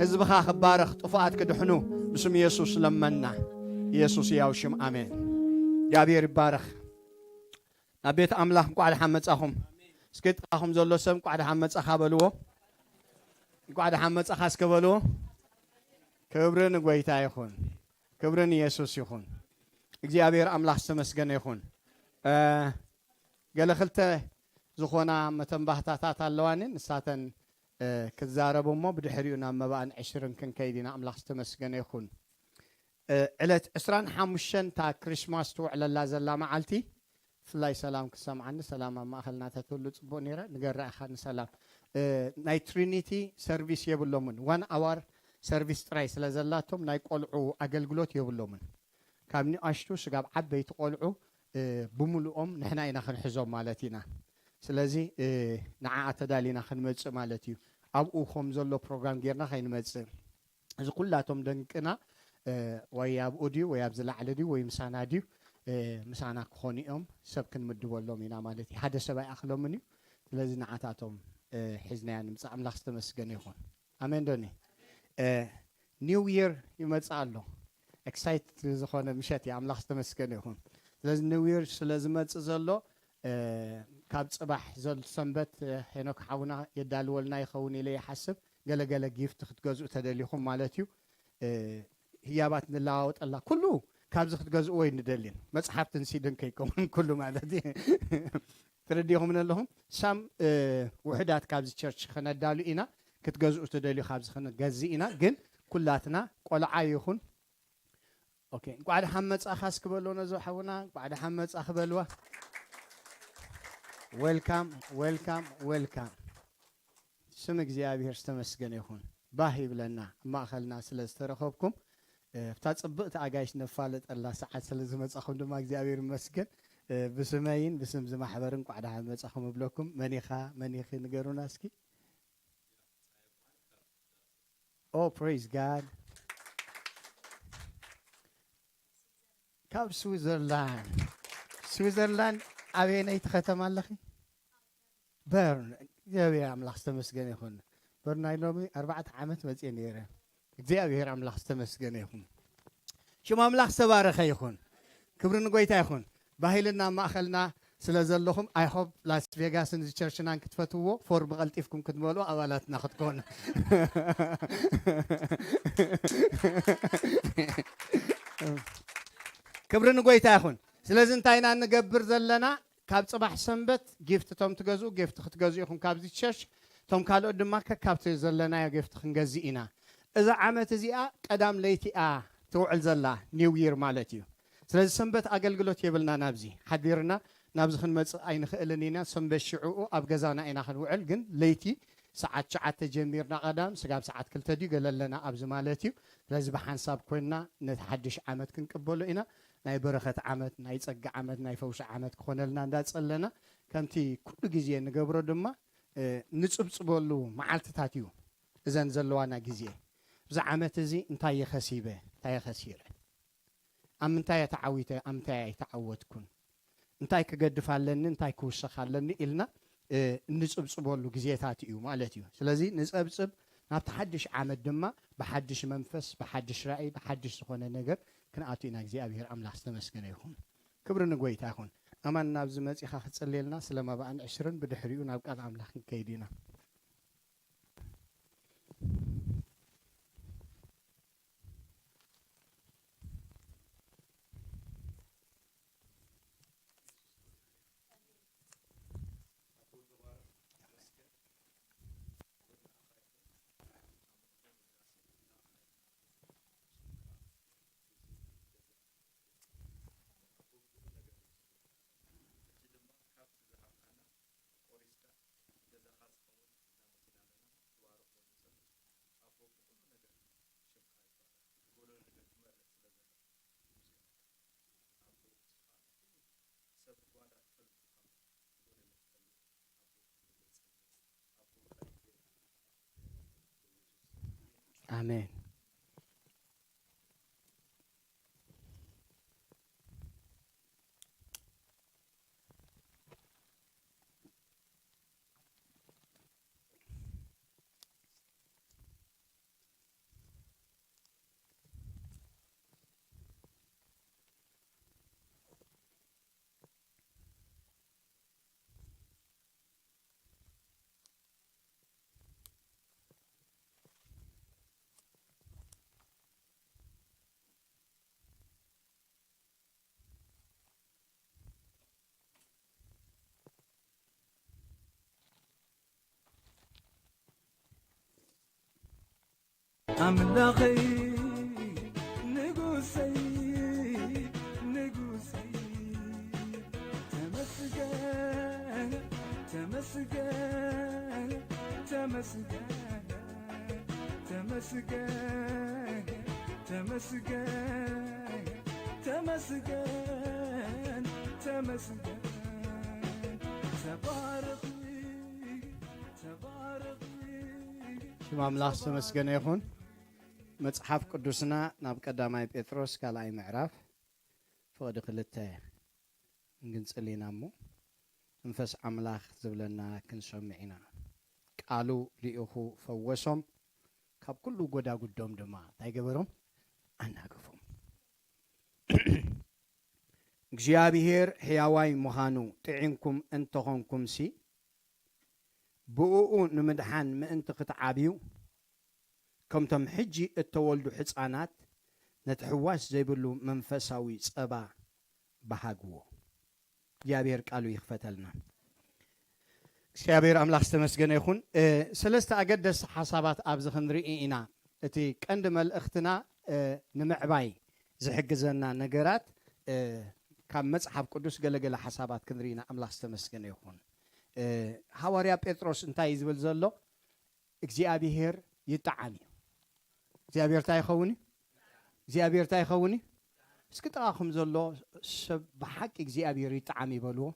ህዝብኻ ክባረኽ ጥፉኣት ክድሕኑ ብስም ኢየሱስ ለመና። ኢየሱስ ያው ሽም ኣሜን። እግዚኣብሔር ይባረኽ። ናብ ቤት ኣምላኽ እንቋዕ ደሓን መጻኹም። እስኪ ጥቓኹም ዘሎ ሰብ እንቋዕ ደሓን መጻኻ በልዎ። እንቋዕ ደሓን መጻኻ እስከ በልዎ። ክብሪ ንጎይታ ይኹን። ክብሪ ንየሱስ ይኹን። እግዚኣብሔር ኣምላኽ ዝተመስገነ ይኹን። እ፣ ገለ ክልተ ዝኾና መተንባህታታት ኣለዋኒ፣ ንሳተን፣ እ፣ ክዛረቡ እሞ ብድሕሪኡ ናብ መባእን ዕሽርን ክንከይድ ኢና። ኣምላኽ ዝተመስገነ ይኹን። እ፣ ዕለት ዕስራን ሓሙሽተን እታ ክሪስማስ ትውዕለላ ዘላ መዓልቲ፣ ብፍላይ ሰላም ክሰምዓኒ፣ ሰላም ኣብ ማእኸልና ተትህሉ ጽቡቕ ነይረ። ንገራ ኢኻ ንሰላም። እ፣ ናይ ትሪኒቲ ሰርቪስ የብሎምን። ዋን ኣዋር ሰርቪስ ጥራይ ስለ ዘላቶም ናይ ቆልዑ ኣገልግሎት የብሎምን። ካብ ንኣሽቱ ስጋብ ዓበይቲ ቆልዑ፣ እ፣ ብምሉኦም ንሕና ኢና ክንሕዞም ማለት ኢና። ስለዚ፣ እ፣ ንዓኣ ተዳሊና ክንመጽእ ማለት እዩ። ኣብኡ ከም ዘሎ ፕሮግራም ጌርና ከይንመጽእ። እዚ ኩላቶም ደንቅና፣ እ፣ ወይ ኣብኡ ድዩ ወይ ኣብዚ ላዕሊ ድዩ ወይ ምሳና ድዩ፣ እ፣ ምሳና ክኾኑ እዮም። ሰብ ክንምድበሎም ኢና ማለት እዩ። ሓደ ሰብ ኣይኣኽሎምን እዩ። ስለዚ ንዓታቶም፣ እ፣ ሒዝናያ ንምጻእ። ኣምላኽ ዝተመስገነ ይኹን። ኣሜን ዶኒ? እ፣ ኒው ይር ይመጽእ ኣሎ። ኤክሳይት ዝኾነ ምሸት እዩ። ኣምላኽ ዝተመስገነ ይኹን። ስለዚ ኒው ይር ስለ ዝመጽእ ዘሎ፣ እ፣ ካብ ጽባሕ ዘሎ ሰንበት፣ እ፣ ሄኖክ ሓውና የዳልወልና ይኸውን ኢለ ይሓስብ። ገለገለ ጊፍት ክትገዝኡ ተደሊኹም ማለት እዩ። እ፣ ህያባት ንለዋወጠላ። ኩሉ ካብዚ ክትገዝእዎ ኣይንደልን። መጽሓፍትን ሲድን ከይከውን ኩሉ ማለት እዩ። ተረዲኹም ኣለኹም? ሳም፣ እ፣ ውሑዳት ካብዚ ቸርች ከነዳሉ ኢና። ክትገዝኡ ትደልዩ ካብዚ ክንገዝእ ኢና። ግን ኩላትና ቆልዓ ይኹን። ኦኬ፣ እንቋዕ ደሓን መጻኻ እስኪ በልዎ ነዞ ሓውና፣ እንቋዕ ደሓን መጻኺ በልዋ። ዌልካም፣ ዌልካም፣ ዌልካም። ስም እግዚኣብሔር ዝተመስገነ ይኹን። ባህ ይብለና ኣብ ማእኸልና ስለ ዝተረኸብኩም። እ፣ ኣብታ ጽብቕቲ ኣጋይሽ ነፋልጠላ ሰዓት ስለ ዝመጻኹም ድማ እግዚኣብሔር ይመስገን። እ፣ ብስመይን ብስም እዚ ማሕበርን እንቋዕ ደሓን መጻኹም እብለኩም። መን ኢኻ፣ መን ኢኺ ንገሩና እስኪ። ኦ፣ ፕሬዝ ጋድ። ካብ ስዊዘርላንድ። ስዊዘርላንድ ኣበየነይቲ ከተማ ኣለኺ? በርን። እግዚኣብሔር ኣምላኽ ዝተመስገነ ይኹን። በርን ናይ ሎሚ ኣርባዕተ ዓመት መጽየ ነይረ። እግዚኣብሔር ኣምላኽ ዝተመስገነ ይኹን። ሽም ኣምላኽ ዝተባረኸ ይኹን። ክብሪ ንጎይታ ይኹን። ባህልና ማእኸልና ስለ ዘለኹም፣ ኣይ ሆፕ ላስ ቬጋስን እዚ ቸርችናን ክትፈትውዎ፣ ፎርም ቀልጢፍኩም ክትመልኡ ኣባላትና ክትኮኑ። ክብሪ ንጎይታ ይኹን። ስለዚ እንታይ ኢና እንገብር ዘለና? ካብ ጽባሕ ሰንበት ጊፍት እቶም ትገዝኡ፣ ጊፍት ክትገዝኡ ኢኹም ካብዚ ቸርች፣ እቶም ካልኦት ድማ ከካብቲ ዘለናዮ ጊፍት ክንገዝእ ኢና። እዛ ዓመት እዚኣ ቀዳም ለይቲ እያ ትውዕል ዘላ፣ ኒው ይር ማለት እዩ። ስለዚ ሰንበት ኣገልግሎት የብልና፣ ናብዚ ሓዲርና ናብዚ ክንመጽእ ኣይንኽእልን ኢና። ሰንበት ሽዕኡ ኣብ ገዛና ኢና ክንውዕል፣ ግን ለይቲ ሰዓት ትሽዓተ ጀሚርና ቀዳም ስጋብ ሰዓት ክልተ ድዩ ገለ ኣለና ኣብዚ ማለት እዩ። ስለዚ ብሓንሳብ ኮይንና ነቲ ሓድሽ ዓመት ክንቅበሎ ኢና። ናይ በረኸት ዓመት፣ ናይ ጸጋ ዓመት፣ ናይ ፈውሲ ዓመት ክኾነልና እንዳጸለና፣ ከምቲ ኩሉ ግዜ ንገብሮ ድማ ንጽብጽበሉ መዓልትታት እዩ። እዘን ዘለዋና ግዜ፣ እዚ ዓመት እዚ እንታይ የኸሲበ እንታይ የኸሲረ፣ ኣብ ምንታይ እየ ተዓዊተ ኣብ ምንታይ ኣይተዓወትኩን፣ እንታይ ክገድፍ ኣለኒ እንታይ ክውሰኽ ኣለኒ ኢልና እንጽብጽበሉ ግዜታት እዩ ማለት እዩ። ስለዚ ንጸብጽብ፣ ናብቲ ሓድሽ ዓመት ድማ ብሓድሽ መንፈስ ብሓድሽ ራእይ ብሓድሽ ዝኾነ ነገር ክንኣቱ ኢና። እግዚኣብሔር ኣምላኽ ዝተመስገነ ይኹን። ክብሪ ንጎይታ ይኹን። ኣማን ናብዚ መጺኻ ክትጽልየልና ስለ መባእን ዕሽርን ብድሕሪኡ ናብ ቃል ኣምላኽ ክንከይድ ኢና። ኣሜን። ኣምላኸይ ንጉሰይ ንጉሰይ ተመስገን ተመስገን ተመስገን ተመስገን ተመስገን ተመስገን ተመስገን ተባረኽ። ሽም ኣምላኽ ዝተመስገነ ይኹን። መጽሓፍ ቅዱስና ናብ ቀዳማይ ጴጥሮስ ካልኣይ ምዕራፍ ፍቕዲ ክልተ እንግንጽል ኢና እሞ መንፈስ ኣምላኽ ዝብለና ክንሰምዕ ኢና። ቃሉ ልኢኹ ፈወሶም፣ ካብ ኩሉ ጎዳጉዶም ድማ እንታይ ገበሮም? ኣናገፎም። እግዚኣብሔር ሕያዋይ ምዃኑ ጥዒምኩም እንተኾንኩምሲ ብእኡ ንምድሓን ምእንቲ ክትዓብዩ፣ ከምቶም ሕጂ እተወልዱ ሕፃናት ነቲ ሕዋስ ዘይብሉ መንፈሳዊ ጸባ በሃግዎ። እግዚኣብሔር ቃሉ ይኽፈተልና። እግዚኣብሔር ኣምላኽ ዝተመስገነ ይኹን። ሰለስተ ኣገደስቲ ሓሳባት ኣብዚ ክንርኢ ኢና። እቲ ቀንዲ መልእኽትና ንምዕባይ ዝሕግዘና ነገራት ካብ መጽሓፍ ቅዱስ ገለገለ ሓሳባት ክንርኢ ኢና። ኣምላኽ ዝተመስገነ ይኹን። ሃዋርያ ጴጥሮስ እንታይ እዩ ዝብል ዘሎ? እግዚኣብሔር ይጠዓም እዩ። እግዚኣብሔር እንታይ ይኸውን እዩ? እግዚኣብሔር እንታይ ይኸውን እዩ? እስኪ ጥቓኹም ዘሎ ሰብ ብሓቂ እግዚኣብሔር ይጠዓም ይበልዎ።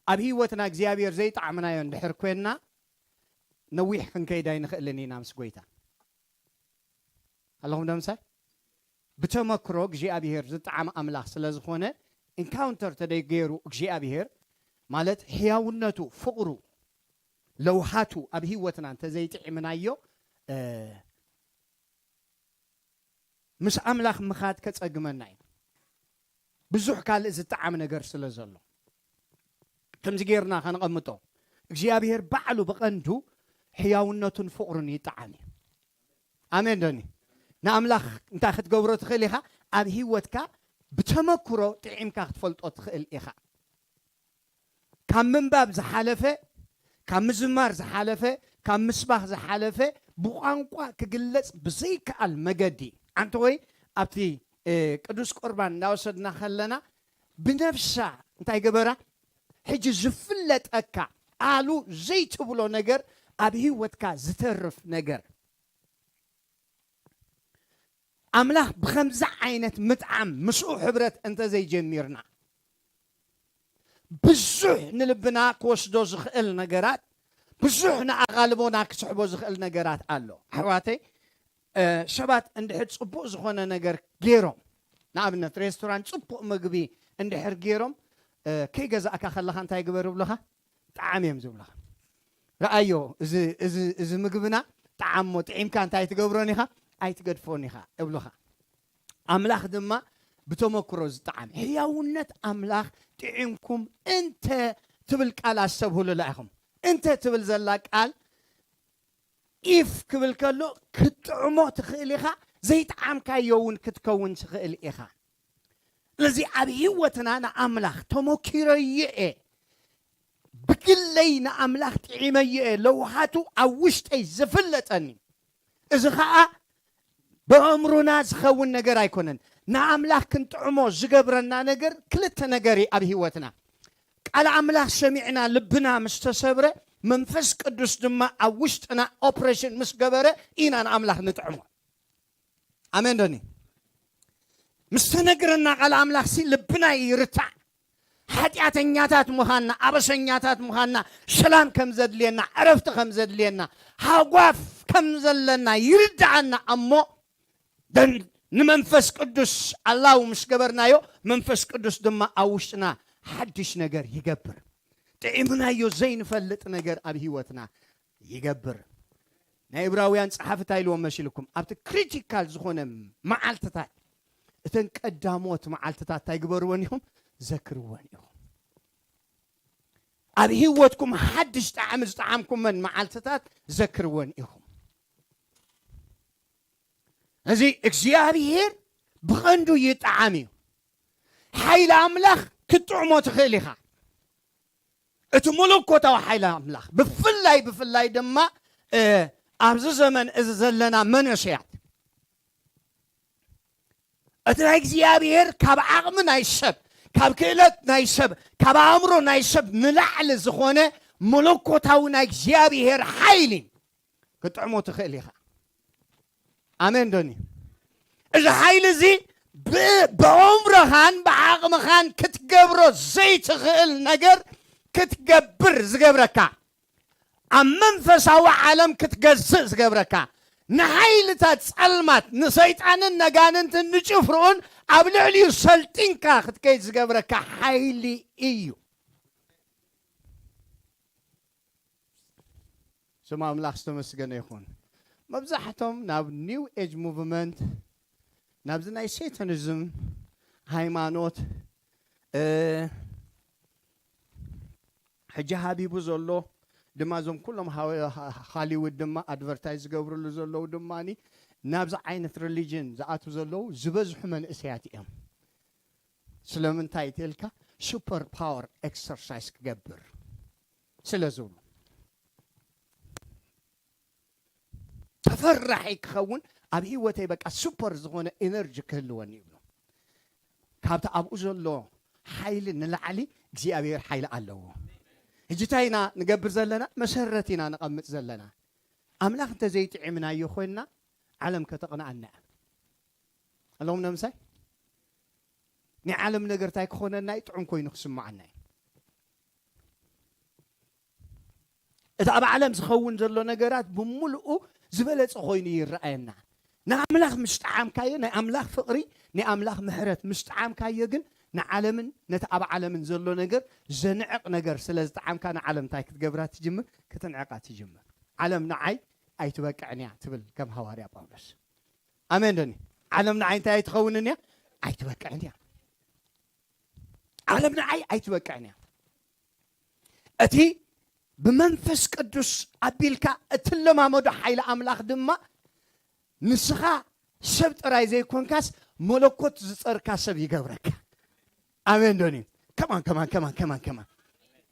ኣብ ህይወትና እግዚኣብሔር ዘይጠዓምናዮ እንድሕር ኮይንና ነዊሕ ክንከይድ ኣይንኽእልን ኢና ምስ ጎይታ። ኣለኹም ዶ ምሳይ? ብተመክሮ እግዚኣብሔር ዝጠዓም ኣምላኽ ስለ ዝኾነ ኢንካውንተር ተደይገይሩ እግዚኣብሔር ማለት ሕያውነቱ ፍቕሩ ለውሃቱ ኣብ ህይወትና እንተዘይጥዒምናዮ ምስ ኣምላኽ ምኻድ ከጸግመና እዩ። ብዙሕ ካልእ ዝጠዓም ነገር ስለ ዘሎ ከምዚ ጌርና ከነቐምጦ እግዚኣብሔር ባዕሉ ብቐንዱ ሕያውነቱን ፍቕሩን ይጠዓም እዩ። ኣሜን ዶኒ? ንኣምላኽ እንታይ ክትገብሮ ትኽእል ኢኻ? ኣብ ህይወትካ ብተመክሮ ጥዒምካ ክትፈልጦ ትኽእል ኢኻ። ካብ ምንባብ ዝሓለፈ፣ ካብ ምዝማር ዝሓለፈ፣ ካብ ምስባኽ ዝሓለፈ ብቋንቋ ክግለጽ ብዘይከኣል መገዲ ኣንተ ወይ ኣብቲ ቅዱስ ቁርባን እናወሰድና ከለና ብነፍሳ እንታይ ገበራ? ሕጂ ዝፍለጠካ ኣሉ ዘይትብሎ ነገር ኣብ ህይወትካ ዝተርፍ ነገር ኣምላኽ ብኸምዚ ዓይነት ምጥዓም ምስኡ ሕብረት እንተዘይጀሚርና ብዙሕ ንልብና ክወስዶ ዝኽእል ነገራት፣ ብዙሕ ንኣቓልቦና ክስሕቦ ዝኽእል ነገራት ኣሎ። ኣሕዋተይ፣ እ፣ ሰባት እንድሕር ጽቡቕ ዝኾነ ነገር ገይሮም፣ ንኣብነት ሬስቶራንት ጽቡቕ ምግቢ እንድሕር ገይሮም፣ እ፣ ከይገዛእካ ከለኻ እንታይ ግበር ይብሉኻ? ጠዓም እዮም ዝብሉኻ። "ረኣዮ፣ እዚ፣ እዚ፣ እዚ ምግብና ጠዓሞ፣ ጥዒምካ እንታይ ትገብሮን ኢኻ? ኣይትገድፎን ኢኻ" ይብሉኻ። ኣምላኽ ድማ ብተመክሮ ዝጠዓም፣ ሕያውነት ኣምላኽ ጥዒምኩም እንተ ትብል ቃል ኣስተብህሉላ ኢኹም። እንተ ትብል ዘላ ቃል ኢፍ ክብል ከሎ ክትጥዕሞ ትኽእል ኢኻ፣ ዘይጠዓምካዮ እውን ክትከውን ትኽእል ኢኻ። ስለዚ ኣብ ህይወትና ንኣምላኽ ተመኪረዮ እየ፣ ብግለይ ንኣምላኽ ጥዒመዮ እየ፣ ለውሃቱ ኣብ ውሽጠይ ዝፍለጠኒ። እዚ ኸኣ ብኣእምሮና ዝኸውን ነገር ኣይኮነን። ንኣምላኽ ክንጥዕሞ ዝገብረና ነገር ክልተ ነገር እዩ ኣብ ህይወትና። ቃል ኣምላኽ ሰሚዕና ልብና ምስ ተሰብረ፣ መንፈስ ቅዱስ ድማ ኣብ ውሽጥና ኦፕሬሽን ምስ ገበረ ኢና ንኣምላኽ ንጥዕሞ። ኣሜን ዶኒ? ምስ ተነግረና ቃል ኣምላኽ ሲ ልብና ይርታዕ። ሓጢኣተኛታት ምዃንና፣ ኣበሰኛታት ምዃንና፣ ሰላም ከም ዘድልየና፣ ዕረፍቲ ከም ዘድልየና፣ ሃጓፍ ከም ዘለና ይርድኣና። እሞ ደን-፣ ንመንፈስ ቅዱስ ኣላው ምስ ገበርናዮ፣ መንፈስ ቅዱስ ድማ ኣብ ውሽጥና ሓድሽ ነገር ይገብር። ጥዒምናዮ ዘይንፈልጥ ነገር ኣብ ህይወትና ይገብር። ናይ ዕብራውያን ጸሓፊ እንታይ ኢልዎም መሲልኩም? ኣብቲ ክሪቲካል ዝኾነ መዓልትታት፣ እተን ቀዳሞት መዓልትታት እንታይ ግበርወን ኢኹም? ዘክርወን ኢኹም። ኣብ ህይወትኩም ሓድሽ ጣዕሚ ዝጠዓምኩመን መዓልትታት ዘክርወን ኢኹም። እዚ እግዚኣብሔር ብቐንዱ ይጠዓም እዩ። ሓይሊ ኣምላኽ ክትጥዕሞ ትኽእል ኢኻ። እቲ መለኮታዊ ሓይሊ ኣምላኽ ብፍላይ፣ ብፍላይ ድማ፣ እ፣ ኣብዚ ዘመን እዚ ዘለና መንእሰያት፣ እቲ ናይ እግዚኣብሔር ካብ ዓቕሚ ናይ ሰብ፣ ካብ ክእለት ናይ ሰብ፣ ካብ ኣእምሮ ናይ ሰብ ንላዕሊ ዝኾነ መለኮታዊ ናይ እግዚኣብሔር ሓይሊ ክትጥዕሞ ትኽእል ኢኻ። ኣሜን ዶኒ? እዚ ሓይሊ እዚ ብ-፣ ብኣእምሮኻን ብዓቕምኻን ክትገብሮ ዘይትኽእል ነገር ክትገብር ዝገብረካ፣ ኣብ መንፈሳዊ ዓለም ክትገዝእ ዝገብረካ፣ ንሓይልታት ጸልማት፣ ንሰይጣንን ነጋንንትን ንጭፍርኡን ኣብ ልዕሊኡ ሰልጢንካ ክትከይድ ዝገብረካ ሓይሊ እዩ። ስም ኣምላኽ ዝተመስገነ ይኹን። መብዛሕቶም ናብ ኒው ኤጅ ሙቭመንት፣ ናብዚ ናይ ሴታኒዝም ሃይማኖት፣ እ፣ ሕጂ ሃቢቡ ዘሎ ድማ፣ እዞም ኩሎም ሃ-፣ ሃ-፣ ሃሊውድ ድማ ኣድቨርታይዝ ዝገብርሉ ዘለዉ ድማኒ፣ ናብዚ ዓይነት ሪሊጅን ዝኣትዉ ዘለዉ ዝበዝሑ መንእሰያት እዮም። ስለምንታይ ተልካ፣ ሱፐር ፓወር ኤክሰርሳይዝ ክገብር ስለ ዝብሉ። ተፈራሒ ክኸውን፣ ኣብ ህይወተይ በቃ ሱፐር ዝኾነ ኤነርጂ ክህልወኒ ይብሉ። ካብቲ ኣብኡ ዘሎ ሓይሊ ንላዕሊ እግዚኣብሔር ሓይሊ ኣለዎ። ሕጂ እንታይ ኢና ንገብር ዘለና? መሰረት ኢና ንቐምጥ ዘለና። ኣምላኽ እንተዘይጥዒምናዮ ኮይንና፣ ዓለም ከተቕንኣና እያ። ኣለኹም ነምሳይ? ናይ ዓለም ነገር እንታይ ክኾነና እዩ? ጥዑም ኮይኑ ክስምዓና እዩ። እቲ ኣብ ዓለም ዝኸውን ዘሎ ነገራት ብምሉኡ ዝበለጸ ኮይኑ ይረኣየና። ንኣምላኽ ምስ ጠዓምካዮ፣ ናይ ኣምላኽ ፍቕሪ፣ ናይ ኣምላኽ ምሕረት ምስ ጠዓምካዮ ግን፣ ንዓለምን ነቲ ኣብ ዓለምን ዘሎ ነገር ዘንዕቕ ነገር ስለ ዝጠዓምካ፣ ንዓለም እንታይ ክትገብራ ትጅምር? ክትንዕቓ ትጅምር። "ዓለም ንዓይ ኣይትበቅዕን እያ" ትብል ከም ሃዋርያ ጳውሎስ። ኣሜን ዶኒ? ዓለም ንዓይ እንታይ ኣይትኸውንን እያ? ኣይትበቅዕን እያ። ዓለም ንዓይ ኣይትበቅዕን እያ። እቲ ብመንፈስ ቅዱስ ኣቢልካ እትለማመዶ ሓይሊ ኣምላኽ ድማ፣ ንስኻ ሰብ ጥራይ ዘይኮንካስ፣ መለኮት ዝጸርካ ሰብ ይገብረካ። ኣሜን ዶኒ? ከማን፣ ከማን፣ ከማን፣ ከማን፣ ከማን።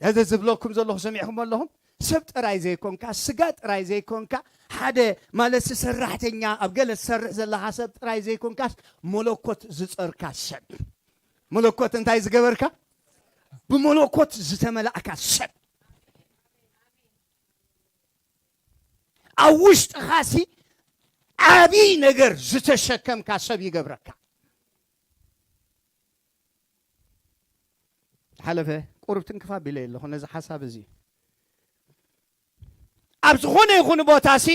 እዚ ዝብለኩም ዘለኹ ሰሚዕኩም ኣለኹም? ሰብ ጥራይ ዘይኮንካ፣ ስጋ ጥራይ ዘይኮንካ፣ ሓደ ማለት ሰራሕተኛ፣ ኣብ ገለ ትሰርሕ ዘለኻ ሰብ ጥራይ ዘይኮንካስ፣ መለኮት ዝጸርካ ሰብ። መለኮት እንታይ ዝገበርካ? ብመለኮት ዝተመላእካ ሰብ። ኣብ ውሽጥኻሲ ዓብይ ነገር ዝተሸከምካ ሰብ ይገብረካ። ሓለፈ ቁሩብ ትንክፍ ኣቢለ ኣለኹ ነዚ ሓሳብ እዚ። ኣብ ዝኾነ ይኹን ቦታ ሲ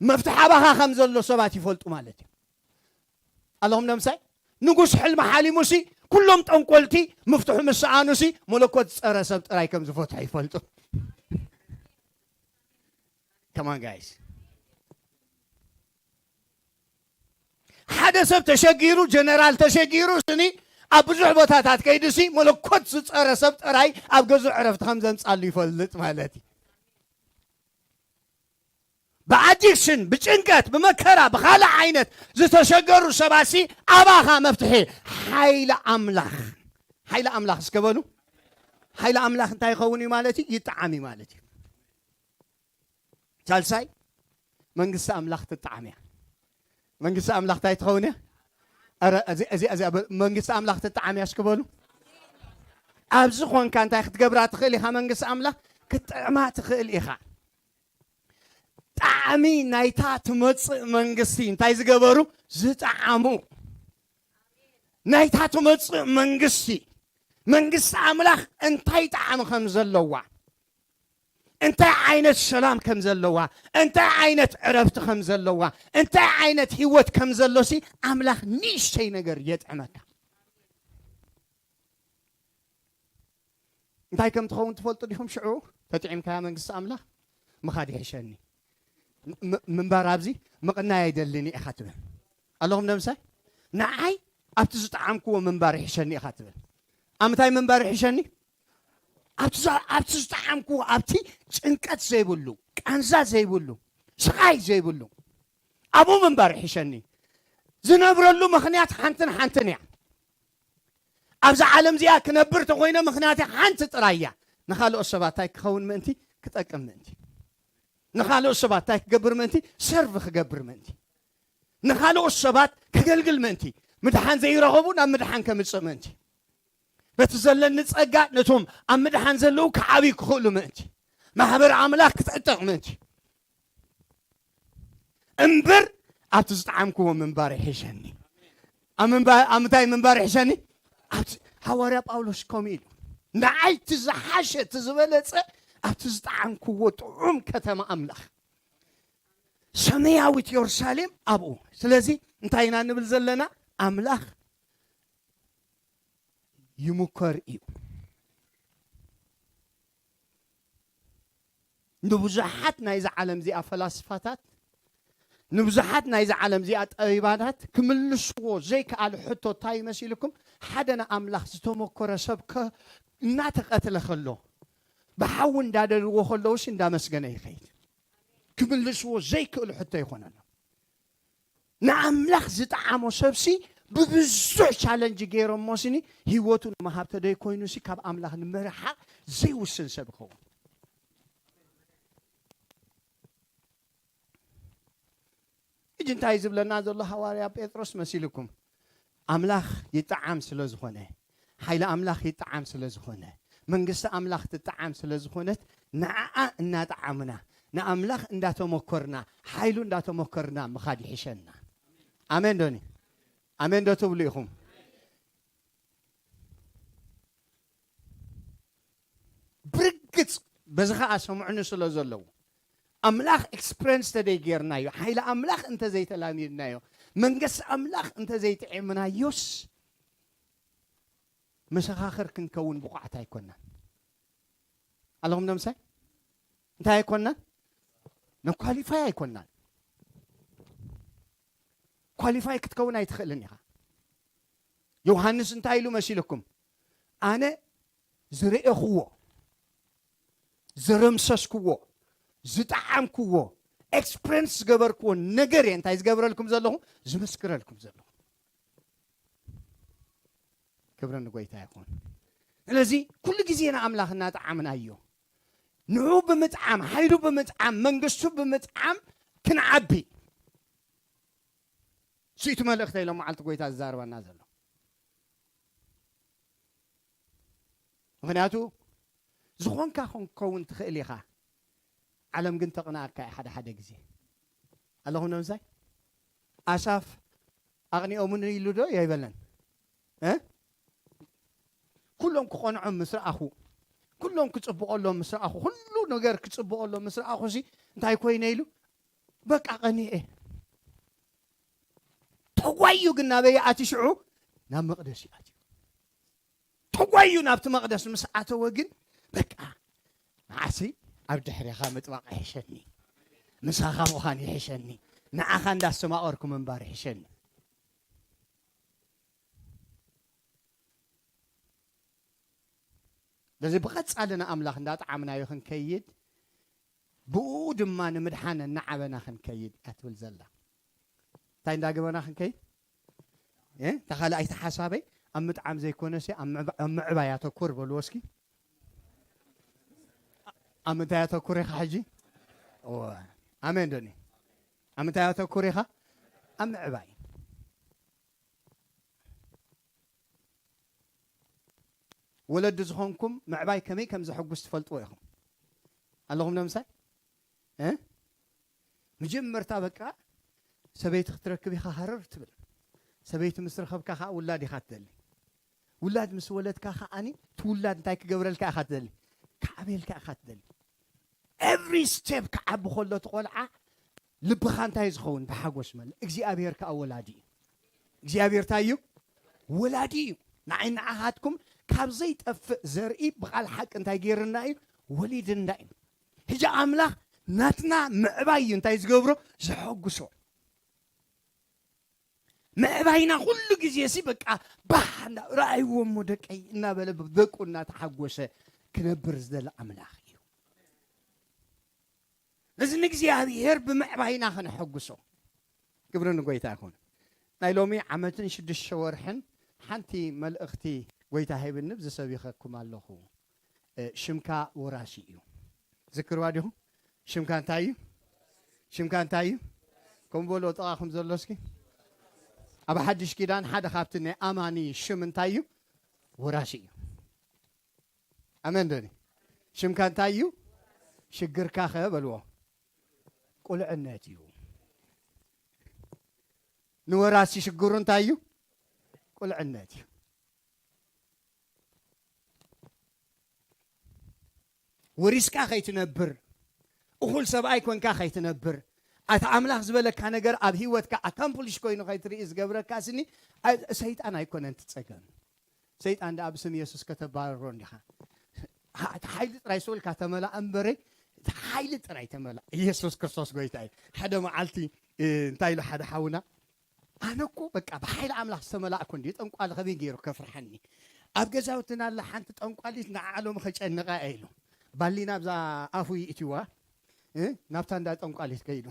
መፍትሒ ኣባኻ ከም ዘሎ ሰባት ይፈልጡ ማለት እዩ። ኣለኹም ነምሳይ ንጉስ ሕልሚ ሓሊሙ ሲ ኩሎም ጠንቆልቲ ምፍትሑ ምስ ሰኣኑ ሲ መለኮት ዝጸረ ሰብ ጥራይ ከም ዝፈትሑ ይፈልጡ። ከማን ጋይስ ሓደ ሰብ ተሸጊሩ ጀነራል ተሸጊሩ ስኒ ኣብ ብዙሕ ቦታታት ከይዱ ሲ መለኮት ዝጸረ ሰብ ጥራይ ኣብ ገዙ ዕረፍቲ ከም ዘምጻሉ ይፈልጥ ማለት እዩ። ብኣዲክሽን ብጭንቀት ብመከራ ብኻልእ ዓይነት ዝተሸገሩ ሰባት ሲ ኣባኻ መፍትሒ ሓይሊ ኣምላኽ ሓይሊ ኣምላኽ እስከ በሉ። ሓይሊ ኣምላኽ እንታይ ይኸውን እዩ ማለት እዩ? ይጠዓም እዩ ማለት እዩ። ሳልሳይ መንግስቲ ኣምላኽ ትጠዓም እያ። መንግስቲ ኣምላኽ እንታይ ትኸውን እያ? ኧረ እዚ እዚ እዚ መንግስቲ ኣምላኽ ትጠዓም እያ እስኪ በሉ። ኣብዚ ኾንካ እንታይ ክትገብራ ትኽእል ኢኻ? መንግስቲ ኣምላኽ ክትጥዕማ ትኽእል ኢኻ። ጣዕሚ ናይታ ትመጽእ መንግስቲ እንታይ ዝገበሩ ዝጠዓሙ ናይታ ትመጽእ መንግስቲ መንግስቲ ኣምላኽ እንታይ ጣዕሚ ከም ዘለዋ እንታይ ዓይነት ሰላም ከም ዘለዋ እንታይ ዓይነት ዕረፍቲ ከም ዘለዋ እንታይ ዓይነት ህይወት ከም ዘሎሲ ኣምላኽ ንእሽተይ ነገር የጥዕመካ። እንታይ ከም ትኸውን ትፈልጡ ዲኹም? ሽዑ ተጥዒምካያ መንግስቲ ኣምላኽ ምኻድ ይሕሸኒ። ም- ምንባር ኣብዚ ምቕናይ ኣይደልን ኢኻ ትብል ኣለኹም። ነምሳይ ንዓይ ኣብቲ ዝጠዓምክዎ ምንባር ይሕሸኒ ኢኻ ትብል። ኣብ ምንታይ ምንባር ይሕሸኒ? ኣብቲ ዛ- ኣብቲ ዝጠዓምክዎ ኣብቲ ጭንቀት ዘይብሉ ቃንዛ ዘይብሉ ስቓይ ዘይብሉ ኣብኡ ምንባር ይሕሸኒ። ዝነብረሉ ምኽንያት ሓንትን ሓንትን እያ። ኣብዛ ዓለም እዚኣ ክነብር ተኾይነ ምኽንያት ሓንቲ ጥራይ እያ። ንኻልኦት ሰባት እንታይ ክኸውን ምእንቲ ክጠቅም ምእንቲ ንኻልኦት ሰባት እንታይ ክገብር ምእንቲ ሰርቭ ክገብር ምእንቲ ንኻልኦት ሰባት ከገልግል ምእንቲ ምድሓን ዘይረኸቡ ናብ ምድሓን ከምፅእ ምእንቲ በቲ ዘለኒ ፀጋ ነቶም ኣብ ምድሓን ዘለዉ ክዓብዩ ክኽእሉ ምእንቲ ማሕበር ኣምላኽ ክትዕጠቕ ምእንቲ እምበር ኣብቲ ዝጠዓምክዎ ምንባር ይሕሸኒ። ኣብ ምንባ- ኣብ ምንታይ ምንባር ይሕሸኒ? ኣብቲ ሃዋርያ ጳውሎስ ከምኡ ኢሉ ንዓይ እቲ ዝሓሸ እቲ ዝበለጸ ኣብቲ ዝጠዓምክዎ ጥዑም ከተማ ኣምላኽ ሰማያዊት የሩሳሌም ኣብኡ። ስለዚ እንታይ ኢና ንብል ዘለና? ኣምላኽ ይምኮር እዩ። ንብዙሓት ናይዛ ዓለም እዚኣ ፈላስፋታት ንብዙሓት ናይዛ ዓለም እዚኣ ጠቢባናት ክምልስዎ ዘይከኣሉ ሕቶ እንታይ ይመሲልኩም? ሓደ ንኣምላኽ ዝተመኮረ ሰብ ከ እናተቐትለ ከሎ ብሓዊ እንዳደልዎ ከለውስ እንዳመስገነ ይኸይድ። ክምልስዎ ዘይክእሉ ሕቶ ይኾነሎም። ንኣምላኽ ዝጠዓሞ ሰብሲ ብብዙሕ ቻለንጅ ገይሮሞ ስኒ ህይወቱ ንምሃብ ተደይ ኮይኑሲ ካብ ኣምላኽ ንምርሓቕ ዘይውስን ሰብ ይኸውን። ሕጂ እንታይ ዝብለና ዘሎ ሃዋርያ ጴጥሮስ መሲልኩም? ኣምላኽ ይጠዓም ስለ ዝኾነ፣ ሓይሊ ኣምላኽ ይጠዓም ስለ ዝኾነ፣ መንግስቲ ኣምላኽ ትጠዓም ስለ ዝኾነት፣ ንዓኣ እናጠዓምና፣ ንኣምላኽ እንዳተመኮርና፣ ሓይሉ እንዳተመኮርና ምኻድ ይሕሸና። ኣሜን ዶኒ? ኣሜን ዶ ትብሉ ኢኹም? ብርግጽ በዚ ኸኣ ሰምዑኒ ስለ ዘለዉ ኣምላኽ ኤክስፕሬንስ ተደይ ጌርናዮ ሓይሊ ኣምላኽ እንተዘይተላሚድናዮ መንገስ ኣምላኽ እንተዘይጥዒምናዮስ መሰኻኽር ክንከውን ብቑዓት ኣይኮናን ኣለኹም ነምሳይ እንታይ ኣይኮናን ነኳሊፋይ ኣይኮናን ኳሊፋይ ክትከውን ኣይትኽእልን ኢኻ ዮሃንስ እንታይ ኢሉ መሲልኩም ኣነ ዝረኤኽዎ ዝረምሰስክዎ ዝጠዓምክዎ ኤክስፕረንስ ዝገበርክዎ ነገር እየ እንታይ ዝገብረልኩም ዘለኹ ዝምስክረልኩም ዘለኹ ክብረ ንጎይታ ይኹን ስለዚ ኩሉ ግዜ ንኣምላኽ እናጠዓምናዮ ንዑ ብምጥዓም ሓይሉ ብምጥዓም መንግስቱ ብምጥዓም ክንዓቢ ስኢቱ መልእኽተ ኢሎም መዓልቲ ጎይታ ዝዛረበና ዘሎ ምኽንያቱ ዝኾንካ ክንከውን ትኽእል ኢኻ ዓለም ግን ተቕንኣካ እያ ሓደ ሓደ ግዜ ኣለኹም ነምሳይ ኣሳፍ ኣቕኒኦምን ኢሉ ዶ የይበለን እ ኩሎም ክቐንዖም ምስ ረኣኹ፣ ኩሎም ክጽብቐሎም ምስ ረኣኹ፣ ኩሉ ነገር ክጽብቐሎም ምስ ረኣኹ ሲ እንታይ ኮይነ ኢሉ፣ በቃ ቀኒኤ። ተጓዩ ግን ናበይ ኣቲ ሽዑ? ናብ መቕደስ እዩ ኣትዩ። ተጓዩ ናብቲ መቕደስ ምስ ኣተወ ግን በቃ ንዓሲ ኣብ ድሕሬኻ ምጥባቕ ይሕሸኒ፣ ምሳኻ ምዃን ይሕሸኒ፣ ንዓኻ እንዳስተማቐርኩ ምንባር ይሕሸኒ። በዚ ብቐጻሊ ንኣምላኽ እንዳጠዓምናዮ ክንከይድ፣ ብኡ ድማ ንምድሓን እናዓበና ክንከይድ እያ ትብል ዘላ። እንታይ እንዳገበና ክንከይድ? እ? እታ ካልኣይቲ ሓሳበይ ኣብ ምጥዓም ዘይኮነሲ ኣብ ምዕባ-፣ ኣብ ምዕባይ ኣተኩር በልዎ እስኪ። ኣብ ምንታይ ኣተኩር ኢኻ ሕጂ? እወ። ኣሜን ዶኒ? ኣብ ምንታይ ኣተኩር ኢኻ? ኣብ ምዕባይ። ወለዲ ዝኾንኩም ምዕባይ ከመይ ከም ዘሐጉስ ትፈልጥዎ ኢኹም። ኣለኹም ነምሳይ? እ? መጀመርታ በቃ ሰበይቲ ክትረክብ ኢኻ ሃረር ትብል። ሰበይቲ ምስ ረኸብካ ኸዓ ውላድ ኢኻ ትደሊ። ውላድ ምስ ወለድካ ኸዓኒ እቲ ውላድ እንታይ ክገብረልካ ኢኻ ትደሊ? ክዓብየልካ ኢኻ ትደሊ። Every step ክዓቢ ከሎ እቲ ቆልዓ ልብኻ እንታይ ዝኸውን? ብሓጎስ መለ እግዚኣብሔር ከዓ ወላዲ እዩ። እግዚኣብሔር እንታይ እዩ? ወላዲ እዩ። ንዓይ ንዓኻትኩም ካብ ዘይጠፍእ ዘርኢ ብቓል ሓቂ እንታይ ገይርና እዩ? ወሊድና እዩ። ሕጂ ኣምላኽ ናትና ምዕባይ እዩ እንታይ ዝገብሮ? ዘሐጉሶ። ምዕባይና ኩሉ ግዜ ሲ በቃ ባህ እንዳ-፣ ረኣይዎ እሞ ደቀይ እናበለ ብደቁ እናተሓጎሰ ክነብር ዝደሊ ኣምላኽ እዩ። እዚ ንእግዚኣብሔር ብምዕባይና ከነሐጉሶ። ክብሪ ንጎይታ ይኹን። ናይ ሎሚ ዓመትን ሽዱሽተ ወርሕን ሓንቲ መልእኽቲ ጎይታ ሂብኒ፣ ብዝሰቢኸኩም ኣለኹ። እ፣ ሽምካ ወራሲ እዩ። ዝክርዋ ዲኹም? ሽምካ እንታይ እዩ? ሽምካ እንታይ እዩ? ከም በሎ ጥቓኹም ዘሎ እስኪ። ኣብ ሓድሽ ኪዳን ሓደ ካብቲ ናይ ኣማኒ ሽም እንታይ እዩ? ወራሲ እዩ። ኣሜን ዶኒ? ሽምካ እንታይ እዩ? ሽግርካ ኸ በልዎ። ቁልዕነት እዩ። ንወራሲ ሽግሩ እንታይ እዩ? ቁልዕነት እዩ። ወሪስካ ከይትነብር፣ እኹል ሰብኣይ ኮንካ ከይትነብር፣ ኣቲ ኣምላኽ ዝበለካ ነገር ኣብ ህይወትካ ኣካምፕሊሽ ኮይኑ ከይትርኢ ዝገብረካ ስኒ፣ ኣ-፣ ሰይጣን ኣይኮነን እቲ ጸገም። ሰይጣን ደኣ ብስም የሱስ ከተባርሮ እንዲኻ። ሃ-፣ እቲ ሓይሊ ጥራይ ስኡልካ ተመላእ እምበረይ፣ እቲ ሓይሊ ጥራይ ተመላእ። ኢየሱስ ክርስቶስ ጎይታ እዩ። ሓደ መዓልቲ፣ እ፣ እንታይ ኢሉ ሓደ ሓውና፣ ኣነ እኮ በቃ ብሓይሊ ኣምላኽ ዝተመላእኩ እንዲ ጠንቋሊ ከመይ ገይሩ ከፍርሓኒ? ኣብ ገዛውትና ኣላ ሓንቲ ጠንቋሊት ንዓሎም ከጨንቓ እያ ኢሉ። ባሊና ኣብዛ ኣፉ ይእትዋ፣ እ፣ ናብታ እንዳ ጠንቋሊት ከይዱ።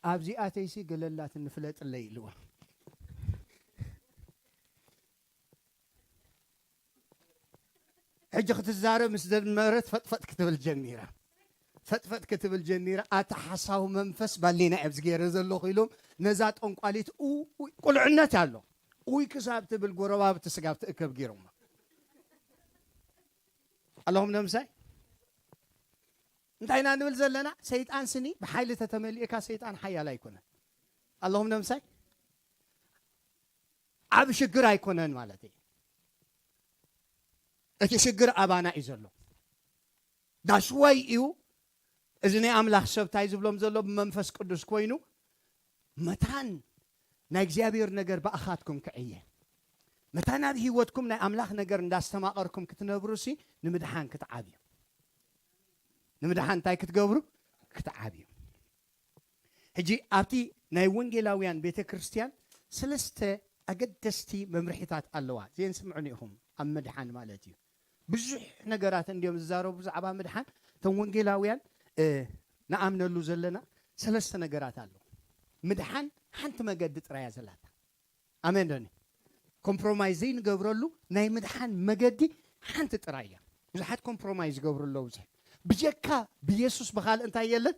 ኣብዚኣተይሲ ገለላት እንፍለጥለይ ኢልዋ። ሕጂ ክትዛረብ ምስ ጀመረት ፈጥፈጥ ክትብል ጀሚራ። ፈጥፈጥ ክትብል ጀሚራ። ኣታ ሓሳዊ መንፈስ ባሊና እየ ኣብዚ ገይረ ዘለኹ ኢሎም ነዛ ጠንቋሊት ኡ-፣ ኡ-፣ ቁልዕነት ኣሎ። ኡይ ክሳብ ትብል ጎረባብቲ ስጋብ ትእከብ ገይሮማ። ኣለኹም ነምሳይ? እንታይ ኢና ንብል ዘለና? ሰይጣን ስኒ ብሓይሊ ተተመሊእካ ሰይጣን ሓያል ኣይኮነን። ኣለኹም ነምሳይ? ኣብ ሽግር ኣይኮነን ማለት እዩ። እቲ ሽግር ኣባና እዩ ዘሎ። ዳሽዋይ እዩ እዚ ናይ ኣምላኽ ሰብ እንታይ ዝብሎም ዘሎ ብመንፈስ ቅዱስ ኮይኑ፣ መታን ናይ እግዚኣብሔር ነገር ብኣኻትኩም ክዕየ፣ መታን ኣብ ህይወትኩም ናይ ኣምላኽ ነገር እንዳስተማቐርኩም ክትነብሩ ሲ ንምድሓን ክትዓብዩ። ንምድሓን እንታይ ክትገብሩ? ክትዓብዩ። ሕጂ ኣብቲ ናይ ወንጌላውያን ቤተ ክርስቲያን ሰለስተ ኣገደስቲ መምርሒታት ኣለዋ። እዚአን ስምዑኒ ኢኹም፣ ኣብ ምድሓን ማለት እዩ። ብዙሕ ነገራት እንዲዮም ዝዛረቡ ብዛዕባ ምድሓን። እቶም ወንጌላውያን፣ እ፣ ንኣምነሉ ዘለና ሰለስተ ነገራት ኣለዉ። ምድሓን ሓንቲ መገዲ ጥራይ እያ ዘላታ። ኣሜን ዶኒ? ኮምፕሮማይዝ ዘይንገብረሉ ናይ ምድሓን መገዲ ሓንቲ ጥራይ እያ። ብዙሓት ኮምፕሮማይዝ ይገብሩ ኣለዉ። ብዙሕ ብጀካ ብየሱስ ብኻልእ እንታይ የለን?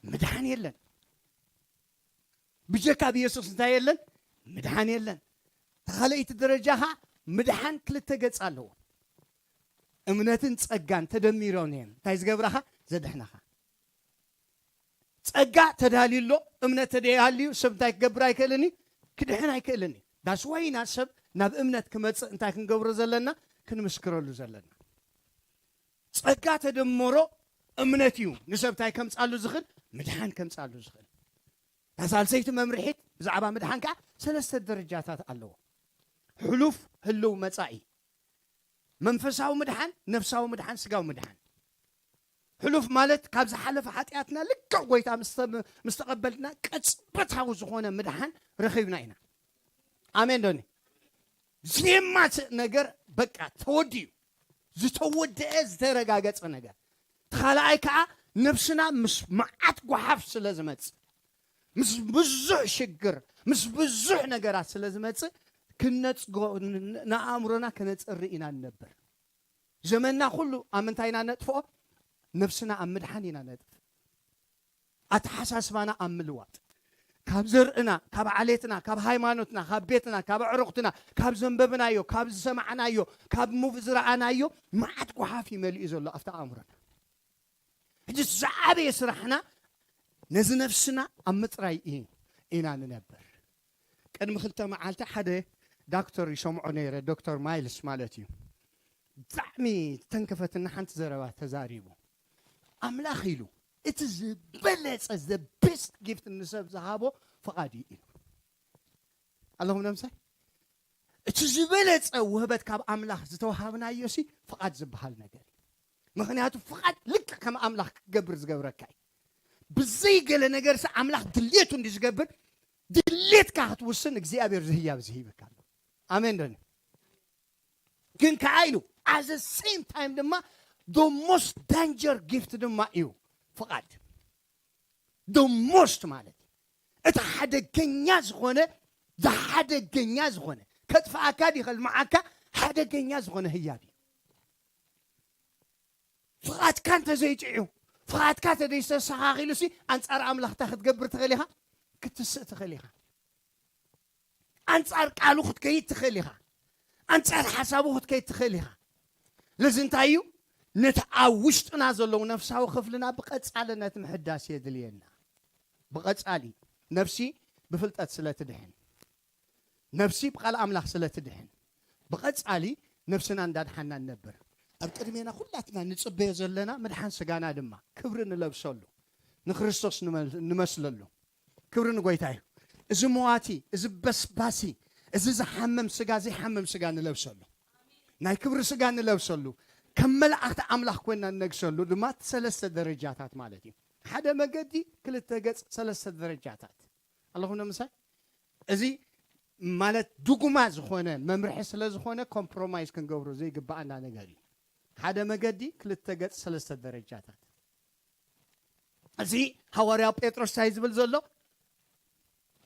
ምድሓን የለን። ብጀካ ብየሱስ እንታይ የለን? ምድሓን የለን። ተኻለይቲ ደረጃኻ ምድሓን ክልተ ገጽ ኣለዎ። እምነትን ጸጋን ተደሚሮም እዮም እንታይ ዝገብራኻ? ዘድሕናኻ። ጸጋ ተዳልዩ ኣሎ፣ እምነት ተደይሃልዩ ሰብ እንታይ ክገብር ኣይክእልን እዩ? ክድሕን ኣይክእልን እዩ። ዳስዋይና ሰብ ናብ እምነት ክመፅእ እንታይ ክንገብሮ ዘለና? ክንምስክረሉ ዘለና። ጸጋ ተደመሮ እምነት እዩ ንሰብ እንታይ ከምጻሉ ዝኽእል? ምድሓን ከምጻሉ ዝኽእል። እታ ሳልሰይቲ መምርሒት ብዛዕባ ምድሓን ከኣ ሰለስተ ደረጃታት ኣለዎ። ሕሉፍ፣ ህልው፣ መጻኢ። መንፈሳዊ ምድሓን፣ ነፍሳዊ ምድሓን፣ ስጋዊ ምድሓን። ሕሉፍ ማለት ካብ ዝሓለፈ ሓጢኣትና ልክዕ ጎይታ ምስ ተ-፣ ምስ ተቐበልና ቅጽበታዊ ዝኾነ ምድሓን ረኺብና ኢና። ኣሜን ዶኒ? ዜማት ነገር በቃ ተወዲኡ። ዝተወደአ ዝተረጋገጸ ነገር። እቲ ካልኣይ ከኣ ነፍስና ምስ መዓት ጓሓፍ ስለ ዝመጽእ፣ ምስ ብዙሕ ሽግር፣ ምስ ብዙሕ ነገራት ስለ ዝመጽእ፣ ክነጽጎ፣ ን-፣ ን-፣ ንኣእምሮና ከነጽሪ ኢና ንነብር። ዘመንና ኩሉ ኣብ ምንታይ ኢና ነጥፍኦ? ነፍስና ኣብ ምድሓን ኢና ነጥፍ። ኣተሓሳስባና ኣብ ምልዋጥ። ካብ ዘርእና፣ ካብ ዓሌትና፣ ካብ ሃይማኖትና፣ ካብ ቤትና፣ ካብ ኣዕሩኽትና፣ ካብ ዘንበብናዮ፣ ካብ ዝሰማዕናዮ፣ ካብ ሙቪ ዝረኣናዮ፣ መዓት ጓሓፍ እዩ መሊኡ ዘሎ ኣብቲ ኣእምሮና። ሕጂ ዝዓበየ ስራሕና ነዚ ነፍስና ኣብ ምጥራይ እዩ፣ ኢና ንነብር። ቅድሚ ክልተ መዓልቲ ሓደ ዳክተር ይሰምዖ ነይረ፣ ዶክተር ማይልስ ማለት እዩ። ብጣዕሚ ተንከፈትና ሓንቲ ዘረባ ተዛሪቡ። ኣምላኽ ኢሉ፣ እቲ ዝበለጸ፣ the best gift ንሰብ ዝሃቦ ፍቓድ እዩ ኢሉ። ኣለኹም ነምሳይ? እቲ ዝበለጸ ውህበት ካብ ኣምላኽ ዝተዋሃብናዮ ሲ ፍቓድ ዝበሃል ነገር እዩ። ምኽንያቱ ፍቓድ ልክዕ ከም ኣምላኽ ክትገብር ዝገብረካ እዩ። ብዘይ ገለ ነገር ሲ ኣምላኽ ድልየቱ እንዲ ዝገብር፣ ድልየትካ ክትውስን እግዚኣብሔር ዝህያብ ዝህይበካ ኣሎ። ኣሜን ዶ? ግን ከኣ ኢሉ፣ at the same time ድማ the most danger gift ድማ እዩ ፍቓድ። The most ማለት እዩ። እቲ ሓደገኛ ዝኾነ፣ ዝሓደገኛ ዝኾነ፣ ከጥፍኣካ ድዩ ከልምዓካ፣ ሓደገኛ ዝኾነ ህያብ እዩ። ፍቓድካ እንተዘይጥዑ፣ ፍቓድካ እንተዘይተስተኻኺሉ ሲ፣ ኣንጻር ኣምላኽ እንታይ ክትገብር ትኽእል ኢኻ? ክትስእ ትኽእል ኢኻ። ኣንጻር ቃሉ ክትከይድ ትኽእል ኢኻ። ኣንጻር ሓሳቡ ክትከይድ ትኽእል ኢኻ። ለዚ እንታይ እዩ? ነቲ ኣብ ውሽጥና ዘለዉ ነፍሳዊ ክፍልና ብቐጻልነት ምሕዳስ የድልየና። ብቐጻሊ ነፍሲ ብፍልጠት ስለ ትድሕን፣ ነፍሲ ብቃል ኣምላኽ ስለ ትድሕን፣ ብቐጻሊ ነፍስና እንዳድሓና ንነብር። ኣብ ቅድሜና ኩላትና ንጽበዮ ዘለና ምድሓን ስጋና ድማ ክብሪ ንለብሰሉ፣ ንክርስቶስ ንመ-፣ ንመስለሉ። ክብሪ ንጎይታ እዩ። እዚ መዋቲ፣ እዚ በስባሲ፣ እዚ ዝሓምም ስጋ፣ ዘይሓምም ስጋ ንለብሰሉ። ናይ ክብሪ ስጋ ንለብሰሉ። ከም መላእኽቲ ኣምላኽ ኮይና ንነግሰሉ ድማ ሰለስተ ደረጃታት ማለት እዩ። ሓደ መገዲ፣ ክልተ ገጽ፣ ሰለስተ ደረጃታት። ኣለኹም ዶ ምሳይ? እዚ ማለት ድጉማ ዝኾነ መምርሒ ስለ ዝኾነ ኮምፕሮማይዝ ክንገብሮ ዘይግባኣና ነገር እዩ። ሓደ መገዲ፣ ክልተ ገጽ፣ ሰለስተ ደረጃታት። እዚ ሃዋርያው ጴጥሮስ እንታይ ዝብል ዘሎ?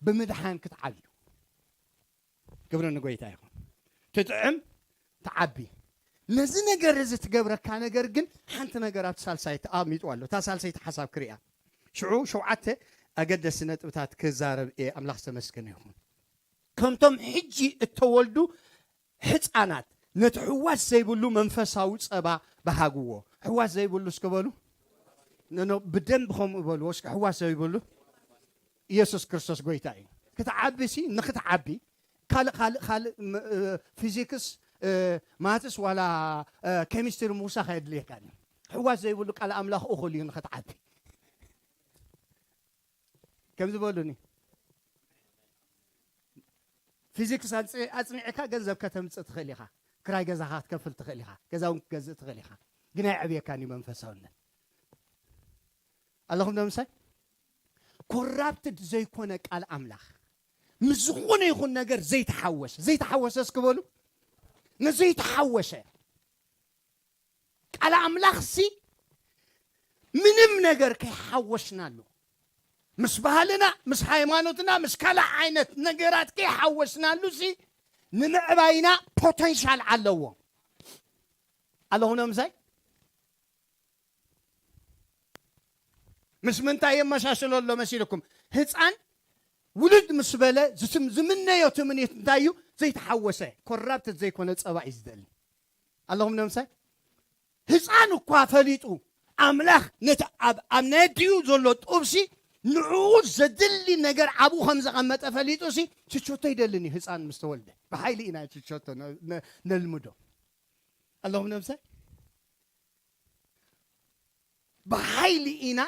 ብምድሓን ክትዓብዩ። ክብሪ ንጎይታ ይኹን። ትጥዕም፣ ትዓቢ። ነዚ ነገር እዚ ትገብረካ ነገር ግን ሓንቲ ነገር ኣብቲ ሳልሳይ ተቐሚጡ ኣሎ። እታ ሳልሰይቲ ሓሳብ ክሪኣ። ሽዑ ሸውዓተ ኣገደስቲ ነጥብታት ክዛረብ እየ። ኣምላኽ ዝተመስገነ ይኹን። ከምቶም ሕጂ እተወልዱ ሕፃናት ነቲ ሕዋስ ዘይብሉ መንፈሳዊ ጸባ በሃግዎ። ሕዋስ ዘይብሉ እስኪ በሉ። ኖ፣ ኖ፣ ብደንብ ከምኡ በልዎ እስኪ። ሕዋስ ዘይብሉ ኢየሱስ ክርስቶስ ጎይታ እዩ። ክትዓቢ ሲ፣ ንክትዓቢ ካልእ፣ ካልእ፣ ካልእ፣ ም-፣ እ፣ ፊዚክስ፣ እ፣ ማትስ ዋላ፣ እ፣ ኬሚስትሪ ምውሳኽ ኣየድልየካን እዩ። ሕዋስ ዘይብሉ ቃል ኣምላኽ እኹል እዩ ንክትዓቢ። ከምዚ በሉኒ። ፊዚክስ ኣጽ-፣ ኣጽኒዕካ ገንዘብ ከተምጽእ ትኽእል ኢኻ። ክራይ ገዛኻ ክትከፍል ትኽእል ኢኻ። ገዛ እውን ክትገዝእ ትኽእል ኢኻ። ግን ኣየዕብየካን እዩ መንፈሳውነት። ኣለኹም ዶ ምሳይ? ኮራፕትድ ዘይኮነ ቃል ኣምላኽ፣ ምስ ዝኾነ ይኹን ነገር ዘይተሓወሰ፣ ዘይተሓወሰ እስኪ በሉ። ንዘይተሓወሰ ቃል ኣምላኽ ሲ ምንም ነገር ከይሓወስናሉ፣ ምስ ባህልና፣ ምስ ሃይማኖትና፣ ምስ ካልእ ዓይነት ነገራት ከይሓወስናሉ ሲ ንምዕባይና ፖተንሻል ኣለዎ። ኣለኹም ዶ ምሳይ? ምስ ምንታይ የመሳስሎ ኣሎ መሲልኩም? ህፃን ውልድ ምስ በለ ዝትም-፣ ዝምነዮ ትምኒት እንታይ እዩ? ዘይተሓወሰ፣ ኮራፕትድ ዘይኮነ ፀባ እዩ ዝደሊ። ኣለኹም ዶ ምሳይ? ህፃን እኳ ፈሊጡ ኣምላኽ ነቲ ኣብ፣ ኣብ ነዲኡ ዘሎ ጡብሲ ንዕኡ ዘድሊ ነገር ኣብኡ ከም ዘቐመጠ ፈሊጡ ሲ ችቾቶ ይደልን እዩ። ህፃን ምስ ተወልደ ብሓይሊ ኢና ችቾቶ ነ- ነ- ነልምዶ። ኣለኹም ነብሰ ብሓይሊ ኢና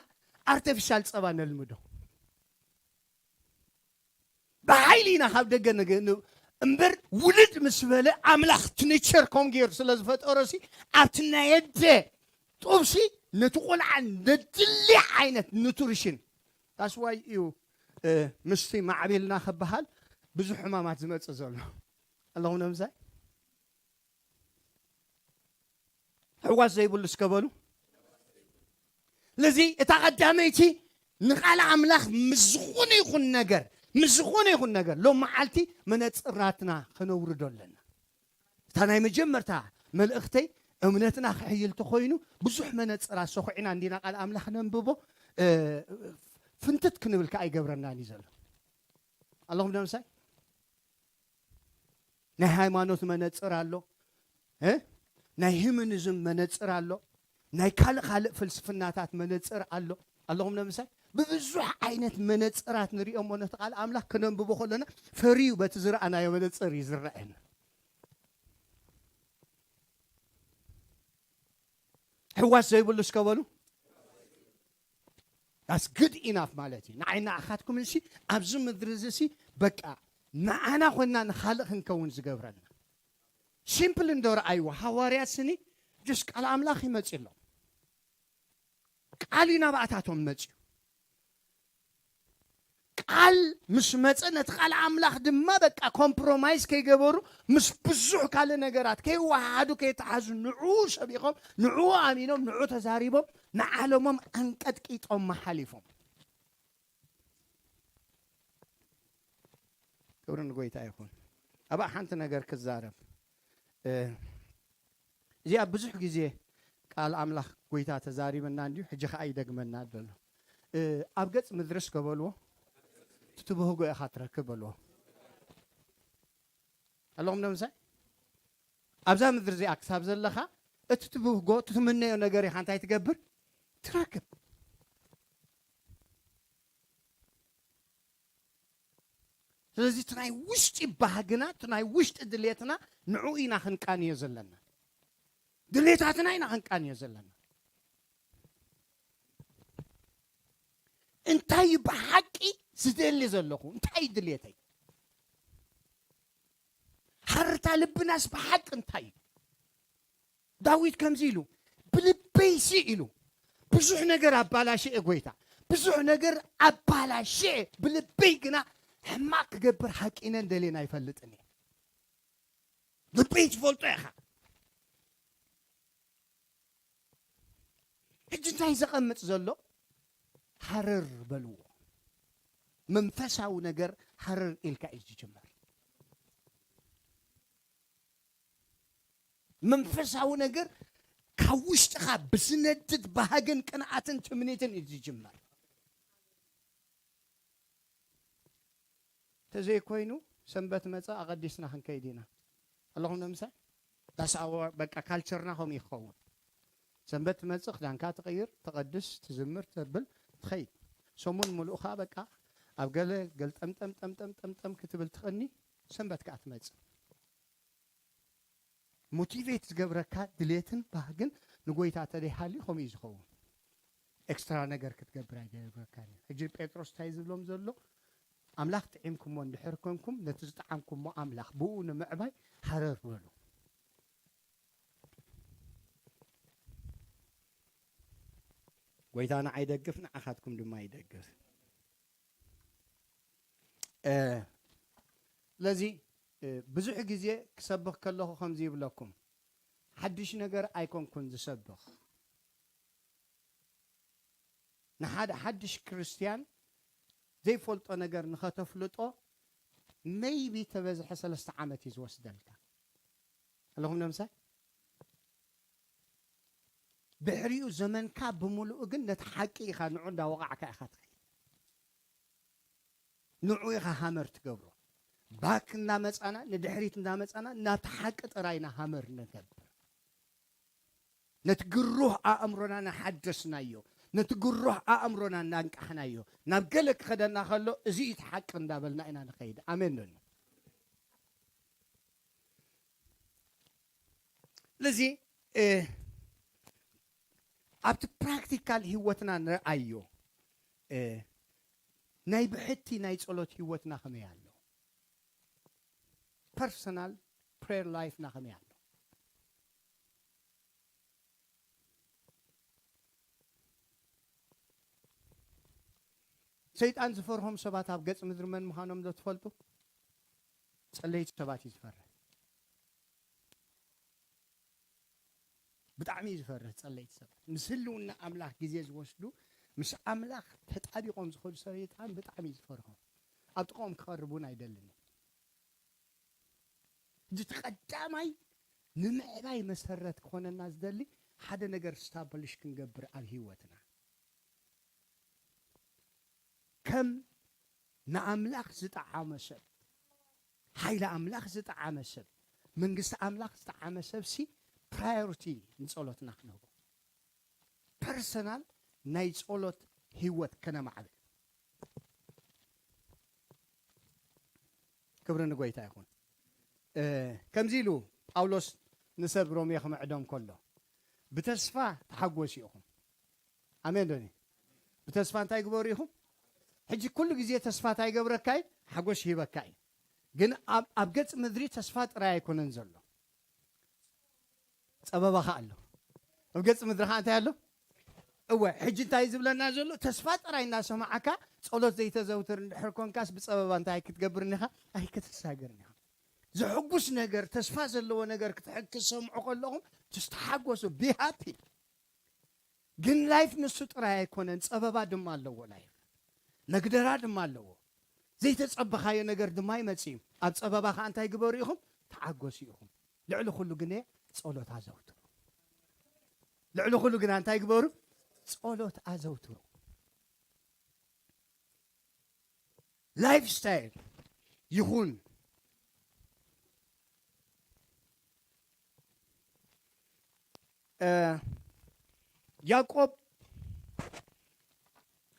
ኣርቲፊሻል ፀባ ነልምዶ። ብሓይሊ ኢና ካብ ደገ ነገ ን- እምበር ውልድ ምስ በለ ኣምላኽ እቲ ኔቸር ከም ገይሩ ስለ ዝፈጠሮ ሲ ኣብቲ ናይ ኣደ ጡብሲ ነቲ ቆልዓ ነድሊ ዓይነት ኑትሪሽን ታስዋይ እዩ። ምስቲ ማዕቢልና ክበሃል ብዙሕ ሕማማት ዝመፅእ ዘሎ ኣለኹም ነምሳይ ሕዋስ ዘይብሉ እስከ በሉ። ስለዚ እታ ቀዳመይቲ ንቃል ኣምላኽ ምስ ዝኾነ ይኹን ነገር ምስ ዝኾነ ይኹን ነገር ሎም መዓልቲ መነፅራትና ከነውርዶ ኣለና። እታ ናይ መጀመርታ መልእኽተይ እምነትና ክሕይል ተኾይኑ ብዙሕ መነፅራት ሰኹዒና እንዲና ቃል ኣምላኽ ነንብቦ። ፍንትት ክንብል ከኣ ይገብረናን እዩ ዘሎ። ኣለኹም ደምሳይ ናይ ሃይማኖት መነፅር ኣሎ። ናይ ሂዩማኒዝም መነፅር ኣሎ። ናይ ካልእ ካልእ ፍልስፍናታት መነፅር ኣሎ። ኣለኹም ነምሳይ ብብዙሕ ዓይነት መነፅራት ንሪኦሞ ነቲ ቃል ኣምላኽ ክነንብቦ ከለና ፈርዩ በቲ ዝረኣናዮ መነፅር እዩ ዝረኣየና። ሕዋስ ዘይብሉ እስከ በሉ። That's good enough ማለት እዩ። ንዓይ ንኣኻትኩም እንሲ ኣብዚ ምድሪ እዚ ሲ በቃ ንዓና ኮንና ንኻልእ ክንከውን ዝገብረና። ሲምፕል እንዶ ረኣይዎ ሃዋርያት ስኒ ጅስ ቃል ኣምላኽ ይመፅእ ኣሎ። ቃል እዩ ናብኣታቶም መፅዩ። ቃል ምስ መፀ ነቲ ቃል ኣምላኽ ድማ በቃ ኮምፕሮማይዝ ከይገበሩ ምስ ብዙሕ ካልእ ነገራት ከይወሃሃዱ ከይተሓዙ ንዕኡ ሰቢኾም ንዕኡ ኣሚኖም ንዕኡ ተዛሪቦም ንዓለሞም ኣንቀጥቂጦም መሓሊፎም። ክብሪ ንጎይታ ይኹን። ኣብኣ ሓንቲ ነገር ክዛረብ እዚኣ ብዙሕ ግዜ ቃል ኣምላኽ ጎይታ ተዛሪበና እንዲዩ ሕጂ ከዓ ይደግመና ዘሎ። ኣብ ገጽ ምድርስ ከበልዎ ትትብህጎ ኢኻ ትረክብ በልዎ። ኣለኹም ነምሳይ ኣብዛ ምድሪ እዚኣ ክሳብ ዘለኻ እቲ ትብህጎ ትትምነዮ ነገር ኢኻ እንታይ ትገብር ትረክብ። ስለዚ እቲ ናይ ውሽጢ ባህግና እቲ ናይ ውሽጢ ድሌትና ንዕኡ ኢና ክንቃንዮ ዘለና። ድሌታትና ኢና ክንቃንዮ ዘለና። እንታይ እዩ ብሓቂ ዝደሊ ዘለኹ እንታይ እዩ ድሌተይ? ሓርታ ልብናስ ብሓቂ እንታይ እዩ? ዳዊት ከምዚ ኢሉ ብልበይሲ ኢሉ ብዙሕ ነገር ኣባላሽዐ ጎይታ ብዙሕ ነገር ኣባላሽዐ ብልበይ ግና ሕማቅ ክገብር ሓቂነ እንደሌና ኣይፈልጥን እየ። ልበይ ትፈልጦ ኢኻ። ሕጂ እንታይ ዘቐምጥ ዘሎ ሃረር በልዎ። መንፈሳዊ ነገር ሃረር ኢልካ እዩ ዝጅመር። መንፈሳዊ ነገር ካብ ውሽጥኻ ብዝነድድ ባህግን ቅንኣትን ትምኒትን እዩ ዝጅመር። ተዘይኮይኑ ሰንበት መፀ ኣቐዲስና ክንከይድ ኢና ኣለኹም ንምሳይ ዳሳወ በቃ ካልቸርና ከምኡ ይኸውን። ሰንበት ትመፅእ ክዳንካ ትቕይር ትቐድስ ትዝምር ተብል ትኸይድ። ሰሙን ሙሉእ ከዓ በቃ ኣብ ገለ ገልጠምጠምጠምጠምጠምጠም ክትብል ትቐኒ። ሰንበት ከዓ ትመፅእ። ሞቲቬት ዝገብረካ ድሌትን ባህግን ንጎይታ ተደይሃልዩ ከምኡ እዩ ዝኸውን። ኤክስትራ ነገር ክትገብር ኣይገብረካን እዩ። ሕጂ ጴጥሮስ እንታይ ዝብሎም ዘሎ? ኣምላኽ ጥዒምኩሞ እንድሕር ኮንኩም ነቲ ዝጠዓምኩሞ ኣምላኽ ብኡ ንምዕባይ ሃረር በሉ። ጎይታ ንዓይ ደግፍ ንዓኻትኩም ድማ ይደግፍ። ስለዚ ብዙሕ ግዜ ክሰብኽ ከለኹ ከምዚ ይብለኩም፣ ሓድሽ ነገር ኣይኮንኩን ዝሰብኽ። ንሓደ ሓድሽ ክርስትያን ዘይፈልጦ ነገር ንኸተፍልጦ ሜይቢ ተበዝሐ ሰለስተ ዓመት እዩ ዝወስደልካ። ኣለኹም ነምሳይ ድሕሪኡ ዘመንካ ብምሉኡ ግን ነቲ ሓቂ ኢኻ ንዑ እንዳወቓዕካ ኢኻ ትኸይድ። ንዑ ኢኻ ሃመር ትገብሮ። ባክ እናመፃና ንድሕሪት እናመፃና ናብቲ ሓቂ ጥራይና ሃመር ንገብር። ነቲ ግሩህ ኣእምሮና እናሓደስናዮ ነቲ ግሩህ ኣእምሮና እናንቃሕናዮ ናብ ገለ ክኸደና ከሎ እዚ እዩ እቲ ሓቂ እንዳበልና ኢና ንኸይድ። ኣሜን ዶ? ስለዚ ኣብቲ ፕራክቲካል ህይወትና ንርኣዮ። ናይ ብሕቲ ናይ ጸሎት ህይወትና ከመይ ኣሎ? ፐርሰናል ፕሬየር ላይፍና ከመይ ኣሎ? ሰይጣን ዝፈርሆም ሰባት ኣብ ገጽ ምድሪ መን ምዃኖም ዶ ትፈልጡ? ጸለይቲ ሰባት እዩ ዝፈርህ። ብጣዕሚ እዩ ዝፈርህ ጸለይቲ ሰባት። ምስ ህልውና ኣምላኽ ግዜ ዝወስዱ፣ ምስ ኣምላኽ ተጣቢቖም ዝኸዱ ሰይጣን ብጣዕሚ እዩ ዝፈርሆም። ኣብ ጥቕኦም ክቐርብ እውን ኣይደልን እዩ። ሕጂ እቲ ቀዳማይ ንምዕባይ መሰረት ክኾነና ዝደሊ ሓደ ነገር ስታብሊሽ ክንገብር ኣብ ህይወትና ከም ንኣምላኽ ዝጠዓመ ሰብ፣ ሓይሊ ኣምላኽ ዝጠዓመ ሰብ፣ መንግስቲ ኣምላኽ ዝጠዓመ ሰብ ሲ ፕራዮሪቲ ንጸሎትና ክነህቦ፣ ፐርሰናል ናይ ጸሎት ህይወት ከነማዕብል። ክብሪ ንጎይታ ይኹን። ከምዚ ኢሉ ጳውሎስ ንሰብ ሮሜ ክምዕዶም ከሎ፣ ብተስፋ ተሓጎሱ ኢኹም። ኣሜን ዶኒ? ብተስፋ እንታይ ግበሩ ኢኹም? ሕጂ ኩሉ ግዜ ተስፋ እንታይ ይገብረካ እዩ? ሓጎስ ይህበካ እዩ። ግን ኣብ ገጽ ምድሪ ተስፋ ጥራይ ኣይኮነን ዘሎ፣ ጸበባ ኸኣ ኣሎ። ኣብ ገጽ ምድሪ ኸኣ እንታይ ኣሎ? እወ፣ ሕጂ እንታይ ዝብለና ዘሎ? ተስፋ ጥራይ እናሰማዕካ ጸሎት ዘይተዘውትር እንድሕር ኮንካስ ብጸበባ እንታይ ክትገብር እኒኻ? ኣይክትሳገር እኒኻ። ዘሕጉስ ነገር፣ ተስፋ ዘለዎ ነገር ክትሰምዑ ከለኹም ትስተሓጎሱ፣ ቢ ሃፒ። ግን ላይፍ ንሱ ጥራይ ኣይኮነን፣ ጸበባ ድማ ኣለዎ። ላይፍ መግደራ ድማ ኣለዎ። ዘይተጸበኻዮ ነገር ድማ ይመጽእ እዩ። ኣብ ጸበባ ኸኣ እንታይ ግበሩ ኢኹም? ተዓገሱ ኢኹም። ልዕሊ ኩሉ ግን ጸሎት ኣዘውትሩ። ልዕሊ ኩሉ ግን እንታይ ግበሩ? ጸሎት ኣዘውትሩ። ላይፍ ስታይል ይኹን። ያዕቆብ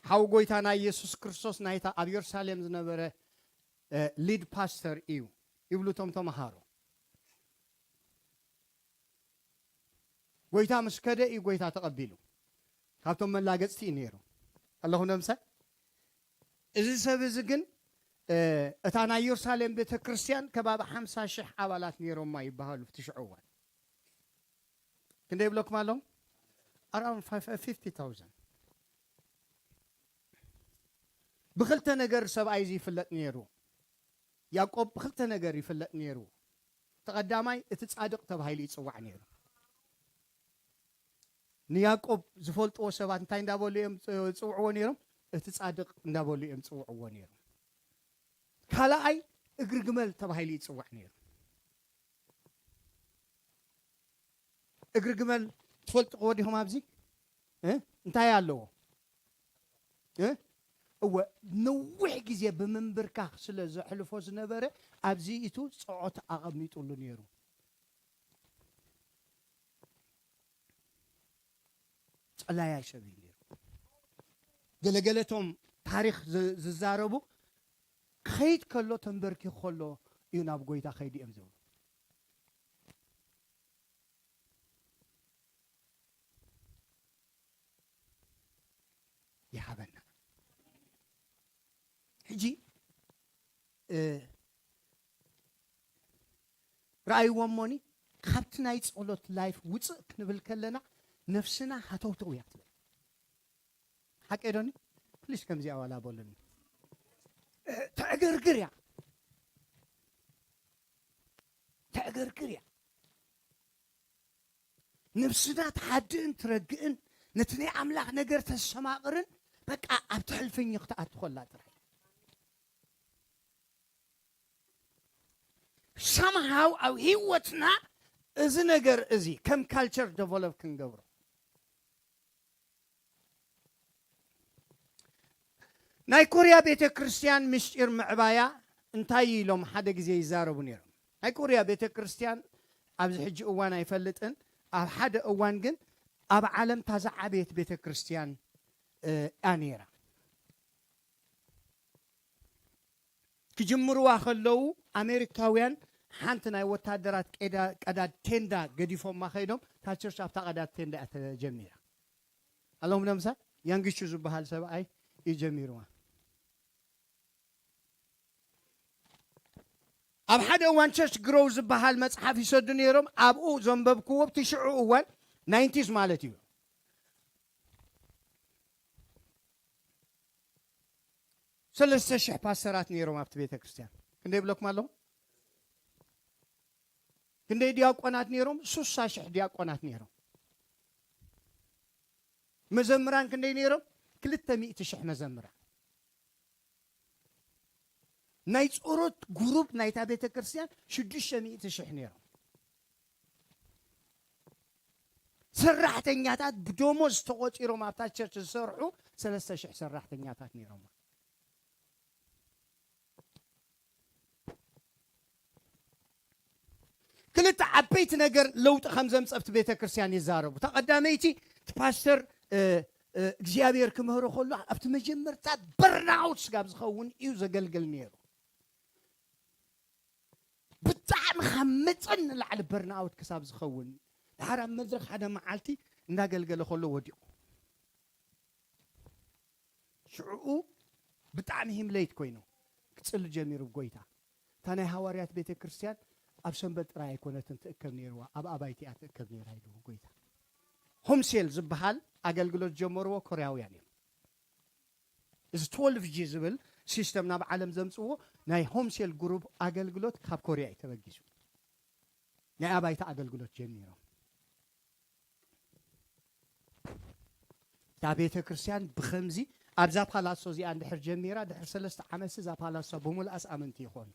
ሓው ጎይታ ናይ የሱስ ክርስቶስ ናይታ ኣብ የሩሳሌም ዝነበረ ሊድ ፓስተር እዩ ይብሉ እቶም ተምሃሮ። ጎይታ ምስ ከደ እዩ ጎይታ ተቐቢሉ። ካብቶም መላገጽቲ እዩ ነይሩ። ኣለኹም ዶ ምሳይ? እዚ ሰብ እዚ ግን እታ ናይ የሩሳሌም ቤተ ክርስቲያን ከባቢ ሓምሳ ሽሕ ኣባላት ነይሮማ ይበሃሉ። እቲ ሽዑ እዋን ክንደይ ይብለኩም ኣለኹም? ኣራውንድ ፊፍቲ ታውዘንድ። ብኽልተ ነገር ሰብኣይ እዚ ይፍለጥ ነይሩ። ያዕቆብ ብኽልተ ነገር ይፍለጥ ነይሩ። እቲ ቀዳማይ እቲ ጻድቕ ተባሂሉ ይጽዋዕ ነይሩ። ንያዕቆብ ዝፈልጥዎ ሰባት እንታይ እንዳበሉ እዮም ዝጽውዕዎ ነይሮም? እቲ ጻድቕ እንዳበሉ እዮም ዝጽውዕዎ ነይሮም። ካልኣይ እግሪ ግመል ተባሂሉ ይጽዋዕ ነይሩ። እግሪ ግመል ትፈልጥዎ ዲኹም? ኣብዚ እ? እንታይ ኣለዎ? እ? እወ፣ ነዊሕ ግዜ ብምንብርካኽ ስለ ዘሕልፎ ዝነበረ ኣብዚ ኢቱ ጸዖት ኣቐሚጡሉ ነይሩ። ጸላያይ ሰብ እዩ ነይሩ። ገለገለቶም ታሪኽ ዝ- ዝዛረቡ ክኸይድ ከሎ ተንበርኪኹ ከሎ እዩ ናብ ጎይታ ከይዱ እዮም ዝብሉ። ይሃበና። ሕጂ እ፣ ረኣይዎ እሞኒ ካብቲ ናይ ጸሎት ላይፍ ውፅእ ክንብል ከለና ነፍስና ሃተውተው እያ ትብል። ሓቀ ዶኒ? ፕሊስ ከምዚኣ ዋላ በሉኒ። እ፣ ተዕገርግር እያ። ተዕገርግር እያ። ነብስና ትሓድእን ትረግእን ነቲ ናይ ኣምላኽ ነገር ተሰማቕርን በቃ ኣብቲ ሕልፍኝ ክትኣቱ ከላ ጥራይ። ሰምሃው ኣብ ህይወትና እዚ ነገር እዚ ከም ካልቸር ደቨሎፕ ክንገብሮ። ናይ ኮርያ ቤተ ክርስቲያን ምስጢር ምዕባያ እንታይ ኢሎም ሓደ ግዜ ይዛረቡ ነይሮም። ናይ ኮርያ ቤተ ክርስቲያን ኣብዚ ሕጂ እዋን ኣይፈልጥን፣ ኣብ ሓደ እዋን ግን ኣብ ዓለም እታ ዝዓበየት ቤተ ክርስቲያን እያ ነይራ። ክጅምርዋ ከለዉ ኣሜሪካውያን ሓንቲ ናይ ወታደራት ቀዳድ ቴንዳ ገዲፎማ ከይዶም፣ እታ ቸርች ኣብታ ቀዳድ ቴንዳ እያ ተጀሚራ። ኣለኹም ዶ ምሳይ? ያንግቹ ዝበሃል ሰብኣይ እዩ ጀሚርዋ። ኣብ ሓደ እዋን ቸርች ግሮው ዝበሃል መጽሓፍ ይሰዱ ነይሮም። ኣብኡ ዘንበብክዎ፣ ኣብቲ ሽዑ እዋን፣ ናይንቲስ ማለት እዩ፣ ሰለስተ ሽሕ ፓስተራት ነይሮም ኣብቲ ቤተ ክርስቲያን። ክንደይ ይብለኩም ኣለኹ? ክንደይ ዲያቆናት ነይሮም? ሱሳ ሽሕ ዲያቆናት ነይሮም። መዘምራን ክንደይ ነይሮም? ክልተ ሚእቲ ሽሕ መዘምራን። ናይ ጸሎት ጉሩፕ ናይታ ቤተ ክርስቲያን ሽዱሽተ ሚእቲ ሽሕ ነይሮም። ሰራሕተኛታት ብደሞዝ ተቖጺሮም ኣብታ ቸርች ዝሰርሑ ሰለስተ ሽሕ ሰራሕተኛታት ነይሮም። ክልተ ዓበይቲ ነገር ለውጢ ከም ዘምጸ ኣብቲ ቤተ ክርስቲያን ይዛረቡ። እታ ቀዳመይቲ፣ እቲ ፓስተር እግዚኣብሔር ክምህሮ ከሎ ኣብቲ መጀመርታ በርናውት ስጋብ ዝኸውን እዩ ዘገልግል ነይሩ። ብጣዕሚ ካብ መጠን ንላዕሊ በርናውት ክሳብ ዝኸውን፣ ድሓር ኣብ መድረክ ሓደ መዓልቲ እንዳገልገለ ከሎ ወዲቑ። ሽዕኡ ብጣዕሚ ሂምለይት ኮይኑ ክጽሊ ጀሚሩ ብጎይታ። እታ ናይ ሃዋርያት ቤተ ክርስቲያን ኣብ ሰንበት ጥራይ ኣይኮነትን ትእከብ ነይርዋ፣ ኣብ ኣባይቲ እያ ትእከብ ነይራ ኢሉ ጎይታ። ሆምሴል ዝበሃል ኣገልግሎት ጀመርዎ ኮርያውያን እዮም። እዚ ትወልፍ ጂ ዝብል ሲስተም ናብ ዓለም ዘምጽዎ ናይ ሆምሴል ግሩፕ ኣገልግሎት ካብ ኮርያ እዩ ተበጊሱ። ናይ ኣባይቲ ኣገልግሎት ጀሚሮም። እታ ቤተ ክርስቲያን ብኸምዚ ኣብዛ ፓላሶ እዚኣ እንድሕር ጀሚራ፣ ድሕሪ ሰለስተ ዓመት እዛ ፓላሶ ብምልኣስ ኣመንቲ ይኾኑ።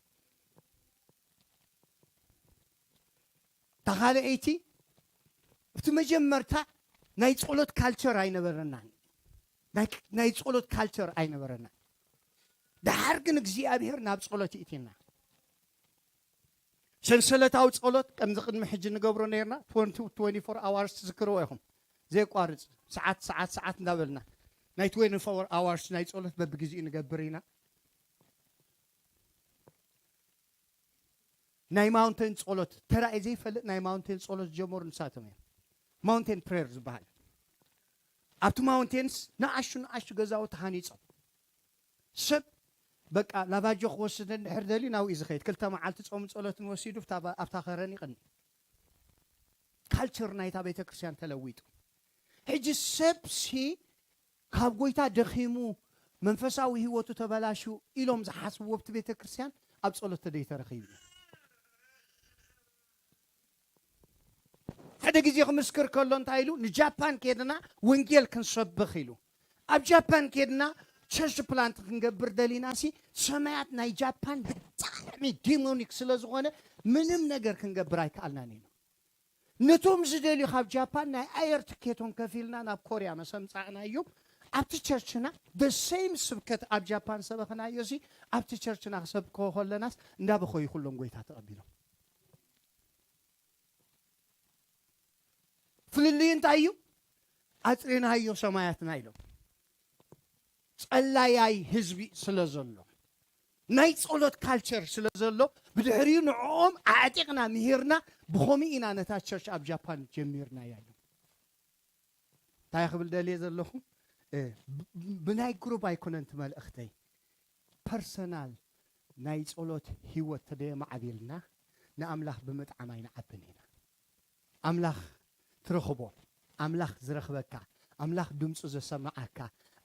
ተኻልአይቲ፣ እቲ መጀመርታ ናይ ጸሎት ካልቸር ኣይነበረናን። ናይ ጸሎት ካልቸር ኣይነበረናን። ደሓር ግን እግዚኣብሔር ናብ ጸሎት ይእቲና። ሰንሰለታዊ ጸሎት ከምዚ ቅድሚ ሕጂ ንገብሮ ነርና፣ ትወንቲ ፎር ኣዋርስ ትዝክርዎ ኢኹም። ዘየቋርጽ ሰዓት ሰዓት ሰዓት እንዳበልና ናይ ትወንቲ ፎር ኣዋርስ ናይ ጸሎት በብግዜኡ ንገብር ኢና። ናይ ማውንቴን ጸሎት ተራእየ ዘይፈልጥ ናይ ማውንቴን ጸሎት ዝጀመሩ ንሳቶም እዮም። ማውንቴን ፕሬየር ዝበሃል ኣብቲ ማውንቴንስ ንኣሽቱ ንኣሽቱ ገዛውቲ ሃኒጾም ሰብ በቃ ላቫጆ ክወስድ እንድሕር ደልዩ ናብኡ እዩ ዝኸይድ። ክልተ መዓልቲ ጾምን ጸሎትን ወሲዱ ኣብታ ከረን ይቕኒ። ካልቸር ናይታ ቤተ ክርስቲያን ተለዊጡ። ሕጂ ሰብሲ ካብ ጎይታ ደኺሙ መንፈሳዊ ህይወቱ ተበላሽዩ ኢሎም ዝሓስብዎ ኣብቲ ቤተ ክርስቲያን ኣብ ጸሎት ተደይተረኺቡ። ሓደ ግዜ ክምስክር ከሎ እንታይ ኢሉ? ንጃፓን ኬድና ወንጌል ክንሰብኽ ኢሉ። ኣብ ጃፓን ኬድና ቸርች ፕላንት ክንገብር ደሊና ሲ ሰማያት ናይ ጃፓን ብጣዕሚ ዲሞኒክ ስለ ዝኾነ ምንም ነገር ክንገብር ኣይከኣልናን ኢሉ። ነቶም ዝደልዩ ካብ ጃፓን ናይ ኣየር ትኬቶም ከፊልና ናብ ኮርያ መሰምጻእናዮም። ኣብቲ ቸርችና the same ስብከት ኣብ ጃፓን ሰበኽናዮ ሲ ኣብቲ ቸርችና ክሰብክዎ ከለናስ እንዳበኸዩ ኩሎም ጎይታ ተቐቢሎም። ፍልልይ እንታይ እዩ? ኣጽሪናዮ ሰማያትና ኢሎም። ጸላያይ ህዝቢ ስለ ዘሎ ናይ ጸሎት ካልቸር ስለ ዘሎ ብድሕሪኡ ንዕኦም ኣዕጢቕና ምሂርና ብኸምኡ ኢና ነታ ቸርች ኣብ ጃፓን ጀሚርናያ እዮም። እንታይ ክብል ደልየ ዘለኹ ብናይ ግሩፕ ኣይኮነን እቲ መልእኽተይ ፐርሰናል ናይ ጸሎት ህይወት ተደየማዕቢልና ንኣምላኽ ብምጥዓም ኣይንዓብን ኢና። ኣምላኽ ትረኽቦ፣ ኣምላኽ ዝረኽበካ፣ ኣምላኽ ድምፁ ዘሰምዓካ፣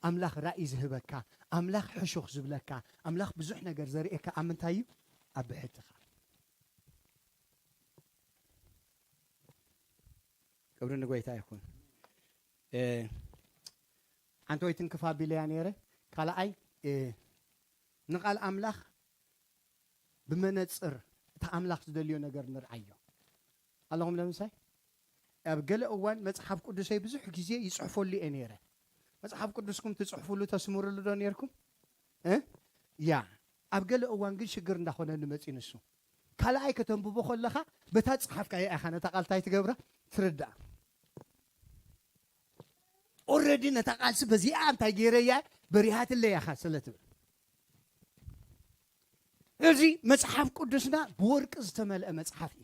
ኣምላኽ ራእይ ዝህበካ፣ ኣምላኽ ሕሹኽ ዝብለካ፣ ኣምላኽ ብዙሕ ነገር ዘርእየካ ኣብ ምንታይ እዩ? ኣብ ብሕትኻ። ክብሪ ንጎይታ ይኹን። ሓንቲ ወይ ትንክፍ ኣቢለያ ነይረ። ካልኣይ ንቃል ኣምላኽ ብመነፅር እቲ ኣምላኽ ዝደልዮ ነገር ንርኣዮ ኣለኹም። ለምሳይ ኣብ ገለ እዋን መፅሓፍ ቅዱሰይ ብዙሕ ግዜ ይፅሕፈሉ እየ ነይረ። መፅሓፍ ቅዱስኩም ትፅሕፉሉ ተስምርሉ ዶ ነርኩም? ያ ኣብ ገለ እዋን ግን ሽግር እንዳኾነ ንመፂ ንሱ ካልኣይ ከተንብቦ ከለኻ በታ ፀሓፍካ እያ ኢኻ ነታ ቃልታይ ትገብራ ትርዳእ። ኦረዲ ነታ ቃልሲ በዚኣ እንታይ ገይረያ በሪሃትለይ ኢኻ ስለ ትብል። እዚ መጽሓፍ ቅዱስና ብወርቂ ዝተመልአ መጽሓፍ እዩ።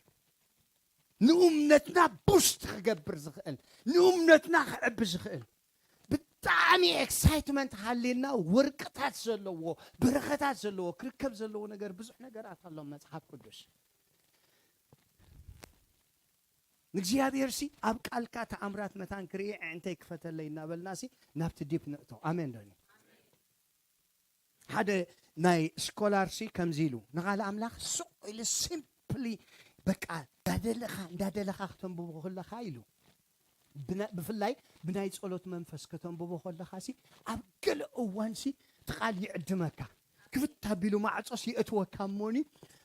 ንእምነትና ቡስት ክገብር ዝኽእል፣ ንእምነትና ክዕቢ ዝኽእል ብጣዕሚ ኤክሳይትመንት ሃልዩና ወርቅታት ዘለዎ፣ በረኸታት ዘለዎ፣ ክርከብ ዘለዎ ነገር ብዙሕ ነገራት ኣሎ መጽሓፍ ቅዱስ። ንእግዚኣብሔር ሲ ኣብ ቃልካ ተኣምራት መታን ክርኢ ኣዕንተይ ክፈተለይ እናበልና ሲ ናብቲ ዲፕ ንእቶ። ኣሜን ዶኒ? ሓደ ናይ ስኮላር ሲ ከምዚ ኢሉ ንቓል ኣምላኽ ስቕ ኢሉ ሲምፕሊ በቃ እንዳደለኻ እንዳደለኻ ክተንብቦ ከለኻ ኢሉ ብና- ብፍላይ ብናይ ጸሎት መንፈስ ከተንብቦ ከለኻ ሲ ኣብ ገለ እዋን ሲ እቲ ቃል ይዕድመካ። ክፍት ኣቢሉ ማዕጾስ የእትወካ እሞኒ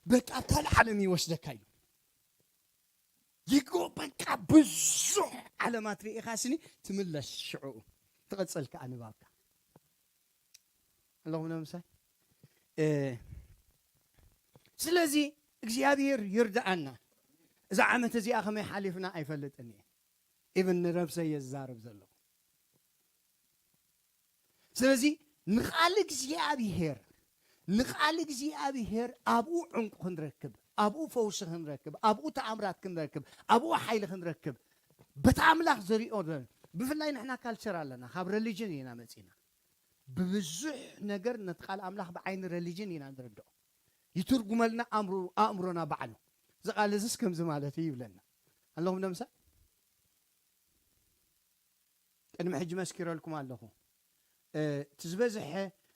በቃ ካልእ ዓለም ይወስደካ እዩ። ይጎ በቃ ብዙሕ ዓለማት ርኢኻ ስኒ ትምለስ ሽዑ ትቐጽል ከኣ ንባብካ ኣለኹም ነምሳይ እ፣ ስለዚ እግዚኣብሔር ይርድኣና። እዛ ዓመት እዚኣ ከመይ ሓሊፍና ኣይፈልጥን እየ። ኢብን ንረብሰ እየ ዝዛረብ ዘለኹ። ስለዚ ንቓል እግዚኣብሔር ንቓል እግዚኣብሔር ኣብኡ ዕንቁ ክንረክብ፣ ኣብኡ ፈውሲ ክንረክብ፣ ኣብኡ ተኣምራት ክንረክብ፣ ኣብኡ ሓይሊ ክንረክብ በታ ኣምላኽ ዘሪኦ ዘ- ብፍላይ ንሕና ካልቸር ኣለና፣ ካብ ረሊጅን ኢና መጺና። ብብዙሕ ነገር ነቲ ቃል ኣምላኽ ብዓይኒ ረሊጅን ኢና ንርድኦ። ይትርጉመልና ኣእምሮ- ኣእምሮና ባዕሉ። እዚ ቃል እዚስ ከምዚ ማለት እዩ ይብለና ኣለኹም። ደምሳ ቅድሚ ሕጂ መስኪረልኩም ኣለኹ። እ፣ እቲ ዝበዝሐ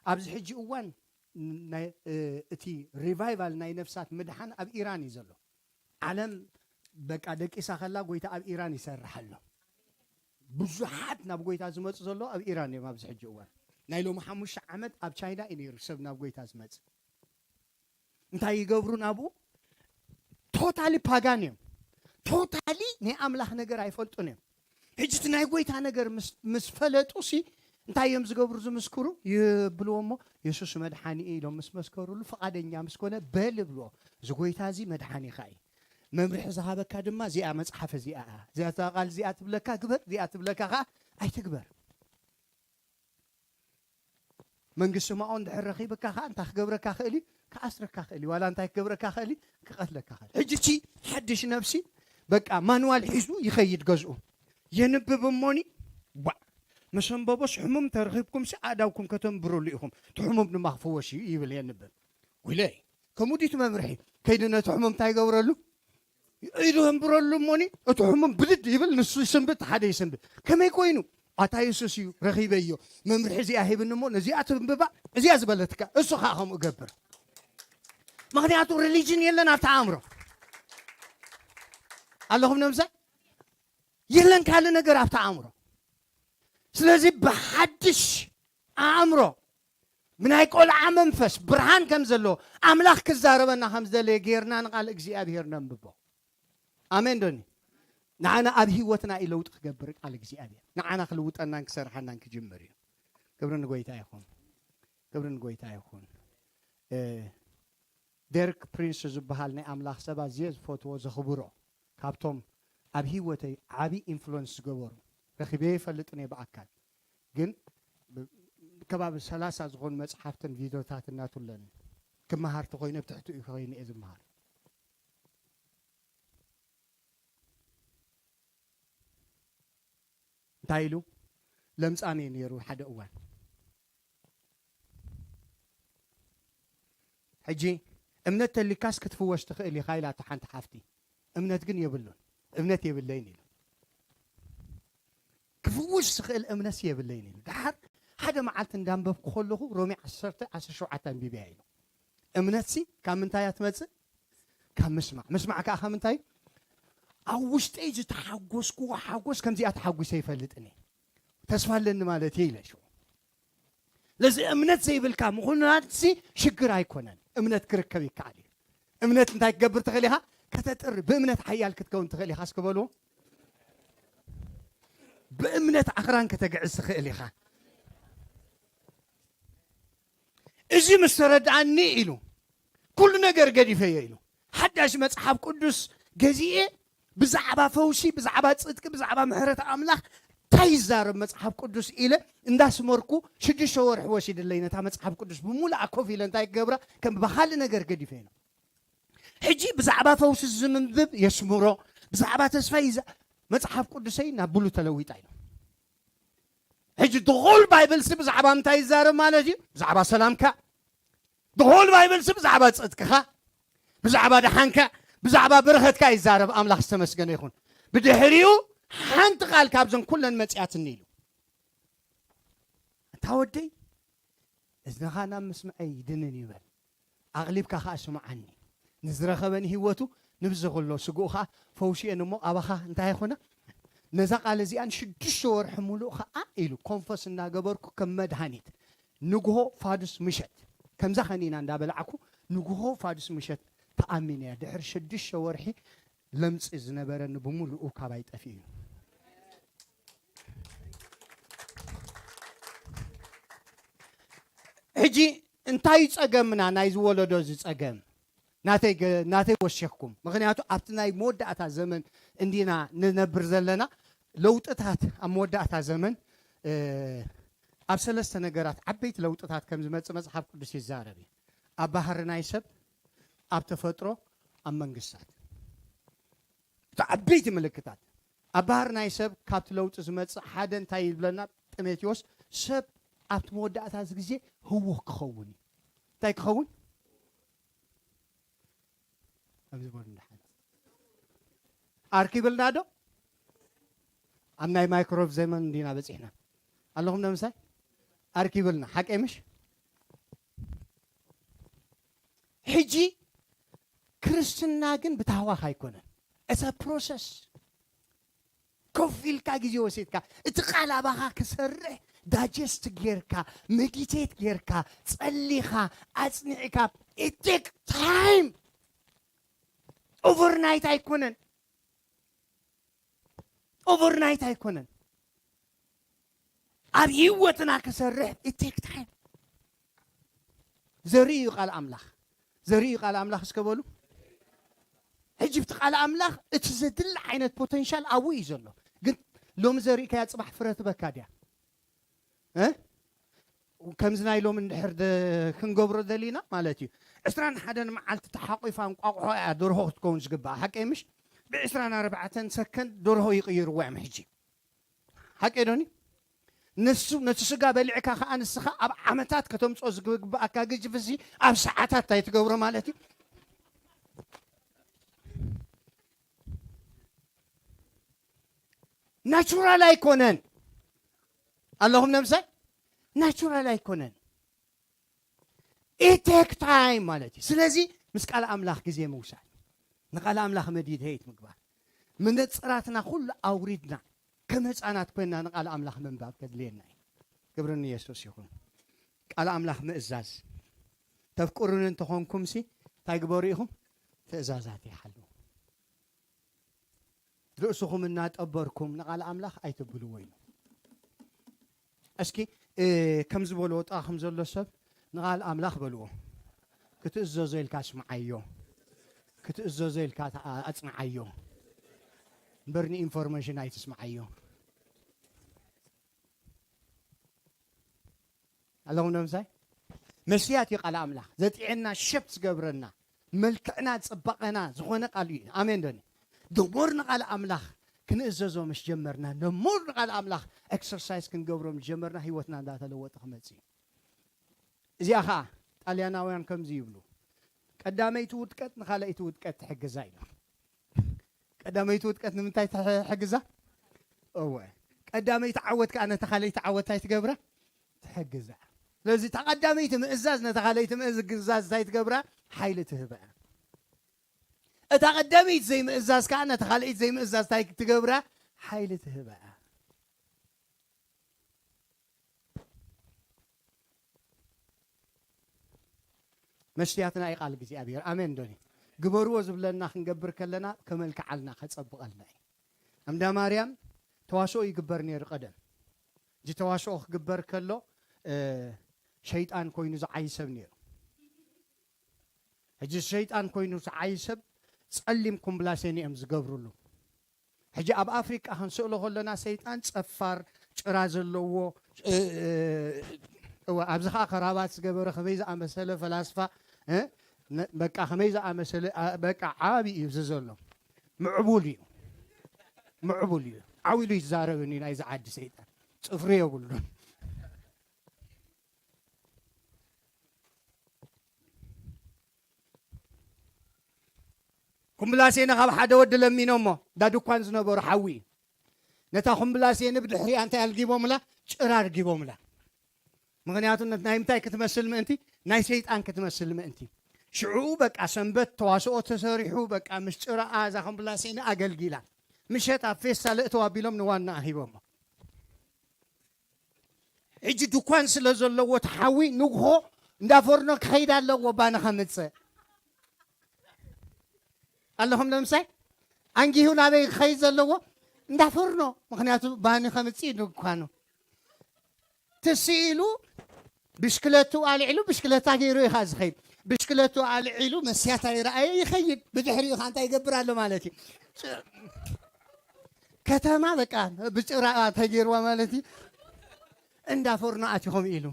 ኣብዚ ሕጂ እዋን ናይ- እ፣ እቲ ሪቫይቫል ናይ ነፍሳት ምድሓን ኣብ ኢራን እዩ ዘሎ። ዓለም በቃ ደቂሳ ከላ ጎይታ ኣብ ኢራን ይሰርሕ ኣሎ። ብዙሓት ናብ ጎይታ ዝመፁ ዘሎ ኣብ ኢራን እዮም። ኣብዚ ሕጂ እዋን ናይ ሎሚ ሓሙሽተ ዓመት ኣብ ቻይና እዩ ነይሩ ሰብ ናብ ጎይታ ዝመፅ። እንታይ ይገብሩ ናብኡ? ቶታሊ ፓጋን እዮም። ቶታሊ ናይ ኣምላኽ ነገር ኣይፈልጡን እዮም። ሕጂ እቲ ናይ ጎይታ ነገር ምስ- ምስ ፈለጡ ሲ እንታይ እዮም ዝገብሩ? ዝምስክሩ ይብልዎ እሞ የሱስ መድሓኒ እዩ ኢሎም ምስ መስከሩሉ ፍቓደኛ ምስ ኮነ በል ይብልዎ። እዚ ጎይታ እዚ መድሓኒኻ እዩ። መምርሒ ዝሃበካ ድማ እዚኣ መጽሓፍ እዚኣ እያ። እዚኣ እታ ቃል እዚኣ ትብለካ ግበር፣ እዚኣ ትብለካ ኸዓ ኣይትግበር። መንግስቲ ማኦ እንድሕር ረኺብካ ኸዓ እንታይ ክገብረካ ክእል እዩ? ክኣስረካ ክእል እዩ። ዋላ እንታይ ክገብረካ ክእል እዩ? ክቐትለካ ክእል። ሕጂ እቺ ሓድሽ ነብሲ በቃ ማንዋል ሒዙ ይኸይድ ገዝኡ። የንብብ እሞኒ ዋዕ መሰንበቦስ ሕሙም ተረኺብኩምሲ ኣእዳውኩም ከተንብሩሉ ኢኹም። እቲ ሕሙም ድማ ክፍወስ እዩ ይብል የንብብ። ውይለይ ከምኡ ድዩ እቲ መምርሒ? ከይዲ ነቲ ሕሙም እንታይ ይገብረሉ? ኢዱ የንብረሉ እሞኒ እቲ ሕሙም ብድድ ይብል፣ ንሱ ይስንብድ፣ ሓደ ይስንብድ። ከመይ ኮይኑ? ኣታ የሱስ እዩ ረኺበዮ። መምርሒ እዚኣ ሂብኒ እሞ ነዚኣ ትንብባ እዚኣ ዝበለትካ እሱ ከዓ ከምኡ ገብር። ምክንያቱ ሪሊጅን የለን ኣብቲ ኣእምሮ ኣለኹም ነምሳ የለን ካልእ ነገር ኣብቲ ኣእምሮ። ስለዚ ብሓድሽ ኣእምሮ ብናይ ቆልዓ መንፈስ ብርሃን ከም ዘሎ ኣምላኽ ክዛረበና ከም ዝደለየ ጌርና ንቃል እግዚኣብሔር ነንብቦ። ኣሜን ዶኒ? ንዓና ኣብ ህይወትና እዩ ለውጢ ክገብር ቃል እግዚኣብሔር። ንዓና ክልውጠናን ክሰርሓናን ክጅምር እዩ። ክብሪ ንጎይታ ይኹን። ክብሪ ንጎይታ ይኹን። እ፣ ዴርክ ፕሪንስ ዝበሃል ናይ ኣምላኽ ሰብ ኣዝየ ዝፈትዎ ዘኽብሮ ካብቶም ኣብ ህይወተይ ዓቢ ኢንፍሉወንስ ዝገበሩ ረኺበ ይፈልጥን እየ ብኣካል። ግን ብ- ከባቢ ሰላሳ ዝኾኑ መጽሓፍትን ቪድዮታት እናቱለኒ ክመሃር ተኾይነ ብትሕትኡ ኮይኑ እየ ዝመሃር። እንታይ ኢሉ? ለምጻም እየ ነይሩ ሓደ እዋን። ሕጂ እምነት ተሊካስ ክትፍወስ ትኽእል ኢኻ ኢላቶ ሓንቲ ሓፍቲ። እምነት ግን የብሉን። እምነት የብለይን ኢሉ። ክፍውስ ዝኽእል እምነትሲ የብለይን ኢሉ። ደሓር ሓደ መዓልቲ እንዳንበብኩ ከለኹ ሮሜ ዓሰርተ ዓሰርተ ሸውዓተ ኣንቢበያ ኢሉ። እምነትሲ ካብ ምንታይ እያ ትመጽእ? ካብ ምስማዕ። ምስማዕ ከዓ ካብ ምንታይ? ኣብ ውሽጠይ ዝተሓጎስኩዎ ሓጎስ ከምዚኣ ተሓጒሰ ይፈልጥን እየ። ተስፋ ኣለኒ ማለት እየ ኢለ ሽዑ። ለዚ እምነት ዘይብልካ ምኹናንሲ ሽግር ኣይኮነን። እምነት ክርከብ ይከኣል እዩ። እምነት እንታይ ክገብር ትኽእል ኢኻ? ከተጥሪ። ብእምነት ሓያል ክትከውን ትኽእል ኢኻ። እስኪ በልዎ። ብእምነት ኣኽራን ከተግዕዝ ትኽእል ኢኻ። እዚ ምስ ተረድኣኒ ኢሉ ኩሉ ነገር ገዲፈዮ ኢሉ ሓዳሽ መጽሓፍ ቅዱስ ገዚኤ ብዛዕባ ፈውሲ፣ ብዛዕባ ጽድቂ፣ ብዛዕባ ምሕረት ኣምላኽ እንታይ ይዛረብ መጽሓፍ ቅዱስ ኢለ እንዳስመርኩ ሽዱሽተ ወርሒ ወሲድለይ ነታ መጽሓፍ ቅዱስ ብምሉኣ ኮፍ ኢለ እንታይ ክገብራ ከም ብኻልእ ነገር ገዲፈ ኢለ። ሕጂ ብዛዕባ ፈውሲ ዝምንብብ የስምሮ፣ ብዛዕባ ተስፋ ይዛ-፣ መጽሓፍ ቅዱሰይ ናብ ብሉ ተለዊጣ ኢለ። ሕጂ ድኹል ባይብልሲ ብዛዕባ እንታይ ይዛረብ ማለት እዩ? ብዛዕባ ሰላምካ። ድኹል ባይብልሲ ብዛዕባ ጽድቅኻ፣ ብዛዕባ ደሓንካ፣ ብዛዕባ በረኸትካ ይዛረብ። ኣምላኽ ዝተመስገነ ይኹን። ብድሕሪኡ ሓንቲ ቃል ካብዘን ኩለን መጺኣትኒ ኢሉ። ኣታ ወደይ፣ እዝንኻ ናብ ምስምዐይ ድንን ይበል፣ ኣቕሊብካ ኸኣ ስምዓኒ። ንዝረኸበን ህይወቱ ንብዚ ኹሎ ስግኡ ኸኣ ፈውስየን እሞ ኣባኻ እንታይ ይኹና? ነዛ ቃል እዚኣ ንሽዱሽተ ወርሒ ሙሉእ ኸኣ ኢሉ ኮንፈስ እናገበርኩ ከም መድሃኒት ንግሆ ፋዱስ ምሸት ከምዛ ኸኒና እንዳበላዕኩ ንግሆ ፋዱስ ምሸት ተኣሚነ እያ። ድሕሪ ሽዱሽተ ወርሒ ለምጺ ዝነበረኒ ብምሉኡ ካባይ ጠፊኡ እዩ። ሕጂ እንታይ እዩ ጸገምና? ናይ ዝወለዶ እዚ ጸገም ናተይ ገ-፣ ናተይ ወሲኽኩም። ምኽንያቱ ኣብቲ ናይ መወዳእታ ዘመን እንዲና ንነብር ዘለና። ለውጥታት ኣብ መወዳእታ ዘመን፣ እ፣ ኣብ ሰለስተ ነገራት ዓበይቲ ለውጥታት ከም ዝመጽእ መጽሓፍ ቅዱስ ይዛረብ እዩ። ኣብ ባህሪ ናይ ሰብ፣ ኣብ ተፈጥሮ፣ ኣብ መንግስታት። እቲ ዓበይቲ ምልክታት ኣብ ባህሪ ናይ ሰብ ካብቲ ለውጢ ዝመጽእ ሓደ እንታይ ይብለና ጢሞቴዎስ? ሰብ ኣብቲ መወዳእታ እዚ ግዜ ህዉኽ ክኸውን እዩ። እንታይ ክኸውን? ኣብዚ በሉ ንሓን። ኣርኪብልና ዶ? ኣብ ናይ ማይክሮብ ዘመን እንዲና በጺሕና። ኣለኹም ዶ ምሳይ? ኣርኪብልና። ሓቀይ ምሽ? ሕጂ ክርስትና ግን ብታህዋኽ ኣይኮነን። It's a process። ኮፍ ኢልካ ግዜ ወሲድካ እቲ ቃል ኣባኻ ክሰርሕ ዳጀስት ጌርካ፣ ሜዲቴት ጌርካ፣ ጸሊኻ፣ ኣጽኒዕካ፣ it take time። ኦቨርናይት ኣይኮነን። ኦቨርናይት ኣይኮነን። ኣብ ህይወትና ክሰርሕ it take time። ዘርኢ እዩ ቃል ኣምላኽ። ዘርኢ እዩ ቃል ኣምላኽ እስከ በሉ። ሕጂ ብቲ ቃል ኣምላኽ እቲ ዘድሊ ዓይነት ፖተንሻል ኣብኡ እዩ ዘሎ። ግን ሎሚ ዘሪእካያ ጽባሕ ፍረ ትበካ ድያ? እ? ከምዚ ናይ ሎሚ እንድሕር ደ-፣ ክንገብሮ ደሊና ማለት እዩ። ዕስራን ሓደን መዓልቲ ተሓቂፋ እንቋቑሖ እያ ደርሆ ክትከውን ዝግባኣ። ሓቀይ ምሽ? ብዕስራን ኣርባዕተን ሰከንድ ደርሆ ይቕይርዋ እዮም ሕጂ። ሓቀይ ዶኒ? ንሱ፣ ነቲ ስጋ በሊዕካ ከኣ ንስኻ ኣብ ዓመታት ከተምጽኦ ዝግባኣካ ግጅፍሲ ኣብ ሰዓታት እንታይ ትገብሮ ማለት እዩ? ናቹራል ኣይኮነን። ኣለኹም ነምሳይ? ናቹራል ኣይኮነን። It take time ማለት እዩ። ስለዚ ምስ ቃል ኣምላኽ ግዜ ምውሳድ፣ ንቃል ኣምላኽ መዲቴት ምግባር፣ መነጽራትና ኩሉ ኣውሪድና ከም ህፃናት ኮይንና ንቃል ኣምላኽ ምንባብ ከድልየና እዩ። ክብሪ ንየሱስ ይኹን። ቃል ኣምላኽ ምእዛዝ። ተፍቅሩኒ እንተኾንኩምሲ እንታይ ግበሩ ኢኹም? ትእዛዛት ይሓልዉ። ርእስኹም እናጠበርኩም ንቃል ኣምላኽ ኣይተብልዎ ኢሉ። እስኪ፣ እ፣ ከም ዝበልዎ ጥቓኹም ዘሎ ሰብ ንቃል ኣምላኽ በልዎ። ክትእዘዞ ኢልካ ስምዓዮ። ክትእዘዞ ኢልካ ተኣ-፣ ኣጽንዓዮ። እምበር ንኢንፎርሜሽን ኣይትስምዓዮ። ኣለኹም ዶ ምሳይ? መስትያት እዩ ቃል ኣምላኽ። ዘጥዕና፣ ሸፕ ዝገብረና፣ መልክዕና፣ ጽባቐና ዝኾነ ቃል እዩ። ኣሜን ዶ? ደሞር ንቃል ኣምላኽ ክንእዘዞ ምስ ጀመርና፣ ደሞር ንቃል ኣምላኽ ኤክሰርሳይዝ ክንገብሮ ምስ ጀመርና፣ ህይወትና እንዳተለወጠ ክመጽእ እዩ። እዚኣ ኸኣ ጣልያናውያን ከምዚ ይብሉ፣ "ቀዳመይቲ ውድቀት ንኻልኣይቲ ውድቀት ትሕግዛ" ኢሎም። ቀዳመይቲ ውድቀት ንምንታይ ትሕግዛ? እወ። ቀዳመይቲ ዓወት ከኣ ነታ ካልኣይቲ ዓወት እንታይ ትገብራ? ትሕግዛ። ስለዚ እታ ቀዳመይቲ ምእዛዝ ነታ ካልኣይቲ ምእዛዝ እንታይ ትገብራ? ሓይሊ ትህባ። እታ ቀዳመይቲ ዘይምእዛዝ ከኣ ነታ ካልኣይቲ ዘይምእዛዝ እንታይ ትገብራ? ሓይሊ ትህባ። መስትያትና እዩ ቃል እግዚኣብሔር። ኣሜን ዶኒ? ግበርዎ ዝብለና ክንገብር ከለና ከመልክዓልና ከጸብቐልና እዩ። ኣምዳ ማርያም ተዋስኦ ይግበር ነይሩ ቀደም። እዚ ተዋስኦ ክግበር ከሎ፣ እ፣ ሸይጣን ኮይኑ ዝዓይ ሰብ ነይሩ። ሕጂ ሸይጣን ኮይኑ ዝዓይ ሰብ ጸሊም ኮምብላሴን እዮም ዝገብርሉ። ሕጂ ኣብ ኣፍሪቃ ክንስእሎ ከለና ሰይጣን ጸፋር፣ ጭራ ዘለዎ፣ እ፣ እ፣ እወ፣ ኣብዚ ኸዓ ከራባት ዝገበረ ከመይ ዝኣመሰለ ፈላስፋ፣ እ፣ ነ-፣ በቃ ከመይ ዝኣመሰለ፣ ኣ፣ በቃ ዓቢ እዩ እዚ ዘሎ። ምዕቡል እዩ። ምዕቡል እዩ። ዓው ኢሉ ይዛረብን እዩ ናይዚ ዓዲ ሰይጣን። ጽፍሪ የብሉን። ኩምብላሴነ ካብ ሓደ ወዲ ለሚኖሞ፣ እንዳ ድኳን ዝነበሩ ሓዊ እዩ። ነታ ኩምብላሴነ ብድሕሪኣ እንታይ ኣልጊቦምላ? ጭራ ኣልጊቦምላ። ምኽንያቱ ነ-፣ ናይ ምንታይ ክትመስል ምእንቲ? ናይ ሰይጣን ክትመስል ምእንቲ። ሽዑ በቃ ሰንበት ተዋስኦ ተሰሪሑ፣ በቃ ምስ ጭራኣ እዛ ኩምብላሴነ ኣገልጊላ። ምሸት ኣብ ፌስታል እተው ኣቢሎም ንዋናኣ ሂቦሞ። ሕጂ ድኳን ስለ ዘለዎ እቲ ሓዊ ንግሆ እንዳ ፎርኖ ክኸይድ ኣለዎ፣ ባኒ ከምጽእ ኣለኹም። ለምሳይ ኣንጊሁ ናበይ ክኸይድ ዘለዎ? እንዳ ፎርኖ። ምኽንያቱ ባኒ ከምጽእ እዩ ድኳኑ። ትስኢሉ ብሽክለቱ ኣልዒሉ፣ ብሽክለታ ገይሩ እዩ ኸዓ ዝኸይድ። ብሽክለቱ ኣልዒሉ መስትያት ኣይረኣየ ይኸይድ። ብድሕሪኡ ኸዓ እንታይ ይገብር ኣሎ ማለት እዩ? ከተማ በቃ ብጭራኣ ተገይርዋ ማለት እዩ። እንዳ ፎርኖ ኣቲኹም ኢሉ።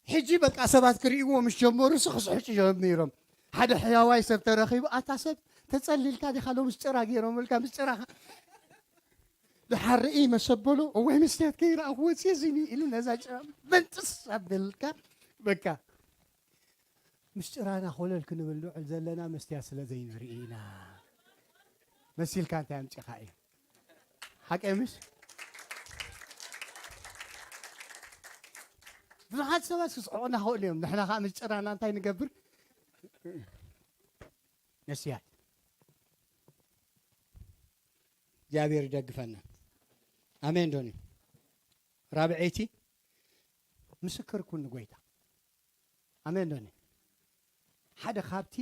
ሕጂ በቃ ሰባት ክርእይዎ ምስ ጀመሩ፣ ሱ ክስሕጩ ጀሚሮም። ሓደ ሕያዋይ ሰብ ተረኺቡ፣ "ኣታ ሰብ ተጸሊልካ ዲኻ ሎምስ ጭራ ገይሮምልካ፣ ምስ ጭራኻ?" ድሓር ርእይ መሰበሉ፣ "እዋይ መስትያት ከይረኣኹ ወጽየ እዚኒ" ኢሉ ነዛ ጭራ በንጥስ ኣበልካ። በቃ ምስ ጭራና ኮለል ክንብል ንውዕል ዘለና መስትያት ስለ ዘይንርኢ ኢና። መሲልካ እንታይ ኣምጺኻ እዩ? ሓቀይ ምሽ? ብዙሓት ሰባት ክስሕቑና ክኽእሉ እዮም። ንሕና ኸዓ ምስ ጭራና እንታይ ንገብር? ነስያት። እግዚኣብሔር ይደግፈና። ኣሜን ዶኒ። ራብዐይቲ፣ ምስክር ኩን ንጎይታ። ኣሜን ዶኒ። ሓደ ካብቲ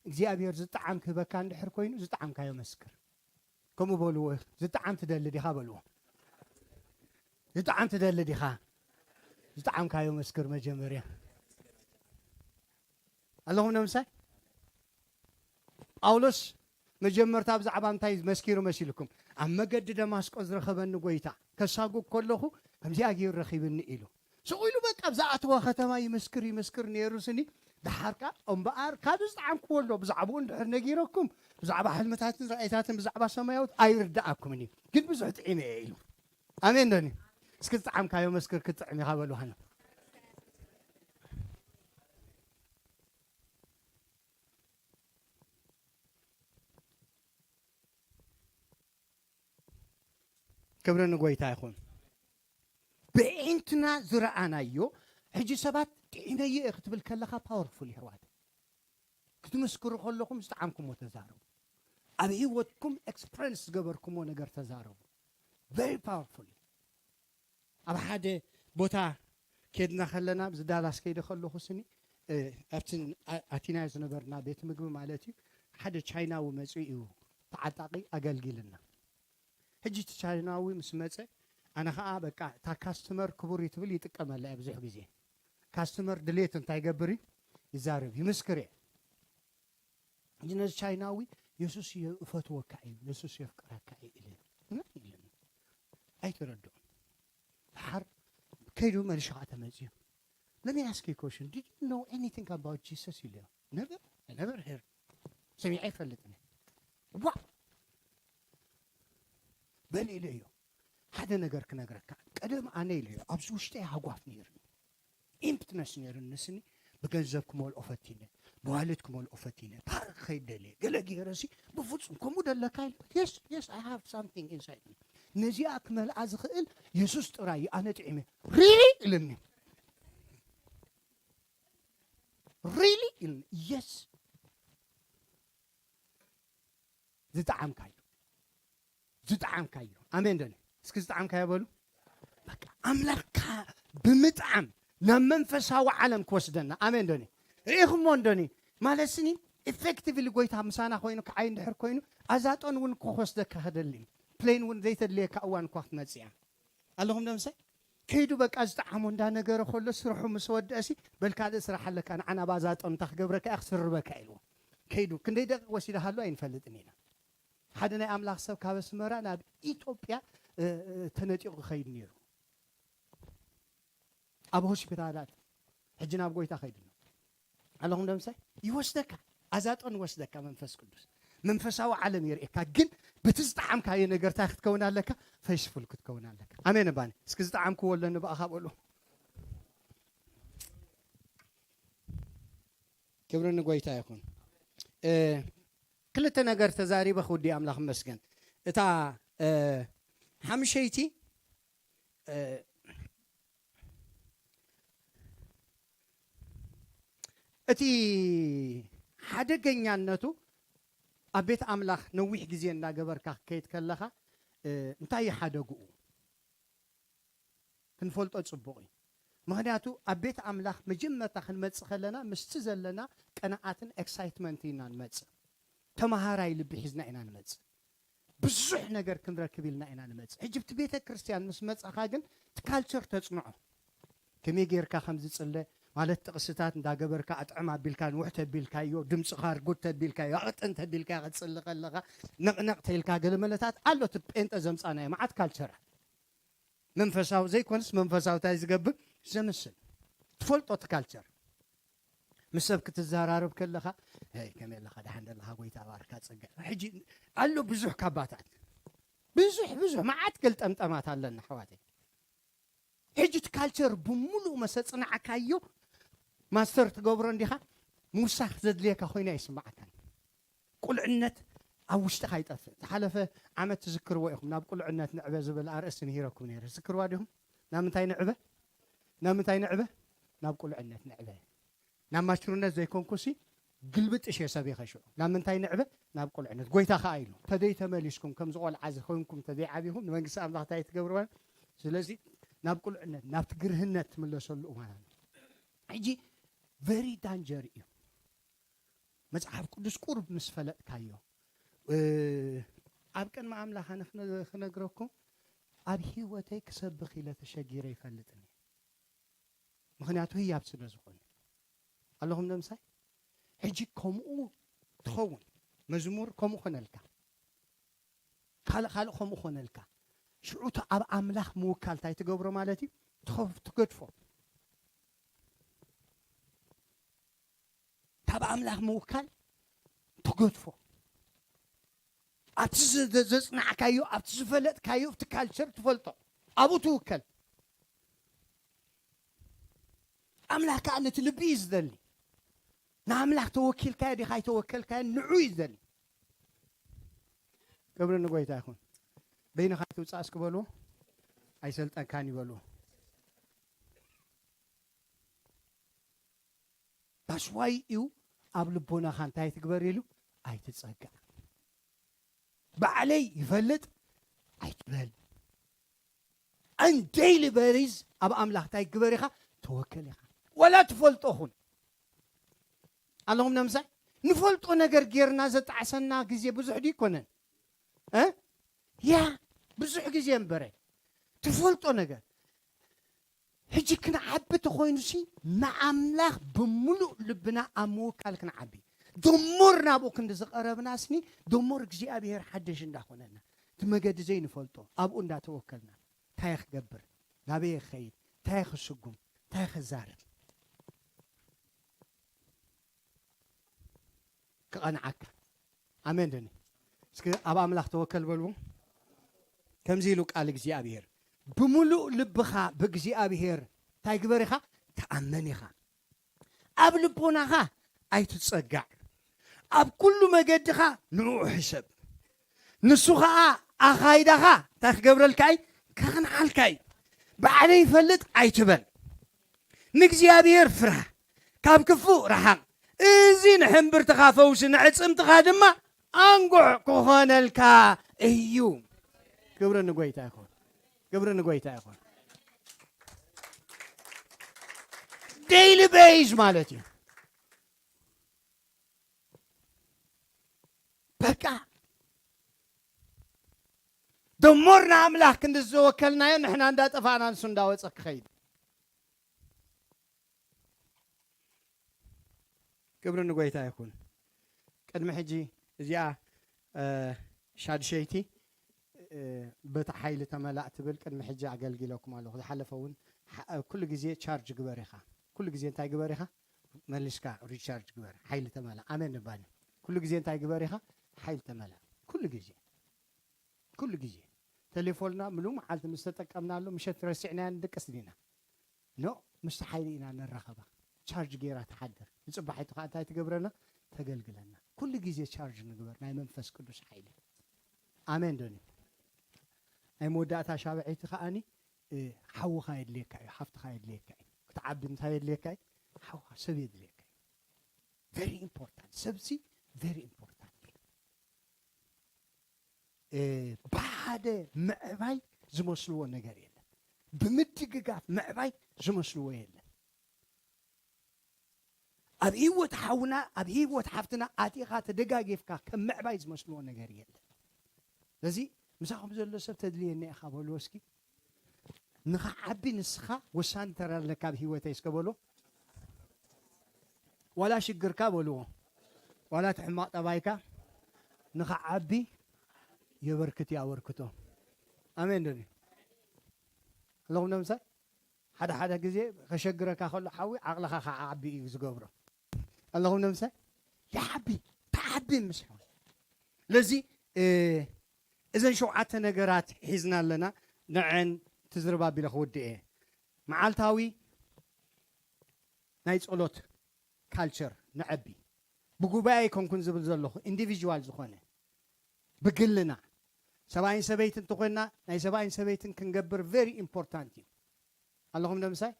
እግዚኣብሔር ዝጠዓም ክህበካ እንድሕር ኮይኑ፣ ዝጠዓምካዮ መስክር። ከምኡ በልዎ፣ ዝጠዓም ትደሊ ዲኻ በልዎ። ዝጠዓም ትደሊ ዲኻ? ዝጠዓምካዮ መስክር መጀመርያ። ኣለኹም ነምሳይ? ጳውሎስ መጀመርታ ብዛዕባ እንታይ መስኪሩ መሲልኩም? "ኣብ መገዲ ደማስቆ ዝረኸበኒ ጎይታ ከሳጉግ ከለኹ ከምዚኣ ገይሩ ረኺብኒ" ኢሉ። ስቕ ኢሉ በቃ ኣብ ዝኣተዋ ከተማ ይምስክር፣ ይምስክር ነይሩ ስኒ። ደሓር ከኣ እምበኣር ካብ ዝጠዓምክዎ ኣሎ፣ ብዛዕባኡ እንድሕር ነጊረኩም፣ ብዛዕባ ሕልምታትን ራእይታትን ብዛዕባ ሰማያዊት ኣይርድኣኩምን እዩ፣ ግን ብዙሕ ጥዒመ እየ ኢሉ። ኣሜን ዶኒ? እስኪ ዝጠዓምካዮ መስክር፣ ክትጥዕም ኢኻ በሉ ሃና። ክብሪ ንጎይታ ይኹን። ብዒንትና ዝረኣናዮ፣ ሕጂ ሰባት ጥዒመዮ እየ ክትብል ከለኻ ፓወርፉል ይሕዋት። ክትምስክሩ ከለኹም ዝጠዓምኩሞ ተዛረቡ። ኣብ ህይወትኩም ኤክስፐሪንስ ዝገበርኩሞ ነገር ተዛረቡ። ቨሪ ፓወርፉል። ኣብ ሓደ ቦታ ኬድና ከለና፣ ኣብዚ ዳላስ ከይደ ከለኹ ስኒ፣ እ፣ ኣብቲ ን-፣ ኣ-፣ ኣቲናዮ ዝነበርና ቤት ምግቢ ማለት እዩ፣ ሓደ ቻይናዊ መጺኡ እዩ ተዓጣቒ ኣገልጊልና። ሕጂ እቲ ቻይናዊ ምስ መጸ፣ ኣነ ኸኣ በቃ እታ ካስተመር ክቡር እዩ ትብል ይጥቀመላ እየ ብዙሕ ግዜ። ካስተመር ድሌት እንታይ ይገብር እዩ? ይዛረብ፣ ይምስክር እየ። ሕጂ ነዚ ቻይናዊ፣ "የሱስ የ-፣ እፈትወካ እዩ፣ የሱስ የፍቅረካ እዩ" ኢለ። "ምን?" ኢለኒ። ኣይተረድኦን። ደሓር ከይዱ መሊሹ ኸዓ ተመጽዩ። "Let me ask you a question. Did you know anything about Jesus?" ኢለዮ። "Never, I never heard." ሰሚዐ ኣይፈልጥን እየ። "ዋ!" በል ኢለዮ። "ሓደ ነገር ክነግረካ። ቀደም ኣነ" ኢለዮ፣ "ኣብዚ ውሽጠይ ሃጓፍ ነይሩኒ። ኢምፕትነስ ነይሩኒ ስኒ፣ ብገንዘብ ክመልኦ ፈቲነ፣ ብዋሌት ክመልኦ ፈቲነ፣ ፓርክ ከይድ ደልየ፣ ገለ ገይረ ሲ፣ ብፍጹም ከምኡ ደለካ?" ኢለ፣ "Yes, yes, I have something inside me. ነዚኣ ክመልኣ ዝኽእል የሱስ ጥራይ እዩ፣ ኣነ ጥዒመ." "Really?" ኢለኒ። "Really?" ኢለኒ። "Yes." ዝጠዓምካዮ፣ ዝጠዓምካዮ። ኣሜን ዶኒ? እስኪ ዝጠዓምካዮ በሉ። በቃ ኣምላኽካ ብምጥዓም ናብ መንፈሳዊ ዓለም ክወስደና። ኣሜን ዶኒ? ርኢኹሞ እንዶኒ? ማለት ስኒ ኢፌክቲቭሊ ጎይታ ምሳና ኮይኑ ክዓይ እንድሕር ኮይኑ ኣዛጦን እውን እኮ ክወስደካ ከደሊ እዩ። ፕሌን እውን ዘይተድልየካ እዋን እኳ ክትመጽእ እያ። ኣለኹም ዶ ምሳይ? ከይዱ በቃ ዝጠዓሞ እንዳነገረ ከሎ ስርሑ ምስ ወደእሲ፣ "በል ካልእ ስራሕ ኣለካ፣ ንዓ ናብ ኣዛጦን እንታ ክገብረካ እያ ክስርበካ" ኢልዎ። ከይዱ ክንደይ ደቂቕ ወሲዳ ሃሉ ኣይንፈልጥን ኢና። ሓደ ናይ ኣምላኽ ሰብ ካብ ኣስመራ ናብ ኢትዮጵያ፣ እ፣ እ፣ ተነጢቑ ክኸይድ ነይሩ። ኣብ ሆስፒታላት ሕጂ ናብ ጎይታ ከይዱ ኣሎ። ኣለኹም ደምሳይ ይወስደካ፣ ኣዛጦን ይወስደካ መንፈስ ቅዱስ። መንፈሳዊ ዓለም የርእየካ፣ ግን በቲ ዝጠዓምካዮ ነገር እንታይ ክትከውን ኣለካ? ፈይስፉል ክትከውን ኣለካ። ኣሜን። ባኒ እስኪ ዝጠዓምክዎ ኣለኒ ብኣኻ በሉ። ክብሪ ንጎይታ ይኹን። እ፣ ክልተ ነገር ተዛሪበ ክውዲ ኣምላኽ መስገን። እታ፣ እ፣ ሓምሸይቲ፣ እ፣ እቲ ሓደገኛነቱ ኣብ ቤት ኣምላኽ ነዊሕ ግዜ እናገበርካ ክትከይድ ከለኻ፣ እ፣ እንታይ እዩ ሓደግኡ? ክንፈልጦ ጽቡቕ እዩ። ምኽንያቱ ኣብ ቤት ኣምላኽ መጀመርታ ክንመጽእ ከለና ምስቲ ዘለና ቀናኣትን ኤክሳይትመንት ኢና ንመጽእ። ተመሃራይ ልቢ ሒዝና ኢና ንመጽእ። ብዙሕ ነገር ክንረክብ ኢልና ኢና ንመጽእ። ሕጂ ብቲ ቤተ ክርስቲያን ምስ መጻኻ ግን እቲ ካልቸር ተጽንዖ። ከመይ ጌርካ ከም ዝጽለ ማለት ጥቕስታት እንዳገበርካ ኣጥዕም ኣቢልካ ንውሕ ተቢልካዮ፣ ድምጽኻ ርጉድ ተቢልካዮ፣ ኣቕጥን ተቢልካ ክትጽሊ ከለኻ ነቕነቕ ተኢልካ ገለ መለታት ኣሎ እቲ ጴንጠ ዘምጻናዮ መዓት ካልቸራት። መንፈሳዊ ዘይኮነስ መንፈሳዊ እንታይ ዝገብር ዘምስል። ትፈልጦ እቲ ካልቸር። ምስ ሰብ ክትዘራረብ ከለኻ፣ "ሄይ፣ ከመይ ኣለኻ? ደሓን ደለኻ? ጎይታ ባርካ፣ ጸጋ." ሕጂ ኣሎ ብዙሕ ካባታት። ብዙሕ፣ ብዙሕ መዓት ገልጠምጠማት ኣለና ኣሕዋተይ። ሕጂ እቲ ካልቸር ብምሉእ መሰ ጽናዕካዮ ማስተር ትገብሮ እንዲኻ፣ ምውሳኽ ዘድልየካ ኮይና ይስምዓካ። ቁልዕነት ኣብ ውሽጥኻ ይጠፍእ። ዝሓለፈ ዓመት ትዝክርዎ ኢኹም፣ ናብ ቁልዕነት ንዕበ ዝብል ኣርእስቲ ምሂረኩም ነይረ። ትዝክርዋ ዲኹም? ናብ ምንታይ ንዕበ? ናብ ምንታይ ንዕበ? ናብ ቁልዕነት ንዕበ። ናብ ማቹርነት ዘይኮንኩሲ፣ ግልብጥ እሸ ሰብ ይኸሽዑ። ናብ ምንታይ ንዕበ? ናብ ቁልዕነት። ጎይታ ኸኣ ኢሉ፣ "ተደይ ተመሊስኩም፣ ከምዚ ቆልዓ ዝኾንኩም ተደይ ዓቢኹም፣ ንመንግስቲ ኣምላኽ እንታይ ትገብርዋ?" ስለዚ ናብ ቁልዕነት፣ ናብቲ ግርህነት ትምለሰሉ እዋን ኣሎ። ሕጂ ቨሪ ዳንጀር እዩ። መጽሓፍ ቅዱስ ቁሩብ ምስ ፈለጥካዮ፣ እ፣ ኣብ ቅድሚ ኣምላኽ ኣነ ክነ-፣ ክነግረኩም፣ ኣብ ህይወተይ ክሰብኽ ኢለ ተሸጊረ ይፈልጥን እየ። ምኽንያቱ ህያብ ስለ ዝኾነ። ኣለኹም ዶ ምሳይ? ሕጂ ከምኡ ትኸውን። መዝሙር ከምኡ ኮነልካ። ካልእ፣ ካልእ ከምኡ ኮነልካ። ሽዑ እቲ ኣብ ኣምላኽ ምውካል እንታይ ትገብሮ ማለት እዩ? ትኸፍ-፣ ትገድፎ። ካብ ኣምላኽ ምውካል ትገድፎ። ኣብቲ ዘ-፣ ዘ-፣ ዘጽናዕካዮ፣ ኣብቲ ዝፈለጥካዮ፣ ኣብቲ ካልቸር ትፈልጦ፣ ኣብኡ ትውከል። ኣምላኽ ከኣ ነቲ ልቢ እዩ ዝደሊ። ንኣምላኽ ተወኪልካዮ ዲኻ ኣይተወከልካዮ ንዑ እዩ ዝደሊ። ክብሪ ንጎይታ ይኹን። በይንኻ ኣይትውጻእ እስኪ በልዎ። ኣይሰልጠንካን ይበልዎ። That's why እዩ ኣብ ልቦናኻ እንታይ ትግበር ኢሉ ኣይትጸጋዕ። ባዕለይ ይፈልጥ ኣይትበል። On daily basis ኣብ ኣምላኽ እንታይ ግበር ኢኻ? ተወከል ኢኻ። ወላ ትፈልጦ ኹን። ኣለኹም ነምሳይ? ንፈልጦ ነገር ጌርና ዘጣዕሰና ግዜ ብዙሕ ድዩ ይኮነን? እ? ያ፣ ብዙሕ ግዜ እምበረ። ትፈልጦ ነገር። ሕጂ ክንዓቢ ተኾይኑሲ ንኣምላኽ ብምሉእ ልብና ኣብ ምውካል ክንዓቢ። ደሞር ናብኡ ክንዲ ዝቐረብናስኒ፣ ደሞር እግዚኣብሔር ሓደሽ እንዳኾነና። እቲ መገዲ ዘይንፈልጦ፣ ኣብኡ እንዳተወከልና፣ እንታይ ክገብር? ናበይ ክኸይድ? እንታይ ክስጉም? እንታይ ክዛረብ? ክቐንዓካ። ኣሜን ድኒ? እስኪ ኣብ ኣምላኽ ተወከል በልዎ። ከምዚ ኢሉ ቃል እግዚኣብሔር፣ "ብምሉእ ልብኻ ብእግዚኣብሔር እንታይ ግበር ኢኻ? ተኣመን ኢኻ። ኣብ ልቦናኻ ኣይትጸጋዕ። ኣብ ኩሉ መገድኻ ንዕኡ ሕሰብ። ንሱ ኸኣ ኣኻይዳኻ እንታይ ክገብረልካ እዩ? ከቕንዓልካ እዩ። ባዕለይ ይፈልጥ ኣይትበል። ንእግዚኣብሔር ፍርሃ፣ ካብ ክፉእ ረሓቕ። እዚ ንሕምብርትኻ ፈውሲ፣ ንዕጽምትኻ ድማ ኣንጉዕ ክኾነልካ እዩ።" ክብሪ ንጎይታ ይኹን። ክብሪ ንጎይታ ይኹን። ዴይሊ ቤዝ ማለት እዩ። በቃ ደሞር ንኣምላኽ ክንዲ ዝተወከልናዮ ንሕና እንዳጠፋእና ንሱ እንዳወጸ ክኸይድ። ክብሪ ንጎይታ ይኹን። ቅድሚ ሕጂ እዚኣ እ፣ ሻድሸይቲ እ፣ በታ ሓይሊ ተመላእ ትብል ቅድሚ ሕጂ ኣገልጊለኩም ኣለኹ። ዝሓለፈ እውን ሓ- ኩሉ ግዜ ቻርጅ ግበር ኢኻ። ኩሉ ግዜ እንታይ ግበር ኢኻ? መሊስካ ሪቻርጅ ግበር፣ ሓይሊ ተመላእ። ኣሜን ንባኒ። ኩሉ ግዜ እንታይ ግበር ኢኻ? ሓይሊ ተመላእ። ኩሉ ግዜ፣ ኩሉ ግዜ ቴሌፎንና ምሉእ መዓልቲ ምስ ተጠቀምናሉ ምሸት ረሲዕናያ ንድቅስ ዲና? ኖ፣ ምስቲ ሓይሊ ኢና ንራኸባ። ቻርጅ ገይራ ትሓድር። ንጽባሒቱ ኸዓ እንታይ ትገብረና? ተገልግለና። ኩሉ ግዜ ቻርጅ ንግበር ናይ መንፈስ ቅዱስ ሓይሊ። ኣሜን ዶኒ? ናይ መወዳእታ ሻብዐይቲ ከኣኒ፣ እ፣ ሓውኻ የድልየካ እዩ፣ ሓፍትኻ የድልየካ እዩ። ክትዓቢ እንታይ የድልየካ እዩ? ሓውኻ ሰብ የድልየካ እዩ። ቨሪ ኢምፖርታንት። ሰብሲ ቨሪ ኢምፖርታንት እዩ። እ፣ ብሓደ ምዕባይ ዝመስልዎ ነገር የለን። ብምድግጋፍ ምዕባይ ዝመስልዎ የለን። ኣብ ህይወት ሓውና፣ ኣብ ህይወት ሓፍትና ኣቲኻ ተደጋጊፍካ ከም ምዕባይ ዝመስልዎ ነገር የለን። ስለዚ ምሳኹም ዘሎ ሰብ ተድልየኒ ኢኻ በልዎ እስኪ። ንኽዓቢ ንስኻ ወሳኒ ተራ ኣለካ ኣብ ህይወተይ እስከ በልዎ። ዋላ ሽግርካ በልዎ፣ ዋላ እቲ ሕማቕ ጠባይካ ንኽዓቢ የበርክት እዩ ኣበርክቶ። ኣሜን ዶ? ኣለኹም ዶ ምሳይ? ሓደ ሓደ ግዜ ከሸግረካ ከሎ ሓዊ ዓቕልኻ ክዓቢ እዩ ዝገብሮ። ኣለኹም ዶ ምሳይ? ይዓቢ፣ ትዓቢ ምስ ሓዊ። ስለዚ እ፣ እዘን ሸውዓተ ነገራት ሒዝና ኣለና። ንዐን ትዝርባ ኣቢለ ክውድእ እየ። መዓልታዊ ናይ ጸሎት ካልቸር ነዐቢ። ብጉባኤ ኣይኮንኩን ዝብል ዘለኹ፣ ኢንዲቪዥዋል ዝኾነ፣ ብግልና ሰብኣይን ሰበይትን እንተኾይና ናይ ሰብኣይን ሰበይትን ክንገብር ቨሪ ኢምፖርታንት እዩ። ኣለኹም ዶ ምሳይ?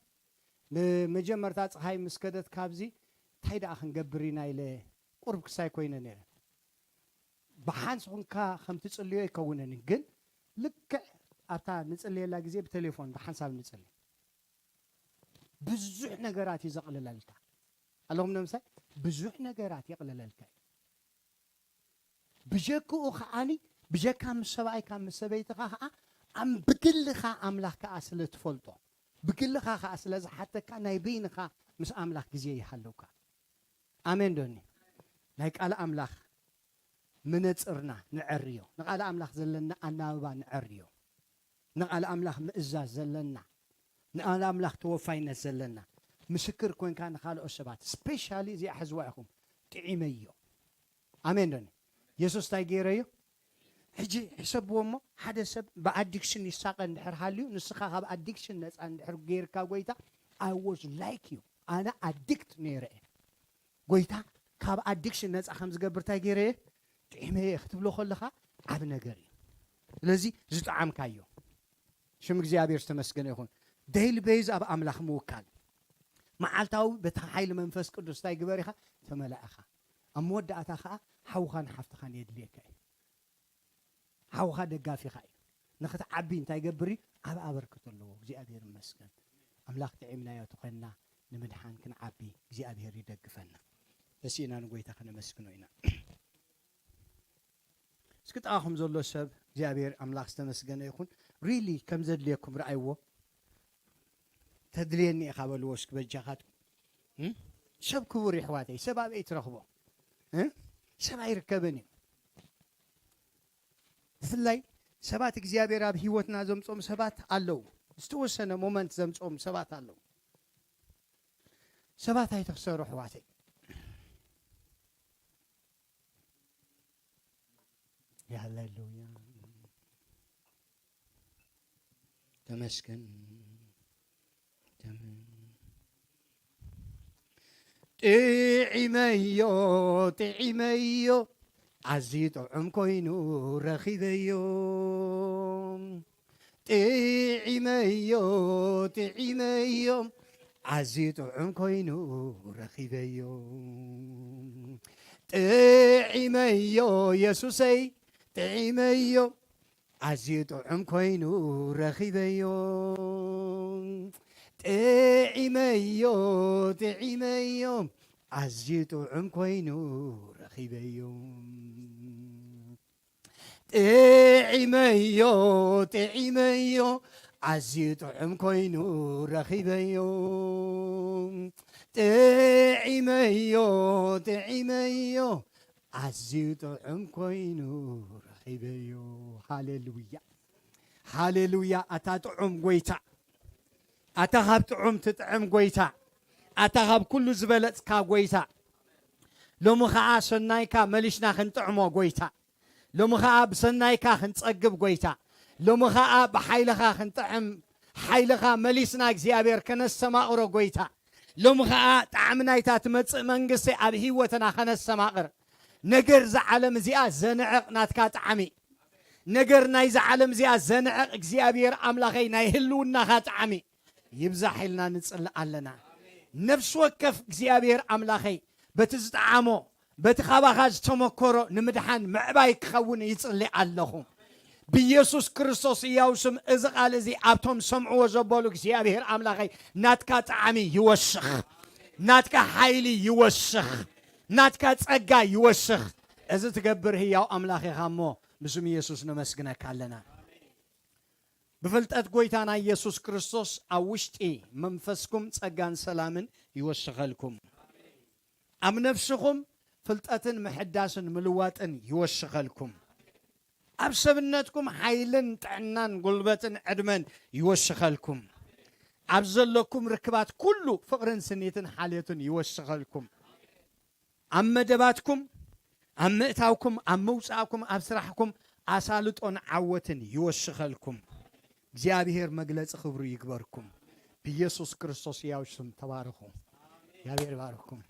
ንመጀመርታ ፀሓይ ምስ ከደት ካብዚ እንታይ ደኣ ክንገብር ኢና ኢለ ቁርብ ክሳይ ኮይነ ነይረ። ብሓንስ ኹንካ ከም ትጽልዮ ኣይከውንን፣ ግን ልክዕ ኣብታ ንጽልየላ ግዜ ብቴሌፎን ብሓንሳብ ንጽሊ። ብዙሕ ነገራት እዩ ዘቕልለልካ። ኣለኹም ዶ ምሳይ? ብዙሕ ነገራት የቕልለልካ እዩ። ብጀክኡ ከዓኒ፣ ብጀካ ምስ ሰብኣይካ ምስ ሰበይትኻ ከዓ ኣም-፣ ብግልኻ ኣምላኽ ከዓ ስለ ትፈልጦ፣ ብግልኻ ከዓ ስለ ዝሓተካ ናይ በይንኻ ምስ ኣምላኽ ግዜ ይሃለውካ። ኣሜን ዶኒ? ናይ ቃል ኣምላኽ መነጽርና ንዐርዮ፣ ንቃል ኣምላኽ ዘለና ኣናብባ ንዐርዮ፣ ንቃል ኣምላኽ ምእዛዝ ዘለና፣ ንቃል ኣምላኽ ተወፋይነት ዘለና፣ ምስክር ኮንካ ንኻልኦት ሰባት፣ ስፔሻሊ እዚኣ ሕዝዋ ኢኹም፣ ጥዒመዮ። ኣሜን ዶኒ? የሱስ እንታይ ገይረዮ? ሕጂ ሕሰብዎ እሞ፣ ሓደ ሰብ ብኣዲክሽን ይሳቐ እንድሕር ሃልዩ፣ ንስኻ ካብ ኣዲክሽን ነፃ እንድሕር ገይርካ፣ ጎይታ፣ I was like you፣ ኣነ ኣዲክት ነይረ እየ። ጎይታ ካብ ኣዲክሽን ነፃ ከም ዝገብር እንታይ ገይረ እየ? ጥዒመ እየ ክትብሎ ከለኻ ዓብ ነገር እዩ። ስለዚ ዝጠዓምካዮ፣ ሽም እግዚኣብሔር ዝተመስገነ ይኹን። ዴይሊ ቤዝ ኣብ ኣምላኽ ምውካል፣ መዓልታዊ በቲ ሓይሊ መንፈስ ቅዱስ እንታይ ግበር ኢኻ? ተመላእኻ። ኣብ መወዳእታ ኸዓ ሓውኻን ሓፍትኻን የድልየካ እዩ። ሓውኻ ደጋፊኻ እዩ። ንኽትዓቢ እንታይ ገብር እዩ? ዓብ ኣበርክቶ ኣለዎ። እግዚኣብሔር ይመስገን። ኣምላኽ ጥዒምናዮ ተኾንና ንምድሓን ክንዓቢ እግዚኣብሔር ይደግፈና። ተሲእና ንጎይታ ከነመስግኖ ኢና። እስኪ ጥቓኹም ዘሎ ሰብ እግዚኣብሔር ኣምላኽ ዝተመስገነ ይኹን። ሪሊ ከም ዘድልየኩም ረኣይዎ። ተድልየኒ ኢኻ በልዎ እስኪ በጃኻትኩም። እም? ሰብ ክቡር ይሕዋተይ፣ ሰብ ኣበይ ትረኽቦ? እም? ሰብ ኣይርከብን እዩ። ብፍላይ ሰባት እግዚኣብሔር ኣብ ህይወትና ዘምጾም ሰባት ኣለዉ። ዝተወሰነ ሞመንት ዘምጾም ሰባት ኣለዉ። ሰባት ኣይትኽሰሩ ኣሕዋተይ። ሃሌሉያ። ተመስገን። ተመ-፣ ጥዒመዮ፣ ጥዒመዮ፣ ኣዝዩ ጥዑም ኮይኑ ረኺበዮ። ጥዒመዮ፣ ጥዒመዮ፣ ኣዝዩ ጥዑም ኮይኑ ረኺበዮ። ጥዒመዮ የሱሰይ፣ ጥዒመዮ፣ ኣዝዩ ጥዑም ኮይኑ ረኺበዮ። ጥዒመዮ፣ ጥዒመዮ፣ ኣዝዩ ጥዑም ኮይኑ ረኺበዮ። ጥዒመዮ፣ ጥዒመዮ፣ ኣዝዩ ጥዑም ኮይኑ ረኺበዮ። ጥዒመዮ፣ ጥዒመዮ፣ ኣዝዩ ጥዑም ኮይኑ ረኺበዮ። ሃሌሉያ፣ ሃሌሉያ። ኣታ ጥዑም ጎይታ፣ ኣታ ካብ ጥዑም ትጥዕም ጎይታ፣ ኣታ ካብ ኩሉ ዝበለጽካ ጎይታ፣ ሎሚ ኸዓ ሰናይካ መሊስና ክንጥዕሞ ጎይታ፣ ሎሚ ኸዓ ብሰናይካ ክንጸግብ ጎይታ፣ ሎሚ ኸዓ ብሓይልኻ ክንጥዕም፣ ሓይልኻ መሊስና እግዚኣብሔር ከነስተማቕሮ ጎይታ፣ ሎሚ ኸዓ ጣዕሚ ናይታ ትመጽእ መንግስቲ ኣብ ህይወትና ከነስተማቕር፣ ነገር እዛ ዓለም እዚኣ ዘንዕቕ ናትካ ጣዕሚ፣ ነገር ናይዛ ዓለም እዚኣ ዘንዕቕ እግዚኣብሔር ኣምላኸይ ናይ ህልውናኻ ጣዕሚ ይብዛሕ ኢልና ንጽልእ ኣለና። ነፍሲ ወከፍ እግዚኣብሔር ኣምላኸይ በቲ ዝጠዓሞ፣ በቲ ካባኻ ዝተመኮሮ ንምድሓን ምዕባይ ክኸውን ይጽሊ ኣለኹ። ብኢየሱስ ክርስቶስ ህያው ስም እዚ ቃል እዚ ኣብቶም ሰምዕዎ ዘበሉ እግዚኣብሔር ኣምላኸይ ናትካ ጣዕሚ ይወስኽ፣ ናትካ ሓይሊ ይወስኽ፣ ናትካ ጸጋ ይወስኽ። እዚ ትገብር ህያው ኣምላኽ ኢኻ እሞ ብስም ኢየሱስ ነመስግነካ ኣለና። ብፍልጠት ጎይታና ኢየሱስ ክርስቶስ ኣብ ውሽጢ መንፈስኩም ጸጋን ሰላምን ይወስኸልኩም። ኣብ ነፍስኹም ፍልጠትን ምሕዳስን ምልዋጥን ይወስኸልኩም። ኣብ ሰብነትኩም ሓይልን ጥዕናን ጉልበትን ዕድመን ይወስኸልኩም። ኣብ ዘለኩም ርክባት ኩሉ ፍቕርን ስኒትን ሓልዮትን ይወስኸልኩም። ኣብ መደባትኩም፣ ኣብ ምእታውኩም፣ ኣብ ምውጻእኩም፣ ኣብ ስራሕኩም ኣሳልጦን ዓወትን ይወስኸልኩም። እግዚኣብሔር መግለጺ ክብሩ ይግበርኩም። ብኢየሱስ ክርስቶስ ህያው ስም ተባረኹ። እግዚኣብሔር ይባርኽኩም።